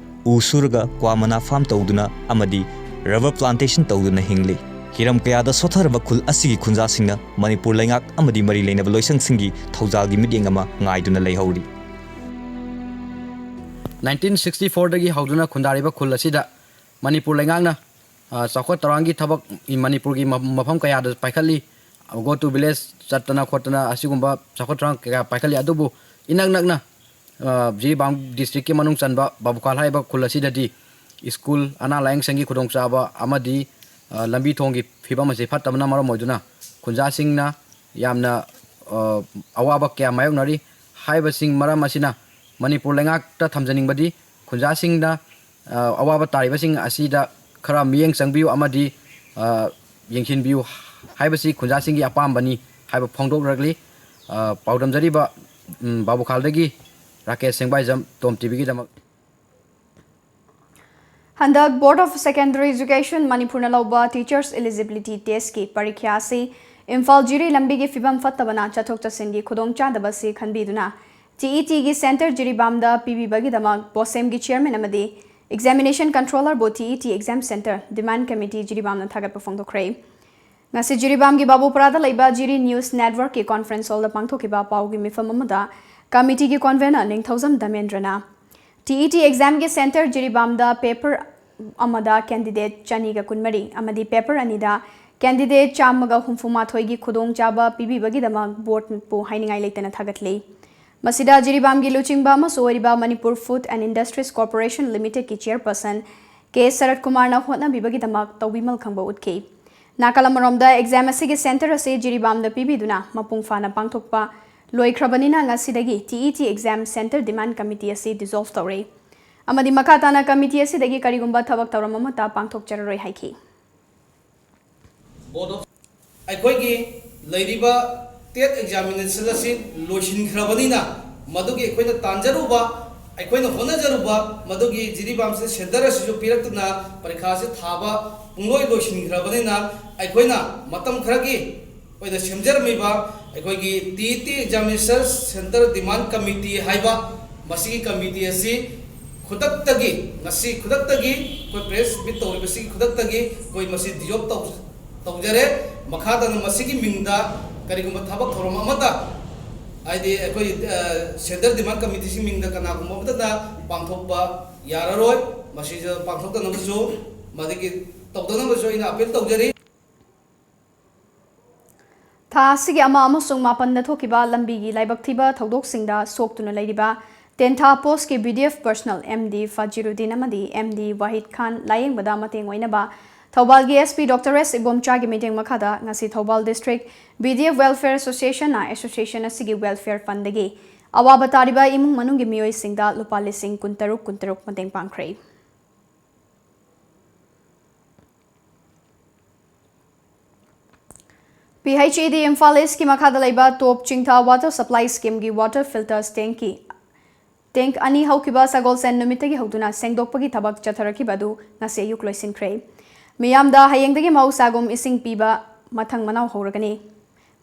ꯎ ꯁꯨꯔꯒ ꯀ꯭ꯋꯥ ꯃꯅꯥ ꯐꯥꯔꯝ ꯇꯧꯗꯨꯅ ꯑꯃꯗꯤ ꯔꯕꯔ ꯄ꯭ꯂꯥꯟꯇꯦꯁꯟ ꯇꯧꯗꯨꯅ ꯍꯤꯡꯂꯤ꯫ ꯍꯤꯔꯝ ꯀꯌꯥꯗ ꯁꯣꯠꯊꯔꯕ ꯈꯨꯜ ꯑꯁꯤꯒꯤ ꯈꯨꯟꯖꯥꯁꯤꯡꯅ ꯃꯅꯤꯄꯨꯔ ꯂꯩꯉꯥꯛ ꯑꯃꯗꯤ ꯃꯔꯤ ꯂꯩꯅꯕ ꯂꯣꯏꯁꯪꯁꯤꯡꯒꯤ ꯊꯧꯖꯥꯜꯒꯤ ꯃꯤꯠꯌꯦꯡ ꯑꯃ ꯉꯥꯏꯗꯨꯅ ꯂꯩꯍꯧꯔꯤ꯫ ꯅꯥꯏꯟꯇꯤꯟ ꯁꯤꯛꯁꯇꯤ ꯐꯣꯔꯗꯒꯤ ꯍꯧꯗꯨꯅ ꯈꯨꯟꯗꯥꯔꯤꯕ ꯈꯨꯜ ꯑꯁꯤꯗ ꯃꯅꯤꯄꯨꯔ ꯂꯩꯉꯥꯛꯅ, ꯑ, ꯆꯥꯎꯈꯠ ꯊꯧꯔꯥꯡꯒꯤ ꯊꯕꯛ ꯃꯅꯤꯄꯨꯔꯒꯤ ꯃ-, ꯃꯐꯝ ꯀꯌꯥꯗ ꯄꯥꯏꯈꯠꯂꯤ꯫ Go to village ꯆꯠꯇꯅ ꯈꯣꯠꯇꯅ ꯑꯁꯤꯒꯨꯝꯕ ꯆꯥꯎꯈꯠ ꯊꯧꯔꯥꯡ ꯀꯌꯥ ꯄꯥꯏꯈꯠꯂꯤ꯫ ꯑꯗꯨꯕꯨ ꯏꯅꯛ ꯅꯛꯅ, ꯑ, ꯖꯤꯔꯤꯕꯥꯝ ꯗꯤꯁꯇ꯭ꯔꯤꯛꯀꯤ ꯃꯅꯨꯡ ꯆꯟꯕ ꯕꯥꯕꯨꯈꯥꯜ ꯍꯥꯏꯔꯤꯕ ꯈꯨꯜ ꯑꯁꯤꯗꯗꯤ ꯁ꯭ꯀꯨꯜ, ꯑꯅꯥ ꯂꯥꯌꯦꯡ ꯁꯪꯒꯤ ꯈꯨꯗꯣꯡꯆꯥꯕ ꯑꯃꯗꯤ, ꯑ, ꯂꯝꯕꯤ ꯊꯣꯡꯒꯤ ꯐꯤꯕꯝ ꯑꯁꯤ ꯐꯠꯇꯕꯅ ꯃꯔꯝ ꯑꯣꯏꯗꯨꯅ ꯈꯨꯟꯖꯥꯁꯤꯡꯅ ꯌꯥꯝꯅ, ꯑ, ꯑꯋꯥꯕ ꯀꯌꯥ ꯃꯥꯌꯣꯛꯅꯔꯤ꯫ ꯍꯥꯏꯔꯤꯕꯁꯤꯡ ꯃꯔꯝ ꯑꯁꯤꯅ ꯃꯅꯤꯄꯨꯔ ꯂꯩꯉꯥꯛꯇ ꯊꯝꯖꯅꯤꯡꯕꯗꯤ ꯈꯨꯟꯖꯥꯁꯤꯡꯅ, ꯑ, ꯑꯋꯥꯕ ꯇꯥꯔꯤꯕꯁꯤꯡ ꯑꯁꯤꯗ ꯈꯔ ꯃꯤꯠꯌꯦꯡ ꯆꯪꯕꯤꯌꯨ ꯑꯃꯗꯤ, ꯑ, ꯌꯦꯡꯁꯤꯟꯕꯤꯌꯨ ꯍꯥꯏꯕꯁꯤ ꯈꯨꯟꯖꯥꯁꯤꯡꯒꯤ ꯑꯄꯥꯝꯕꯅꯤ ꯍꯥꯏꯕ ꯐꯣꯡꯗꯣꯛꯂꯛꯂꯤ꯫ ꯑ, ꯄꯥꯎꯗꯝꯖꯔꯤꯕ, ꯎꯝ, ꯕꯥꯕꯨꯈꯥꯜꯗꯒꯤ ꯔꯥꯀꯦꯁ ꯁꯦꯡꯕꯥꯏꯖꯝ, ꯇꯣꯝ ꯇꯤꯚꯤꯒꯤꯗꯃꯛ꯫ ꯍꯟꯗꯛ Board of Secondary Education ꯃꯅꯤꯄꯨꯔꯅ ꯂꯧꯕ Teachers Eligibility Testꯀꯤ ꯄꯔꯤꯈ꯭ꯌꯥ ꯑꯁꯤ ꯏꯝꯐꯥꯜ ꯖꯤꯔꯤ ꯂꯝꯕꯤꯒꯤ ꯐꯤꯕꯝ ꯐꯠꯇꯕꯅ ꯆꯠꯊꯣꯛ ꯆꯠꯁꯤꯟꯒꯤ ꯈꯨꯗꯣꯡꯆꯥꯗꯕ ꯑꯁꯤ ꯈꯟꯕꯤꯗꯨꯅ ꯇꯤꯏꯇꯤꯒꯤ center ꯖꯤꯔꯤꯕꯥꯝꯗ ꯄꯤꯕꯤꯕꯒꯤꯗꯃꯛ ꯕꯣꯁꯦꯝꯒꯤ chairman ꯑꯃꯗꯤ examination controllerꯕꯨ ꯇꯤꯏꯇꯤ exam center demand committee ꯖꯤꯔꯤꯕꯥꯝꯅ ꯊꯥꯒꯠꯄ ꯐꯣꯡꯗꯣꯛꯈ꯭ꯔꯦ꯫ ꯉꯁꯤ ꯖꯤꯔꯤꯕꯥꯝꯒꯤ ꯕꯥꯕꯨꯄꯨꯔꯥꯗ ꯂꯩꯕ ꯖꯤꯔꯤ news networkꯀꯤ conference hallꯗ ꯄꯥꯡꯊꯣꯛꯈꯤꯕ ꯄꯥꯎꯒꯤ ꯃꯤꯐꯝ ꯑꯃꯗ committeeꯒꯤ convener ꯅꯤꯡꯊꯧꯖꯝ ꯙꯃꯦꯟꯗ꯭ꯔꯅ ꯇꯤꯏꯇꯤ examꯒꯤ center ꯖꯤꯔꯤꯕꯥꯝꯗ paper ꯑꯃꯗ candidate ꯆꯅꯤꯒ ꯀꯨꯟꯃꯔꯤ ꯑꯃꯗꯤ paper ꯑꯅꯤꯗ candidate ꯆꯥꯝꯃꯒ ꯍꯨꯝꯐꯨ ꯃꯥꯊꯣꯏꯒꯤ ꯈꯨꯗꯣꯡꯆꯥꯕ ꯄꯤꯕꯤꯕꯒꯤꯗꯃꯛ boardꯄꯨ ꯍꯥꯏꯅꯤꯡꯉꯥꯏ ꯂꯩꯇꯅ ꯊꯥꯒꯠꯂꯤ꯫ ꯃꯁꯤꯗ ꯖꯤꯔꯤꯕꯥꯝꯒꯤ ꯂꯨꯆꯤꯡꯕ ꯑꯃꯁꯨ ꯑꯣꯏꯔꯤꯕ Manipur Food and Industries Corporation Limitedꯀꯤ chairperson ꯀꯦ ꯁꯔꯠ ꯀꯨꯃꯥꯔꯅ ꯍꯣꯠꯅꯕꯤꯕꯒꯤꯗꯃꯛ ꯇꯧꯕꯤꯃꯜ ꯈꯪꯕ ꯎꯠꯈꯤ꯫ ꯅꯥꯀꯜ ꯑꯃꯔꯣꯝꯗ exam ꯑꯁꯤꯒꯤ center ꯑꯁꯤ ꯖꯤꯔꯤꯕꯥꯝꯗ ꯄꯤꯕꯤꯗꯨꯅ ꯃꯄꯨꯡ ꯐꯥꯅ ꯄꯥꯡꯊꯣꯛꯄ ꯂꯣꯏꯈ꯭ꯔꯕꯅꯤꯅ ꯉꯁꯤꯗꯒꯤ ꯇꯤꯏꯇꯤ exam center demand committee ꯑꯁꯤ dissolve ꯇꯧꯔꯦ꯫ ꯑꯃꯗꯤ ꯃꯈꯥ ꯇꯥꯅ ꯀꯃꯤꯇꯤ ꯑꯁꯤꯗꯒꯤ ꯀꯔꯤꯒꯨꯝꯕ ꯊꯕꯛ ꯊꯧꯔꯝ ꯑꯃꯠꯇ ꯄꯥꯡꯊꯣꯛꯆꯔꯔꯣꯏ ꯍꯥꯏꯈꯤ꯫ ꯑꯩꯈꯣꯏꯒꯤ ꯂꯩꯔꯤꯕ ꯇꯦꯠ ꯑꯦꯛꯖꯥꯃꯤꯅꯦꯁꯟ ꯑꯁꯤ ꯂꯣꯏꯁꯤꯟꯈ꯭ꯔꯕꯅꯤꯅ, ꯃꯗꯨꯒꯤ ꯑꯩꯈꯣꯏꯅ ꯇꯥꯟꯖꯔꯨꯕ, ꯑꯩꯈꯣꯏꯅ ꯍꯣꯠꯅꯖꯔꯨꯕ ꯃꯗꯨꯒꯤ ꯖꯤꯔꯤꯕꯥꯝꯁꯤꯗ ꯁꯦꯟꯇꯔ ꯑꯁꯤꯁꯨ ꯄꯤꯔꯛꯇꯨꯅ ꯄꯔꯤꯈꯥꯁꯤ ꯊꯥꯕ ꯄꯨꯡꯂꯣꯏ ꯂꯣꯏꯁꯤꯟꯈ꯭ꯔꯕꯅꯤꯅ, ꯑꯩꯈꯣꯏꯅ ꯃꯇꯝ ꯈꯔꯒꯤ ꯑꯣꯏꯅ ꯁꯦꯝꯖꯔꯝꯃꯤꯕ ꯑꯩꯈꯣꯏꯒꯤ T E T examination centre demand committee ꯍꯥꯏꯕ ꯃꯁꯤꯒꯤ ꯀꯃꯤꯇꯤ ꯑꯁꯤ ꯈꯨꯗꯛꯇꯒꯤ, ꯉꯁꯤ ꯈꯨꯗꯛꯇꯒꯤ ꯑꯩꯈꯣꯏ ꯄ꯭ꯔꯦꯁ ꯃꯤꯠ ꯇꯧꯔꯤꯕꯁꯤꯒꯤ ꯈꯨꯗꯛꯇꯒꯤ ꯑꯩꯈꯣꯏ ꯃꯁꯤ ꯗꯤꯖꯣꯜꯕ ꯇꯧ-, ꯇꯧꯖꯔꯦ꯫ ꯃꯈꯥ ꯇꯥꯅ ꯃꯁꯤꯒꯤ ꯃꯤꯡꯗ ꯀꯔꯤꯒꯨꯝꯕ ꯊꯕꯛ ꯊꯧꯔꯝ ꯑꯃꯠꯇ, ꯍꯥꯏꯗꯤ ꯑꯩꯈꯣꯏ, ꯑ, ꯁꯦꯟꯇꯔ ꯗꯤꯃꯥꯟ ꯀꯃꯤꯇꯤꯁꯤꯒꯤ ꯃꯤꯡꯗ ꯀꯅꯥꯒꯨꯝꯕ ꯑꯃꯠꯇꯅ ꯄꯥꯡꯊꯣꯛꯄ ꯌꯥꯔꯔꯣꯏ꯫ ꯃꯁꯤꯁꯨ ꯄꯥꯡꯊꯣꯛꯇꯅꯕꯁꯨ, ꯃꯗꯨꯒꯤ ꯇꯧꯗꯅꯕꯁꯨ ꯑꯩꯅ ꯑꯄꯤꯜ ꯇꯧꯖꯔꯤ꯫ ꯊꯥ ꯑꯁꯤꯒꯤ ꯑꯃ ꯑꯃꯁꯨꯡ ꯃꯥꯄꯟꯗ ꯊꯣꯛꯈꯤꯕ ꯂꯝꯕꯤꯒꯤ ꯂꯥꯏꯕꯛ ꯊꯤꯕ ꯊꯧꯗꯣꯛꯁꯤꯡꯗ ꯁꯣꯛꯇꯨꯅ ꯂꯩꯔꯤꯕ ꯇꯦꯟꯊꯥ ꯄꯣꯁꯀꯤ B D F personal M D ꯐꯖꯤꯔꯨꯗꯤꯟ ꯑꯃꯗꯤ ꯑꯦꯝ ꯗꯤ ꯋꯥꯍꯤꯗ ꯈꯥꯟ ꯂꯥꯌꯦꯡꯕꯗ ꯃꯇꯦꯡ ꯑꯣꯏꯅꯕ ꯊꯧꯕꯥꯜꯒꯤ ꯑꯦꯁ ꯄꯤ ꯗꯣꯛꯇꯔ ꯑꯦꯁ ꯏꯕꯣꯝꯆꯥꯒꯤ ꯃꯤꯠꯌꯦꯡ ꯃꯈꯥꯗ ꯉꯁꯤ Thoubal district B D F welfare ꯑꯦꯁꯣꯁꯤꯌꯦꯁꯟꯅ ꯑꯦꯁꯣꯁꯤꯌꯦꯁꯟ ꯑꯁꯤꯒꯤ ꯋꯦꯜꯐꯤꯌꯔ ꯐꯟꯗꯒꯤ ꯑꯋꯥꯕ ꯇꯥꯔꯤꯕ ꯏꯃꯨꯡ ꯃꯅꯨꯡꯒꯤ ꯃꯤꯑꯣꯏꯁꯤꯡꯗ ꯂꯨꯄꯥ ꯂꯤꯁꯤꯡ ꯀꯨꯟꯇꯔꯨꯛ ꯀꯨꯟꯇꯔꯨꯛ ꯃꯇꯦꯡ ꯄꯥꯡꯈ꯭ꯔꯦ꯫ ꯄꯤ ꯑꯩꯆ ꯏ ꯗꯤ ꯏꯝꯐꯥꯜ ꯏꯁꯀꯤ ꯃꯈꯥꯗ ꯂꯩꯕ ꯇꯣꯞ ꯆꯤꯡꯊꯥ ꯋꯥꯇꯔ ꯁꯄ꯭ꯂꯥꯏ ꯁ꯭ꯀꯤꯝꯒꯤ ꯋꯥꯇꯔ ꯐꯤꯜꯇꯔꯁ ꯇꯦꯡꯀꯤ, ꯇꯦꯡꯛ ꯑꯅꯤ ꯍꯧꯈꯤꯕ ꯁꯒꯣꯜꯁꯦꯟ ꯅꯨꯃꯤꯠꯇꯒꯤ ꯍꯧꯗꯨꯅ ꯁꯦꯡꯗꯣꯛꯄꯒꯤ ꯊꯕꯛ ꯆꯠꯊꯔꯛꯈꯤꯕ ꯑꯗꯨ ꯉꯁꯤ ꯑꯌꯨꯛ ꯂꯣꯏꯁꯤꯟꯈ꯭ꯔꯦ꯫ ꯃꯤꯌꯥꯝꯗ ꯍꯌꯦꯡꯗꯒꯤ ꯃꯍꯧꯁꯥꯒꯨꯝ ꯏꯁꯤꯡ ꯄꯤꯕ ꯃꯊꯪ ꯃꯅꯥꯎ ꯍꯧꯔꯒꯅꯤ꯫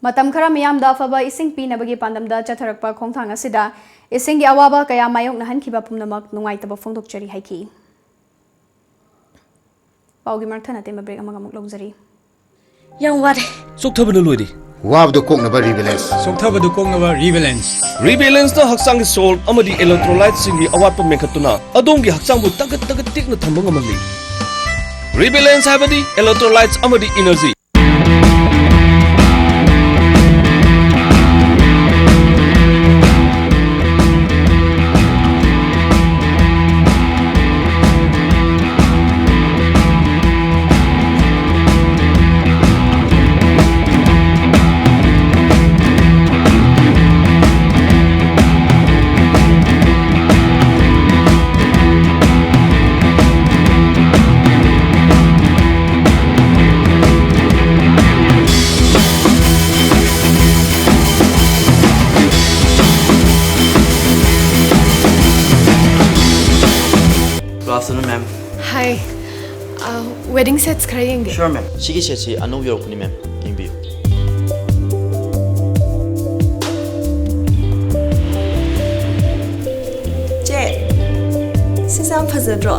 ꯃꯇꯝ ꯈꯔ ꯃꯤꯌꯥꯝꯗ ꯑꯐꯕ ꯏꯁꯤꯡ ꯄꯤꯅꯕꯒꯤ ꯄꯥꯟꯗꯝꯗ ꯆꯠꯊꯔꯛꯄ ꯈꯣꯡꯊꯥꯡ ꯑꯁꯤꯗ ꯏꯁꯤꯡꯒꯤ ꯑꯋꯥꯕ ꯀꯌꯥ ꯃꯥꯌꯣꯛꯅꯍꯟꯈꯤꯕ ꯄꯨꯝꯅꯃꯛ ꯅꯨꯡꯉꯥꯏꯇꯕ ꯐꯣꯡꯗꯣꯛꯆꯔꯤ ꯍꯥꯏꯈꯤ꯫ ꯄꯥꯎꯒꯤ ꯃꯔꯛ ꯊꯠꯅ ꯑꯇꯦꯟꯕ ꯕ꯭ꯔꯦꯛ ꯑꯃꯒ ꯑꯃꯨꯛ ꯂꯧꯖꯔꯤ꯫ ꯌꯥꯝ ꯋꯥꯔꯦ꯫ ꯆꯣꯛꯊꯕꯅ ꯂꯣꯏꯔꯦ꯫ ꯋꯥꯕꯗꯨ ꯀꯣꯛꯅꯕ ꯔꯤꯕꯦꯂꯦꯟꯁ꯫ ꯆꯣꯛꯊꯕꯗꯨ ꯀꯣꯛꯅꯕ ꯔꯤꯕꯦꯂꯦꯟꯁ꯫ ꯔꯤꯕꯦꯂꯦꯟꯁꯅ ꯍꯛꯆꯥꯡꯒꯤ ꯁꯣꯜꯠ ꯑꯃꯗꯤ ꯏꯂꯦꯛꯇ꯭ꯔꯣꯂꯥꯏꯠꯁꯤꯡꯒꯤ ꯑꯋꯥꯠꯄ ꯃꯦꯟꯈꯠꯇꯨꯅ ꯑꯗꯣꯝꯒꯤ ꯍꯛꯆꯥꯡꯕꯨ ꯇꯒꯠ ꯇꯒꯠ ꯇꯦꯛꯅ ꯊꯝꯕ ꯉꯝꯍꯜꯂꯤ꯫ ꯔꯤꯕꯦꯂꯦꯟꯁ ꯍꯥꯏꯕꯗꯤ ꯏꯂꯦꯛꯇ꯭ꯔꯣꯂꯥꯏꯠꯁ ꯑꯃꯗꯤ energy. Afternoon, ma'am. Hi. Uh, wedding sets ꯈꯔ ꯌꯦꯡꯒꯦ꯫ Sure, ma'am. ꯁꯤꯒꯤ ꯁꯦꯠꯁꯤ ꯑꯅꯧꯕ ꯌꯧꯔꯛꯄꯅꯤ, ma'am. ꯌꯦꯡꯕꯤꯌꯨ꯫ ꯆꯦ, ꯁꯤꯁꯦ ꯌꯥꯝ ꯐꯖꯗ꯭ꯔꯣ?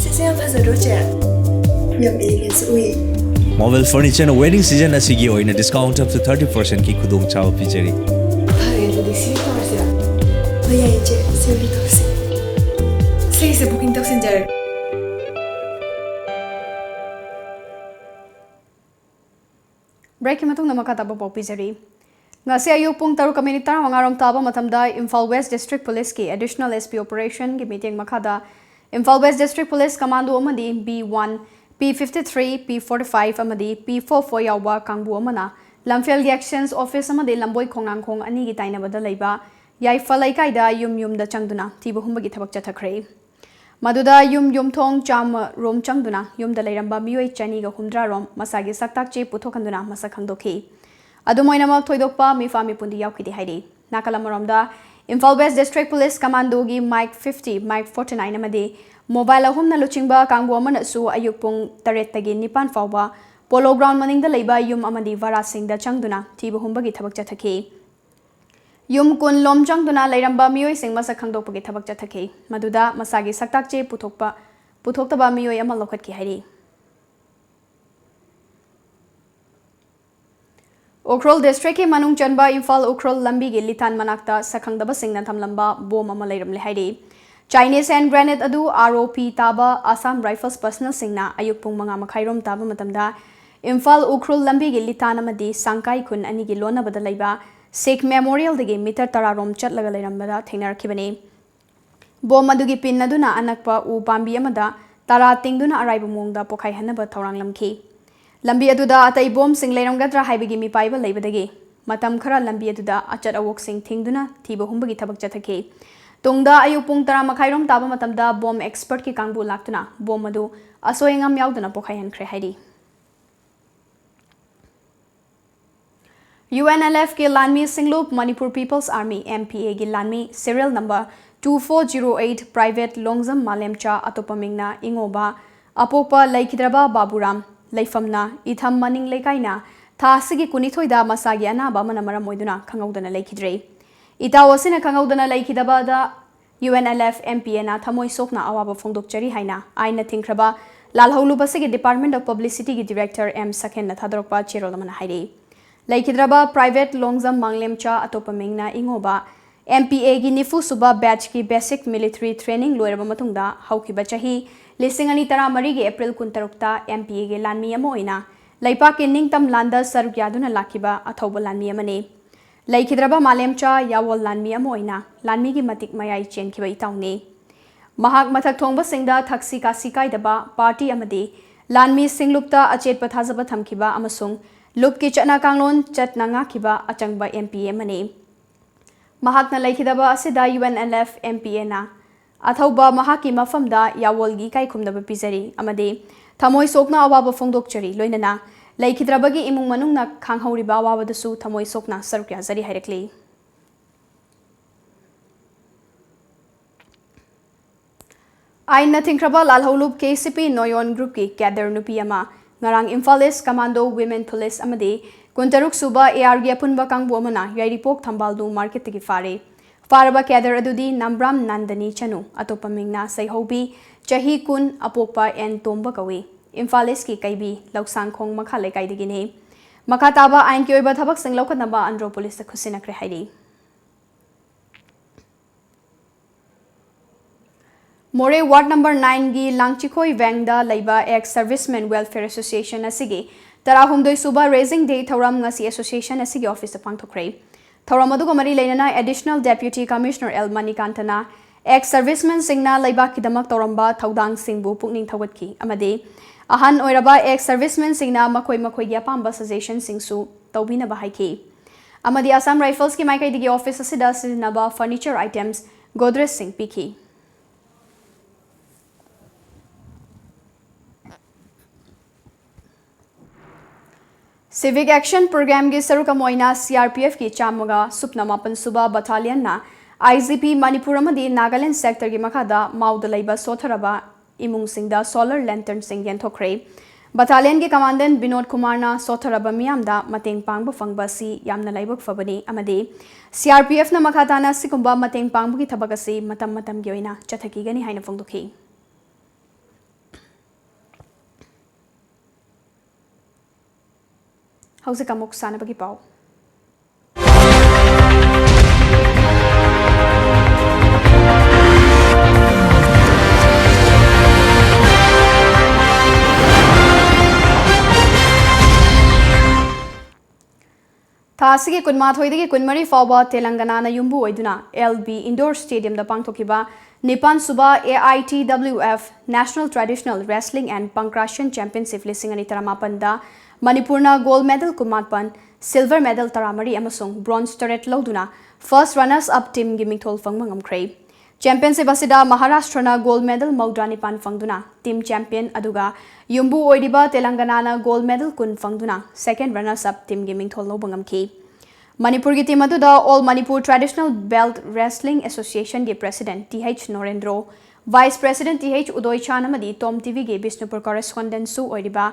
ꯁꯤꯁꯦ ꯌꯥꯝ ꯐꯖꯗ꯭ꯔꯣ, ꯆꯦ? ꯌꯥꯝ elegant ꯁꯨ ꯎꯏ꯫ Marvel Furniture ꯅ wedding season ꯑꯁꯤꯒꯤ ꯑꯣꯏꯅ discount up to thirty percent ꯀꯤ ꯈꯨꯗꯣꯡꯆꯥꯕ ꯄꯤꯖꯔꯤ꯫ ꯐꯔꯦ, ꯑꯗꯨꯗꯤ ꯁꯤ ꯇꯧꯔꯁꯤꯔꯥ? ꯍꯣꯏ, ꯌꯥꯏꯌꯦ, ꯆꯦ꯫ ꯁꯤ ꯑꯣꯏꯅ ꯇꯧꯔꯁꯤ꯫ ꯁꯤꯁꯦ booking ꯇꯧꯁꯤꯟꯖꯔꯒꯦ꯫ Break ꯀꯤ ꯃꯇꯨꯡꯗ ꯃꯈꯥ ꯇꯥꯕ ꯄꯥꯎ ꯄꯤꯖꯔꯤ꯫ ꯉꯁꯤ ꯑꯌꯨꯛ ꯄꯨꯡ ꯇꯔꯨꯛꯀ ꯃꯤꯅꯤꯠ ꯇꯔꯥꯃꯉꯥ ꯔꯣꯝ ꯇꯥꯕ ꯃꯇꯝꯗ ꯏꯝꯐꯥꯜ West District Police ꯀꯤ Additional S P Operation ꯒꯤ ꯃꯤꯠꯌꯦꯡ ꯃꯈꯥꯗ Imphal West District Police Commando ꯑꯃꯗꯤ B one, P fifty three, P forty five ꯑꯃꯗꯤ P four four ꯌꯥꯎꯕ ꯀꯥꯡꯕꯨ ꯑꯃꯅ ꯂꯝꯐꯦꯜꯒꯤ Exchange Office ꯑꯃꯗꯤ ꯂꯝꯕꯣꯏ ꯈꯣꯡꯅꯥꯡꯈꯣꯡ ꯑꯅꯤꯒꯤ ꯇꯥꯏꯅꯕꯗ ꯂꯩꯕ ꯌꯥꯏꯐ ꯂꯩꯀꯥꯏꯗ ꯌꯨꯝ ꯌꯨꯝꯗ ꯆꯪꯗꯨꯅ ꯊꯤꯕ ꯍꯨꯝꯕꯒꯤ ꯊꯕꯛ ꯆꯠꯊꯈ꯭ꯔꯦ꯫ ꯃꯗꯨꯗ ꯌꯨꯝ ꯌꯨꯝꯊꯣꯡ ꯆꯥꯝꯃ ꯔꯣꯝ ꯆꯪꯗꯨꯅ ꯌꯨꯝꯗ ꯂꯩꯔꯝꯕ ꯃꯤꯑꯣꯏ ꯆꯅꯤꯒ ꯍꯨꯝꯗ꯭ꯔꯥ ꯔꯣꯝ ꯃꯁꯥꯒꯤ ꯁꯛꯇꯥꯛ ꯆꯦ ꯄꯨꯊꯣꯛꯍꯟꯗꯨꯅ ꯃꯁꯛ ꯈꯪꯗꯣꯛꯈꯤ꯫ ꯑꯗꯨꯝ ꯑꯣꯏꯅꯃꯛ ꯊꯣꯏꯗꯣꯛꯄ ꯃꯤꯐꯥ ꯃꯤꯄꯨꯟꯗꯤ ꯌꯥꯎꯈꯤꯗꯦ ꯍꯥꯏꯔꯤ꯫ ꯅꯥꯀꯜ ꯑꯃꯔꯣꯝꯗ Imphal West District Police Commando ꯒꯤ Mig fifty, Mig forty nine ꯑꯃꯗꯤ mobile ꯑꯍꯨꯝꯅ ꯂꯨꯆꯤꯡꯕ ꯀꯥꯡꯕꯨ ꯑꯃꯅꯁꯨ ꯑꯌꯨꯛ ꯄꯨꯡ ꯇꯔꯦꯠꯇꯒꯤ ꯅꯤꯄꯥꯟ ꯐꯥꯎꯕ Polo Ground ꯃꯅꯤꯡꯗ ꯂꯩꯕ ꯌꯨꯝ ꯑꯃꯗꯤ ꯚꯔꯥꯁꯤꯡꯗ ꯆꯪꯗꯨꯅ ꯊꯤꯕ ꯍꯨꯝꯕꯒꯤ ꯊꯕꯛ ꯆꯠꯊꯈꯤ꯫ ꯌꯨꯝ ꯀꯨꯟ ꯂꯣꯝ ꯆꯪꯗꯨꯅ ꯂꯩꯔꯝꯕ ꯃꯤꯑꯣꯏꯁꯤꯡ ꯃꯁꯛ ꯈꯪꯗꯣꯛꯄꯒꯤ ꯊꯕꯛ ꯆꯠꯊꯈꯤ꯫ ꯃꯗꯨꯗ ꯃꯁꯥꯒꯤ ꯁꯛꯇꯥꯛ ꯆꯦ ꯄꯨꯊꯣꯛꯄ, ꯄꯨꯊꯣꯛꯇꯕ ꯃꯤꯑꯣꯏ ꯑꯃ ꯂꯧꯈꯠꯈꯤ ꯍꯥꯏꯔꯤ꯫ ꯎꯈ꯭ꯔꯨꯜ district ꯀꯤ ꯃꯅꯨꯡ ꯆꯟꯕ ꯏꯝꯐꯥꯜ ꯎꯈ꯭ꯔꯨꯜ ꯂꯝꯕꯤꯒꯤ ꯂꯤꯇꯥꯟ ꯃꯅꯥꯛꯇ ꯁꯛꯈꯪꯗꯕꯁꯤꯡꯅ ꯊꯝꯂꯝꯕ bomb ꯑꯃ ꯂꯩꯔꯝꯂꯦ ꯍꯥꯏꯔꯤ꯫ Chinese hand grenade ꯑꯗꯨ R O P ꯇꯥꯕ Assam Rifles personnel ꯁꯤꯡꯅ ꯑꯌꯨꯛ ꯄꯨꯡ ꯃꯉꯥ ꯃꯈꯥꯏ ꯔꯣꯝ ꯇꯥꯕ ꯃꯇꯝꯗ ꯏꯝꯐꯥꯜ ꯎꯈ꯭ꯔꯨꯜ ꯂꯝꯕꯤꯒꯤ ꯂꯤꯇꯥꯟ ꯑꯃꯗꯤ ꯁꯥꯡꯀꯥꯏ ꯈꯨꯟ ꯑꯅꯤꯒꯤ ꯂꯣꯟꯅꯕꯗ ꯂꯩꯕ Sikh Memorial ꯗꯒꯤ meter ꯇꯔꯥ ꯔꯣꯝ ꯆꯠꯂꯒ ꯂꯩꯔꯝꯕꯗ ꯊꯦꯡꯅꯔꯛꯈꯤꯕꯅꯤ꯫ Bomb ꯑꯗꯨꯒꯤ pin ꯑꯗꯨꯅ ꯑꯅꯛꯄ ꯎ ꯄꯥꯝꯕꯤ ꯑꯃꯗ ꯇꯔꯥ ꯇꯤꯡꯗꯨꯅ ꯑꯔꯥꯏꯕ ꯃꯑꯣꯡꯗ ꯄꯣꯈꯥꯏꯍꯟꯅꯕ ꯊꯧꯔꯥꯡꯂꯝꯈꯤ꯫ ꯂꯝꯕꯤ ꯑꯗꯨꯗ ꯑꯇꯩ bomb ꯁꯤꯡ ꯂꯩꯔꯝꯒꯗ꯭ꯔꯥ ꯍꯥꯏꯕꯒꯤ ꯃꯤꯄꯥꯏꯕ ꯂꯩꯕꯗꯒꯤ ꯃꯇꯝ ꯈꯔ ꯂꯝꯕꯤ ꯑꯗꯨꯗ ꯑꯆꯠ ꯑꯋꯣꯛꯁꯤꯡ ꯊꯤꯡꯗꯨꯅ ꯊꯤꯕ ꯍꯨꯝꯕꯒꯤ ꯊꯕꯛ ꯆꯠꯊꯈꯤ꯫ ꯇꯨꯡꯗ ꯑꯌꯨꯛ ꯄꯨꯡ ꯇꯔꯥ ꯃꯈꯥꯏ ꯔꯣꯝ ꯇꯥꯕ ꯃꯇꯝꯗ bomb expert ꯀꯤ ꯀꯥꯡꯕꯨ ꯂꯥꯛꯇꯨꯅ bomb ꯑꯗꯨ ꯑꯁꯣꯏ ꯑꯉꯥꯝ ꯌꯥꯎꯗꯅ ꯄꯣꯈꯥꯏꯍꯟꯈ꯭ꯔꯦ ꯍꯥꯏꯔꯤ꯫ UNLFꯀꯤ ꯂꯥꯟꯃꯤ ꯁꯤꯡꯂꯨꯞ Manipur People's Army, MPAꯒꯤ ꯂꯥꯟꯃꯤ serial number two four zero eight Private Longjam ꯃꯥꯂꯦꯝꯆꯥ, ꯑꯇꯣꯞꯄ ꯃꯤꯡꯅ ꯏꯉꯣꯕ, ꯑꯄꯣꯛꯄ ꯂꯩꯈꯤꯗ꯭ꯔꯕ ꯕꯥꯕꯨꯔꯥꯝ, ꯂꯩꯐꯝꯅ ꯏꯊꯝ ꯃꯅꯤꯡ ꯂꯩꯀꯥꯏꯅ, ꯊꯥ ꯑꯁꯤꯒꯤ ꯀꯨꯟꯅꯤꯊꯣꯏꯗ ꯃꯁꯥꯒꯤ ꯑꯅꯥꯕ ꯑꯃꯅ ꯃꯔꯝ ꯑꯣꯏꯗꯨꯅ ꯈꯪꯍꯧꯗꯅ ꯂꯩꯈꯤꯗ꯭ꯔꯦ꯫ ꯏꯇꯥꯎ ꯑꯁꯤꯅ ꯈꯪꯍꯧꯗꯅ ꯂꯩꯈꯤꯗꯕꯗ UNLF MPAꯅ ꯊꯃꯣꯏ ꯁꯣꯛꯅ ꯑꯋꯥꯕ ꯐꯣꯡꯗꯣꯛꯆꯔꯤ ꯍꯥꯏꯅ ꯑꯥꯏꯟꯅ ꯊꯤꯡꯈ꯭ꯔꯕ ꯂꯥꯜꯍꯧꯂꯨꯞ ꯑꯁꯤꯒꯤ Department of Publicityꯒꯤ Director M ꯁꯈꯦꯟꯅ ꯊꯥꯗꯣꯔꯛꯄ ꯆꯦꯔꯣꯜ ꯑꯃꯅ ꯍꯥꯏꯔꯤ꯫ ꯂꯩꯈꯤꯗ꯭ꯔꯕ Private ꯂꯣꯡꯖꯝ ꯃꯥꯡꯂꯦꯝꯆꯥ, ꯑꯇꯣꯞꯄ ꯃꯤꯡꯅ ꯏꯉꯣꯕ, MPAꯒꯤ ꯅꯤꯐꯨ ꯁꯨꯕ batchꯀꯤ basic military training ꯂꯣꯏꯔꯕ ꯃꯇꯨꯡꯗ ꯍꯧꯈꯤꯕ ꯆꯍꯤ ꯂꯤꯁꯤꯡ ꯑꯅꯤ ꯇꯔꯥꯃꯔꯤꯒꯤ April ꯀꯨꯟꯇꯔꯨꯛꯇ MPAꯒꯤ ꯂꯥꯟꯃꯤ ꯑꯃ ꯑꯣꯏꯅ ꯂꯩꯄꯥꯛꯀꯤ ꯅꯤꯡꯇꯝ ꯂꯥꯟꯗ ꯁꯔꯨꯛ ꯌꯥꯗꯨꯅ ꯂꯥꯛꯈꯤꯕ ꯑꯊꯧꯕ ꯂꯥꯟꯃꯤ ꯑꯃꯅꯤ꯫ ꯂꯩꯈꯤꯗ꯭ꯔꯕ ꯃꯥꯂꯦꯝꯆꯥ ꯌꯥꯋꯣꯜ ꯂꯥꯟꯃꯤ ꯑꯃ ꯑꯣꯏꯅ ꯂꯥꯟꯃꯤꯒꯤ ꯃꯇꯤꯛ ꯃꯌꯥꯏ ꯆꯦꯟꯈꯤꯕ ꯏꯇꯥꯎꯅꯤ꯫ ꯃꯍꯥꯛ ꯃꯊꯛ ꯊꯣꯡꯕꯁꯤꯡꯗ ꯊꯛꯁꯤ ꯈꯥꯁꯤ ꯀꯥꯏꯗꯕ party ꯑꯃꯗꯤ ꯂꯥꯟꯃꯤ ꯁꯤꯡꯂꯨꯞꯇ ꯑꯆꯦꯠꯄ ꯊꯥꯖꯕ ꯊꯝꯈꯤꯕ ꯑꯃꯁꯨꯡ ꯂꯨꯞꯀꯤ ꯆꯠꯅ ꯀꯥꯡꯂꯣꯟ ꯆꯠꯅ ꯉꯥꯛꯈꯤꯕ ꯑꯆꯪꯕ MPA ꯑꯃꯅꯤ꯫ ꯃꯍꯥꯛꯅ ꯂꯩꯈꯤꯗꯕ ꯑꯁꯤꯗ UNLF MPAꯅ ꯑꯊꯧꯕ ꯃꯍꯥꯛꯀꯤ ꯃꯐꯝꯗ ꯌꯥꯋꯣꯜꯒꯤ ꯏꯀꯥꯏ ꯈꯨꯝꯅꯕ ꯄꯤꯖꯔꯤ ꯑꯃꯗꯤ ꯊꯃꯣꯏ ꯁꯣꯛꯅ ꯑꯋꯥꯕ ꯐꯣꯡꯗꯣꯛꯆꯔꯤ, ꯂꯣꯏꯅꯅ ꯂꯩꯈꯤꯗ꯭ꯔꯕꯒꯤ ꯏꯃꯨꯡ ꯃꯅꯨꯡꯅ ꯈꯥꯡꯍꯧꯔꯤꯕ ꯑꯋꯥꯕꯗꯁꯨ ꯊꯃꯣꯏ ꯁꯣꯛꯅ ꯁꯔꯨꯛ ꯌꯥꯖꯔꯤ ꯍꯥꯏꯔꯛꯂꯤ꯫ ꯑꯥꯏꯟꯅ ꯊꯤꯡꯈ꯭ꯔꯕ ꯂꯥꯜꯍꯧꯂꯨꯞ KCP ꯅꯣꯌꯣꯟ groupꯀꯤ cadre ꯅꯨꯄꯤ ꯑꯃ ꯉꯔꯥꯡ Imphal East Commando Women Police ꯑꯃꯗꯤ ꯀꯨꯟꯇꯔꯨꯛ ꯁꯨꯕ ARꯒꯤ ꯑꯄꯨꯟꯕ ꯀꯥꯡꯕꯨ ꯑꯃꯅ ꯌꯥꯏꯔꯤꯄꯣꯛ ꯊꯝꯕꯥꯜꯗꯨ marketꯇꯒꯤ ꯐꯥꯔꯦ꯫ ꯐꯥꯔꯕ cadre ꯑꯗꯨꯗꯤ ꯅꯥꯝꯕ꯭ꯔꯥꯝ ꯅꯟꯗꯅꯤ ꯆꯅꯨ, ꯑꯇꯣꯞꯄ ꯃꯤꯡꯅ ꯁꯩꯍꯧꯕꯤ, ꯆꯍꯤ ꯀꯨꯟ, ꯑꯄꯣꯛꯄ ꯑꯦꯟ ꯇꯣꯝꯕ ꯀꯧꯏ꯫ ꯏꯝꯐꯥꯜ Eastꯀꯤ ꯀꯩꯕꯤ ꯂꯧꯁꯥꯡꯈꯣꯡ ꯃꯈꯥ ꯂꯩꯀꯥꯏꯗꯒꯤꯅꯤ꯫ ꯃꯈꯥ ꯇꯥꯕ ꯑꯥꯏꯟꯒꯤ ꯑꯣꯏꯕ ꯊꯕꯛꯁꯤꯡ ꯂꯧꯈꯠꯅꯕ ꯑꯟꯗ꯭ꯔꯣ policeꯇ ꯈꯨꯠꯁꯤꯟꯅꯈ꯭ꯔꯦ ꯍꯥꯏꯔꯤ꯫ ꯃꯣꯔꯦ ward number nineꯒꯤ ꯂꯥꯡꯆꯤꯈꯣꯏ ꯋꯦꯡꯗ ꯂꯩꯕ Ex Servicemen Welfare Association ꯑꯁꯤꯒꯤ ꯇꯔꯥꯍꯨꯝꯗꯣꯏ ꯁꯨꯕ raising day ꯊꯧꯔꯝ ꯉꯁꯤ association ꯑꯁꯤꯒꯤ officeꯇ ꯄꯥꯡꯊꯣꯛꯈ꯭ꯔꯦ꯫ ꯊꯧꯔꯝ ꯑꯗꯨꯒ ꯃꯔꯤ ꯂꯩꯅꯅ Additional Deputy Commissioner L ꯃꯅꯤꯀꯥꯟꯇꯅ ex servicemenꯁꯤꯡꯅ ꯂꯩꯕꯥꯛꯀꯤꯗꯃꯛ ꯇꯧꯔꯝꯕ ꯊꯧꯗꯥꯡꯁꯤꯡꯕꯨ ꯄꯨꯛꯅꯤꯡ ꯊꯧꯒꯠꯈꯤ ꯑꯃꯗꯤ ꯑꯍꯟ ꯑꯣꯏꯔꯕ ex servicemenꯁꯤꯡꯅ ꯃꯈꯣꯏ ꯃꯈꯣꯏꯒꯤ ꯑꯄꯥꯝꯕ suggestionꯁꯤꯡꯁꯨ ꯇꯧꯕꯤꯅꯕ ꯍꯥꯏꯈꯤ꯫ ꯑꯃꯗꯤ Assam Riflesꯀꯤ ꯃꯥꯏꯀꯩꯗꯒꯤ office ꯑꯁꯤꯗ ꯁꯤꯖꯤꯟꯅꯕ furniture items Godrejꯁꯤꯡ ꯄꯤꯈꯤ꯫ Civic Action Programꯒꯤ ꯁꯔꯨꯛ ꯑꯃ ꯑꯣꯏꯅ C R P Fꯀꯤ ꯆꯥꯝꯃꯒ ꯁꯨꯞꯅ ꯃꯥꯄꯟ ꯁꯨꯕ Battalionꯅ I G P ꯃꯅꯤꯄꯨꯔ ꯑꯃꯗꯤ ꯅꯥꯒꯥꯂꯦꯟ sectorꯒꯤ ꯃꯈꯥꯗ ꯃꯥꯎꯗ ꯂꯩꯕ ꯁꯣꯠꯊꯔꯕ ꯏꯃꯨꯡꯁꯤꯡꯗ solar lanternꯁꯤꯡ ꯌꯦꯟꯊꯣꯛꯈ꯭ꯔꯦ꯫ Battalionꯒꯤ Commandant ꯕꯤꯅꯣꯗ ꯀꯨꯃꯥꯔꯅ ꯁꯣꯠꯊꯔꯕ ꯃꯤꯌꯥꯝꯗ ꯃꯇꯦꯡ ꯄꯥꯡꯕ ꯐꯪꯕ ꯑꯁꯤ ꯌꯥꯝꯅ ꯂꯥꯏꯕꯛ ꯐꯕꯅꯤ ꯑꯃꯗꯤ C R P Fꯅ ꯃꯈꯥ ꯇꯥꯅ ꯑꯁꯤꯒꯨꯝꯕ ꯃꯇꯦꯡ ꯄꯥꯡꯕꯒꯤ ꯊꯕꯛ ꯑꯁꯤ ꯃꯇꯝ ꯃꯇꯝꯒꯤ ꯑꯣꯏꯅ ꯆꯠꯊꯈꯤꯒꯅꯤ ꯍꯥꯏꯅ ꯐꯣꯡꯗꯣꯛꯈꯤ꯫ ꯍꯧꯖꯤꯛ ꯑꯃꯨꯛ ꯁꯥꯟꯅꯕꯒꯤ ꯄꯥꯎ꯫ ꯊꯥ ꯑꯁꯤꯒꯤ ꯀꯨꯟꯃꯥꯊꯣꯏꯗꯒꯤ ꯀꯨꯟꯃꯔꯤ ꯐꯥꯎꯕ ꯇꯦꯂꯪꯒꯅꯥꯅ ꯌꯨꯝꯕꯨ ꯑꯣꯏꯗꯨꯅ L B Indoor Stadiumꯗ ꯄꯥꯡꯊꯣꯛꯈꯤꯕ ꯅꯤꯄꯥꯟ ꯁꯨꯕ A I T W F National Traditional Wrestling and Pankration Championship ꯂꯤꯁꯤꯡ ꯑꯅꯤ ꯇꯔꯥꯃꯥꯄꯟꯗ ꯃꯅꯤꯄꯨꯔꯅ gold medal ꯀꯨꯟꯃꯥꯄꯟ, silver medal ꯇꯔꯥꯃꯔꯤ ꯑꯃꯁꯨꯡ bronze ꯇꯔꯦꯠ ꯂꯧꯗꯨꯅ first runners up teamꯒꯤ ꯃꯤꯡꯊꯣꯜ ꯐꯪꯕ ꯉꯝꯈ꯭ꯔꯦ꯫ Championship ꯑꯁꯤꯗ ꯃꯍꯥꯔꯥꯁꯇ꯭ꯔꯅ gold medal ꯃꯧꯗ꯭ꯔꯥ ꯅꯤꯄꯥꯟ ꯐꯪꯗꯨꯅ team champion, ꯑꯗꯨꯒ ꯌꯨꯝꯕꯨ ꯑꯣꯏꯔꯤꯕ ꯇꯦꯂꯪꯒꯅꯥꯅ gold medal ꯀꯨꯟ ꯐꯪꯗꯨꯅ second runners up teamꯒꯤ ꯃꯤꯡꯊꯣꯜ ꯂꯧꯕ ꯉꯝꯈꯤ꯫ ꯃꯅꯤꯄꯨꯔꯒꯤ team ꯑꯗꯨꯗ All Manipur Traditional Belt Wrestling Associationꯒꯤ president T H ꯅꯣꯔꯦꯟꯗ꯭ꯔꯣ, vice president T H ꯎꯗꯣꯏ ꯆꯥꯟ ꯑꯃꯗꯤ Tom TVꯒꯤ ꯕꯤꯁꯅꯨꯄꯨꯔ correspondentꯁꯨ ꯑꯣꯏꯔꯤꯕ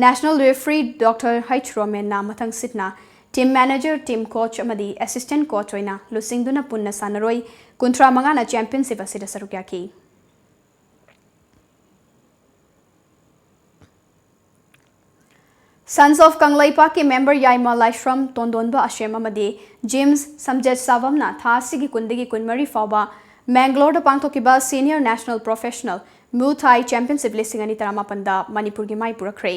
national referee Doctor H ꯔꯣꯃꯦꯟꯅ ꯃꯊꯪꯁꯤꯠꯅ team manager, team coach ꯑꯃꯗꯤ assistant coach ꯑꯣꯏꯅ ꯂꯨꯆꯤꯡꯗꯨꯅ ꯄꯨꯟꯅ ꯁꯥꯟꯅꯔꯣꯏ ꯀꯨꯟꯊ꯭ꯔꯥ ꯃꯉꯥꯅ championship ꯑꯁꯤꯗ ꯁꯔꯨꯛ ꯌꯥꯈꯤ꯫ Sons of ꯀꯪꯂꯩꯄꯥꯛꯀꯤ member ꯌꯥꯏꯃ ꯂꯥꯏꯁ꯭ꯔꯝ, ꯇꯣꯟꯗꯣꯟꯕ ꯑꯁꯦꯝ ꯑꯃꯗꯤ ꯖꯤꯝꯁ ꯁꯝꯖꯦꯠ ꯁꯥꯕꯝꯅ ꯊꯥ ꯑꯁꯤꯒꯤ ꯀꯨꯟꯗꯒꯤ ꯀꯨꯟꯃꯔꯤ ꯐꯥꯎꯕ ꯃꯦꯡꯒꯂꯣꯔꯗ ꯄꯥꯡꯊꯣꯛꯈꯤꯕ Senior National Professional Muay Thai Championship ꯂꯤꯁꯤꯡ ꯑꯅꯤ ꯇꯔꯥꯃꯥꯄꯟꯗ ꯃꯅꯤꯄꯨꯔꯒꯤ ꯃꯥꯏ ꯄꯨꯔꯛꯈ꯭ꯔꯦ꯫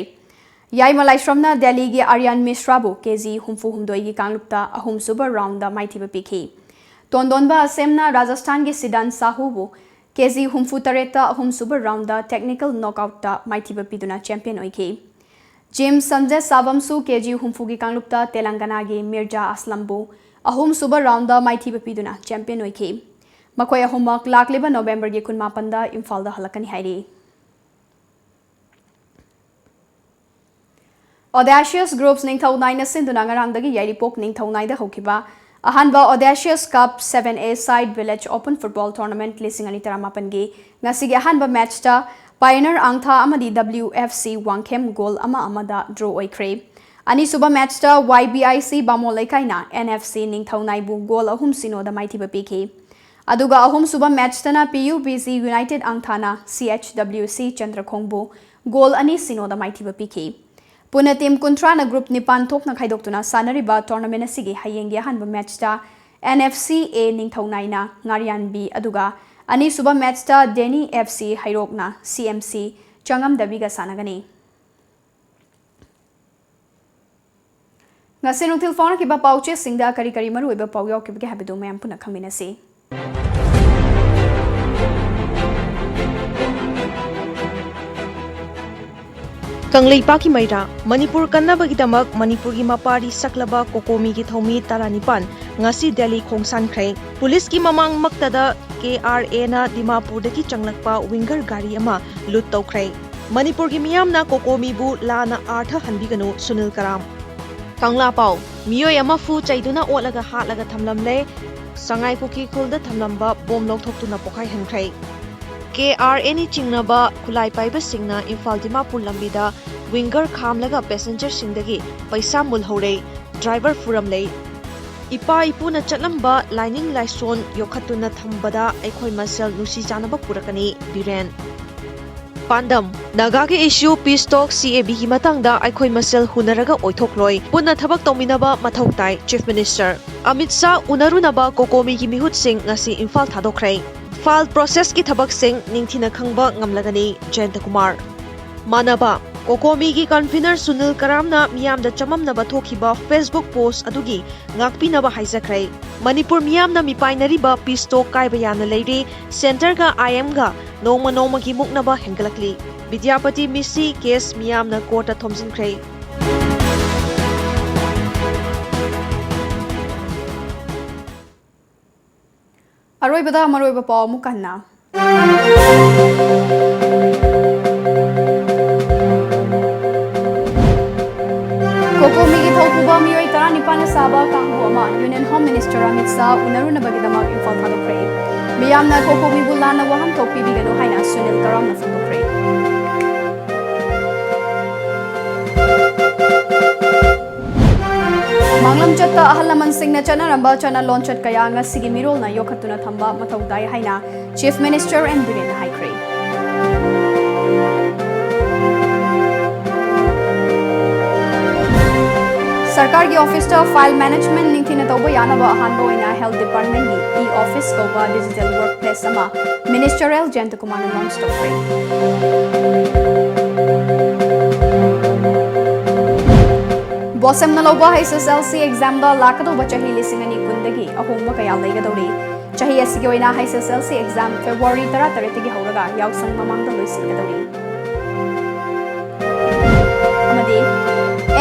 ꯌꯥꯏꯃ ꯂꯥꯏꯁ꯭ꯔꯝꯅ ꯗꯦꯜꯂꯤꯒꯤ ꯑꯔꯌꯥꯟ ꯃꯤꯁ꯭ꯔꯥꯕꯨ ꯀꯦꯖꯤ ꯍꯨꯝꯐꯨ ꯍꯨꯝꯗꯣꯏꯒꯤ ꯀꯥꯡꯂꯨꯞꯇ ꯑꯍꯨꯝꯁꯨꯕ roundꯗ ꯃꯥꯏꯊꯤꯕ ꯄꯤꯈꯤ꯫ ꯇꯣꯟꯗꯣꯟꯕ ꯑꯁꯦꯝꯅ ꯔꯥꯖꯁꯊꯥꯟꯒꯤ ꯁꯤꯗꯥꯟ ꯁꯥꯍꯨꯕꯨ ꯀꯦꯖꯤ ꯍꯨꯝꯐꯨ ꯇꯔꯦꯠꯇ ꯑꯍꯨꯝꯁꯨꯕ roundꯗ technical knockoutꯇ ꯃꯥꯏꯊꯤꯕ ꯄꯤꯗꯨꯅ champion ꯑꯣꯏꯈꯤ꯫ ꯖꯤꯝ ꯁꯟꯖꯦ ꯁꯥꯕꯝꯁꯨ ꯀꯦꯖꯤ ꯍꯨꯝꯐꯨꯒꯤ ꯀꯥꯡꯂꯨꯞꯇ ꯇꯦꯂꯪꯒꯅꯥꯒꯤ ꯃꯤꯔꯖꯥ ꯑꯁꯂꯝꯕꯨ ꯑꯍꯨꯝꯁꯨꯕ roundꯗ ꯃꯥꯏꯊꯤꯕ ꯄꯤꯗꯨꯅ champion ꯑꯣꯏꯈꯤ꯫ ꯃꯈꯣꯏ ꯑꯍꯨꯝꯃꯛ ꯂꯥꯛꯂꯤꯕ ꯅꯣꯕꯦꯝꯕꯔꯒꯤ ꯀꯨꯟꯃꯥꯄꯟꯗ ꯏꯝꯐꯥꯜꯗ ꯍꯜꯂꯛꯀꯅꯤ ꯍꯥꯏꯔꯤ꯫ Audacious Groups ꯅꯤꯡꯊꯧ ꯅꯥꯏꯅ ꯁꯤꯟꯗꯨꯅ ꯉꯔꯥꯡꯗꯒꯤ ꯌꯥꯏꯔꯤꯄꯣꯛ ꯅꯤꯡꯊꯧ ꯅꯥꯏꯗ ꯍꯧꯈꯤꯕ ꯑꯍꯥꯟꯕ Audacious Cup seven A Side Village Open Football Tournament ꯂꯤꯁꯤꯡ ꯑꯅꯤ ꯇꯔꯥꯃꯥꯄꯟꯒꯤ ꯉꯁꯤꯒꯤ ꯑꯍꯥꯟꯕ ꯃꯦꯠꯆꯇ Pioneer ꯑꯥꯡꯊꯥ ꯑꯃꯗꯤ W F C ꯋꯥꯡꯈꯦꯝ ꯒꯣꯜ ꯑꯃ ꯑꯃꯗ ꯗ꯭ꯔꯣ ꯑꯣꯏꯈ꯭ꯔꯦ꯫ ꯑꯅꯤꯁꯨꯕ ꯃꯦꯠꯆꯇ Y B I C ꯕꯥꯃꯣꯟ ꯂꯩꯀꯥꯏꯅ N F C ꯅꯤꯡꯊꯧ ꯅꯥꯏꯕꯨ ꯒꯣꯜ ꯑꯍꯨꯝ ꯁꯤꯅꯣꯗ ꯃꯥꯏꯊꯤꯕ ꯄꯤꯈꯤ꯫ ꯑꯗꯨꯒ ꯑꯍꯨꯝꯁꯨꯕ ꯃꯦꯠꯆꯇꯅ P U B G United ꯑꯥꯡꯊꯥꯅ C H W C ꯆꯟꯗ꯭ꯔꯈꯣꯡꯕꯨ ꯒꯣꯜ ꯑꯅꯤ ꯁꯤꯅꯣꯗ ꯃꯥꯏꯊꯤꯕ ꯄꯤꯈꯤ꯫ ꯄꯨꯟꯅ ꯇꯤꯝ ꯀꯨꯟꯊ꯭ꯔꯥꯅ ꯒ꯭ꯔꯨꯞ ꯅꯤꯄꯥꯟ ꯊꯣꯛꯅ ꯈꯥꯏꯗꯣꯛꯇꯨꯅ ꯁꯥꯟꯅꯔꯤꯕ ꯇꯣꯔꯅꯥꯃꯦꯟ ꯑꯁꯤꯒꯤ ꯍꯌꯦꯡꯒꯤ ꯑꯍꯥꯟꯕ ꯃꯦꯠꯆꯇ N F C A ꯅꯤꯡꯊꯧ ꯅꯥꯏꯅ ꯉꯥꯔꯤꯌꯥꯟꯕꯤ, ꯑꯗꯨꯒ ꯑꯅꯤꯁꯨꯕ ꯃꯦꯠꯆꯇ ꯗꯦꯅꯤ F C ꯍꯩꯔꯣꯛꯅ C M C ꯆꯉꯝꯗꯕꯤꯒ ꯁꯥꯟꯅꯒꯅꯤ꯫ ꯉꯁꯤ ꯅꯨꯡꯊꯤꯜ ꯐꯥꯎꯅꯈꯤꯕ ꯄꯥꯎꯆꯦꯁꯤꯡꯗ ꯀꯔꯤ ꯀꯔꯤ ꯃꯔꯨꯑꯣꯏꯕ ꯄꯥꯎ ꯌꯥꯎꯈꯤꯕꯒꯦ ꯍꯥꯏꯕꯗꯨ ꯃꯌꯥꯝ ꯄꯨꯟꯅ ꯈꯪꯃꯤꯟꯅꯁꯤ꯫ ꯀꯪꯂꯩꯄꯥꯛꯀꯤ ꯃꯩꯔꯥ, ꯃꯅꯤꯄꯨꯔ ꯀꯟꯅꯕꯒꯤꯗꯃꯛ ꯃꯅꯤꯄꯨꯔꯒꯤ ꯃꯄꯥꯔꯤ ꯁꯛꯂꯕ ꯀꯣꯀꯣꯃꯤꯒꯤ ꯊꯧꯃꯤ ꯇꯔꯥꯅꯤꯄꯥꯟ ꯉꯁꯤ ꯗꯦꯜꯂꯤ ꯈꯣꯡꯁꯥꯟꯈ꯭ꯔꯦ꯫ ꯄꯨꯂꯤꯁꯀꯤ ꯃꯃꯥꯡꯃꯛꯇꯗ K R A ꯅ ꯗꯤꯃꯥꯄꯨꯔꯗꯒꯤ ꯆꯪꯂꯛꯄ ꯋꯤꯡꯒꯔ ꯒꯥꯔꯤ ꯑꯃ ꯂꯨꯠ ꯇꯧꯈ꯭ꯔꯦ꯫ ꯃꯅꯤꯄꯨꯔꯒꯤ ꯃꯤꯌꯥꯝꯅ ꯀꯣꯀꯣꯃꯤꯕꯨ ꯂꯥꯟꯅ ꯑꯥꯔꯊ ꯍꯟꯕꯤꯒꯅꯨ, ꯁꯨꯅꯤꯜ ꯀꯔꯥꯝ꯫ ꯀꯪꯂꯥ ꯄꯥꯎ, ꯃꯤꯑꯣꯏ ꯑꯃ ꯐꯨ ꯆꯩꯗꯨꯅ ꯑꯣꯠꯂꯒ ꯍꯥꯠꯂꯒ ꯊꯝꯂꯝꯂꯦ꯫ ꯁꯉꯥꯏ ꯄꯨꯈ꯭ꯔꯤ ꯈꯨꯜꯗ ꯊꯝꯂꯝꯕ ꯕꯣꯝ ꯂꯧꯊꯣꯛꯇꯨꯅ ꯄꯣꯈꯥꯏꯍꯟꯈ꯭ꯔꯦ꯫ K R A ꯅꯤ ꯆꯤꯡꯅꯕ ꯈꯨꯠꯂꯥꯏ ꯄꯥꯏꯕꯁꯤꯡꯅ ꯏꯝꯐꯥꯜ ꯗꯤꯃꯥꯄꯨꯔ ꯂꯝꯕꯤꯗ ꯋꯤꯡꯒꯔ ꯈꯥꯝꯂꯒ ꯄꯦꯁꯦꯟꯖꯔꯁꯤꯡꯗꯒꯤ ꯄꯩꯁꯥ ꯃꯨꯜꯍꯧꯔꯦ꯫ ꯗ꯭ꯔꯥꯏꯚꯔ ꯐꯨꯔꯝꯂꯦ꯫ ꯏꯄꯥ ꯏꯄꯨꯅ ꯆꯠꯂꯝꯕ ꯂꯥꯏꯅꯤꯡ ꯂꯥꯏꯁꯣꯟ ꯌꯣꯛꯈꯠꯇꯨꯅ ꯊꯝꯕꯗ ꯑꯩꯈꯣꯏ ꯃꯁꯦꯜ ꯅꯨꯡꯁꯤ ꯆꯥꯟꯅꯕ ꯄꯨꯔꯛꯀꯅꯤ, ꯕꯤꯔꯦꯟ꯫ ꯄꯥꯟꯗꯝ, ꯅꯥꯒꯥꯒꯤ issue peace talk C A B ꯒꯤ ꯃꯇꯥꯡꯗ ꯑꯩꯈꯣꯏ ꯃꯁꯦꯜ ꯍꯨꯟꯅꯔꯒ ꯑꯣꯏꯊꯣꯛꯂꯣꯏ, ꯄꯨꯟꯅ ꯊꯕꯛ ꯇꯧꯃꯤꯟꯅꯕ ꯃꯊꯧ ꯇꯥꯏ, Chief Minister꯫ ꯑꯃꯤꯠ ꯁꯥꯍ ꯎꯅꯔꯨꯅꯕ ꯀꯣꯀꯣꯃꯤꯒꯤ ꯃꯤꯍꯨꯠꯁꯤꯡ ꯉꯁꯤ ꯏꯝꯐꯥꯜ ꯊꯥꯗꯣꯛꯈ꯭ꯔꯦ꯫ File process ꯀꯤ ꯊꯕꯛꯁꯤꯡ ꯅꯤꯡꯊꯤꯅ ꯈꯪꯕ ꯉꯝꯂꯒꯅꯤ, ꯖꯌꯟꯇ ꯀꯨꯃꯥꯔ꯫ ꯃꯥꯟꯅꯕ, ꯀꯣꯀꯣꯃꯤꯒꯤ convener ꯁꯨꯅꯤꯜ ꯀꯔꯥꯝꯅ ꯃꯤꯌꯥꯝꯗ ꯆꯃꯝꯅꯕ ꯊꯣꯛꯈꯤꯕ Facebook post ꯑꯗꯨꯒꯤ ꯉꯥꯛꯄꯤꯅꯕ ꯍꯥꯏꯖꯈ꯭ꯔꯦ꯫ ꯃꯅꯤꯄꯨꯔ ꯃꯤꯌꯥꯝꯅ ꯃꯤꯄꯥꯏꯅꯔꯤꯕ peace talk ꯀꯥꯏꯕ ꯌꯥꯅ ꯂꯩꯔꯦ, centre ꯒ I M ꯒ ꯅꯣꯡꯃ ꯅꯣꯡꯃꯒꯤ ꯃꯨꯛꯅꯕ ꯍꯦꯟꯒꯠꯂꯛꯂꯤ꯫ ꯕꯤꯗ꯭ꯌꯥꯄꯇꯤ ꯃꯤꯁꯤ case ꯃꯤꯌꯥꯝꯅ court ꯊꯣꯝꯖꯤꯟꯈ꯭ꯔꯦ꯫ ꯑꯔꯣꯏꯕꯗ ꯃꯔꯨꯑꯣꯏꯕ ꯄꯥꯎ ꯑꯃꯨꯛ ꯍꯟꯅ꯫ ꯃꯤꯅꯤꯁꯇꯔ ꯑꯃꯤꯠ ꯁꯥꯍ ꯎꯅꯔꯨꯅꯕꯒꯤꯗꯃꯛ ꯏꯝꯐꯥꯜ ꯊꯥꯗꯣꯛꯈ꯭ꯔꯦ꯫ ꯃꯤꯌꯥꯝꯅ ꯀꯣꯀꯣꯃꯤꯕꯨ ꯂꯥꯟꯅ ꯋꯥꯍꯟꯊꯣꯛ ꯄꯤꯕꯤꯒꯅꯨ ꯍꯥꯏꯅ ꯁꯨꯅꯤꯜ ꯀꯔꯥꯝꯅ ꯐꯣꯡꯗꯣꯛꯈ꯭ꯔꯦ꯫ ꯃꯥꯡꯂꯝꯆꯠꯇ ꯑꯍꯜ ꯂꯃꯟꯁꯤꯡꯅ ꯆꯠꯅꯔꯝꯕ ꯆꯠꯅ ꯂꯣꯟꯆꯠ ꯀꯌꯥ ꯉꯁꯤꯒꯤ ꯃꯤꯔꯣꯜꯅ ꯌꯣꯛꯈꯠꯇꯨꯅ ꯊꯝꯕ ꯃꯊꯧ ꯇꯥꯏ ꯍꯥꯏꯅ Chief Minister N ꯕꯤꯔꯦꯟꯅ ꯍꯥꯏꯈ꯭ꯔꯦ꯫ ꯁꯔꯀꯥꯔꯒꯤ ꯑꯣꯐꯤꯁꯇ file management ꯅꯤꯡꯊꯤꯅ ꯇꯧꯕ ꯌꯥꯅꯕ ꯑꯍꯥꯟꯕ ꯑꯣꯏꯅ Health Department ꯀꯤ e-office ꯀꯧꯕ digital workplace ꯑꯃ Minister L ꯖꯌꯟꯇꯀꯨꯃꯥꯔꯅ launch ꯇꯧꯈ꯭ꯔꯦ꯫ ꯕꯣꯁꯦꯝꯅ ꯂꯧꯕ H S L C exam ꯗ ꯂꯥꯛꯀꯗꯧꯕ ꯆꯍꯤ ꯂꯤꯁꯤꯡ ꯑꯅꯤ ꯀꯨꯟꯗꯒꯤ ꯑꯍꯣꯡꯕ ꯀꯌꯥ ꯂꯩꯒꯗꯧꯔꯤ꯫ ꯆꯍꯤ ꯑꯁꯤꯒꯤ ꯑꯣꯏꯅ H S L C exam February ꯇꯔꯥꯇꯔꯦꯠꯇꯒꯤ ꯍꯧꯔꯒ ꯌꯥꯎꯁꯪ ꯃꯃꯥꯡꯗ ꯂꯣꯏꯁꯤꯟꯒꯗꯧꯔꯤ꯫ ꯑꯃꯗꯤ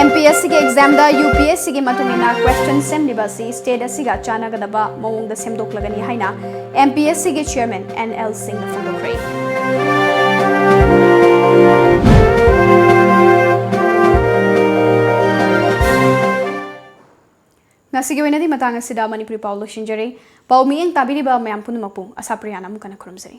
M P S C ꯒꯤ exam ꯗ U P S C ꯒꯤ ꯃꯇꯨꯡ ꯏꯟꯅ question ꯁꯦꯝꯂꯤꯕ ꯑꯁꯤ state ꯑꯁꯤꯒ ꯆꯥꯟꯅꯒꯗꯕ ꯃꯑꯣꯡꯗ ꯁꯦꯝꯗꯣꯛꯂꯒꯅꯤ ꯍꯥꯏꯅ M P S C ꯒꯤ chairman N L ꯁꯤꯡꯅ ꯐꯣꯡꯗꯣꯛꯈ꯭ꯔꯦ꯫ ꯉꯁꯤꯒꯤ ꯑꯣꯏꯅꯗꯤ ꯃꯇꯥꯡ ꯑꯁꯤꯗ ꯃꯅꯤꯄꯨꯔꯤ ꯄꯥꯎ ꯂꯣꯏꯁꯤꯟꯖꯔꯦ꯫ ꯄꯥꯎ ꯃꯤꯠꯌꯦꯡ ꯇꯥꯕꯤꯔꯤꯕ ꯃꯌꯥꯝ ꯄꯨꯝꯅꯃꯛꯄꯨ ꯑꯁꯥ ꯄ꯭ꯔꯤꯌꯥꯅ ꯑꯃꯨꯛ ꯍꯟꯅ ꯈꯨꯔꯨꯝꯖꯔꯤ꯫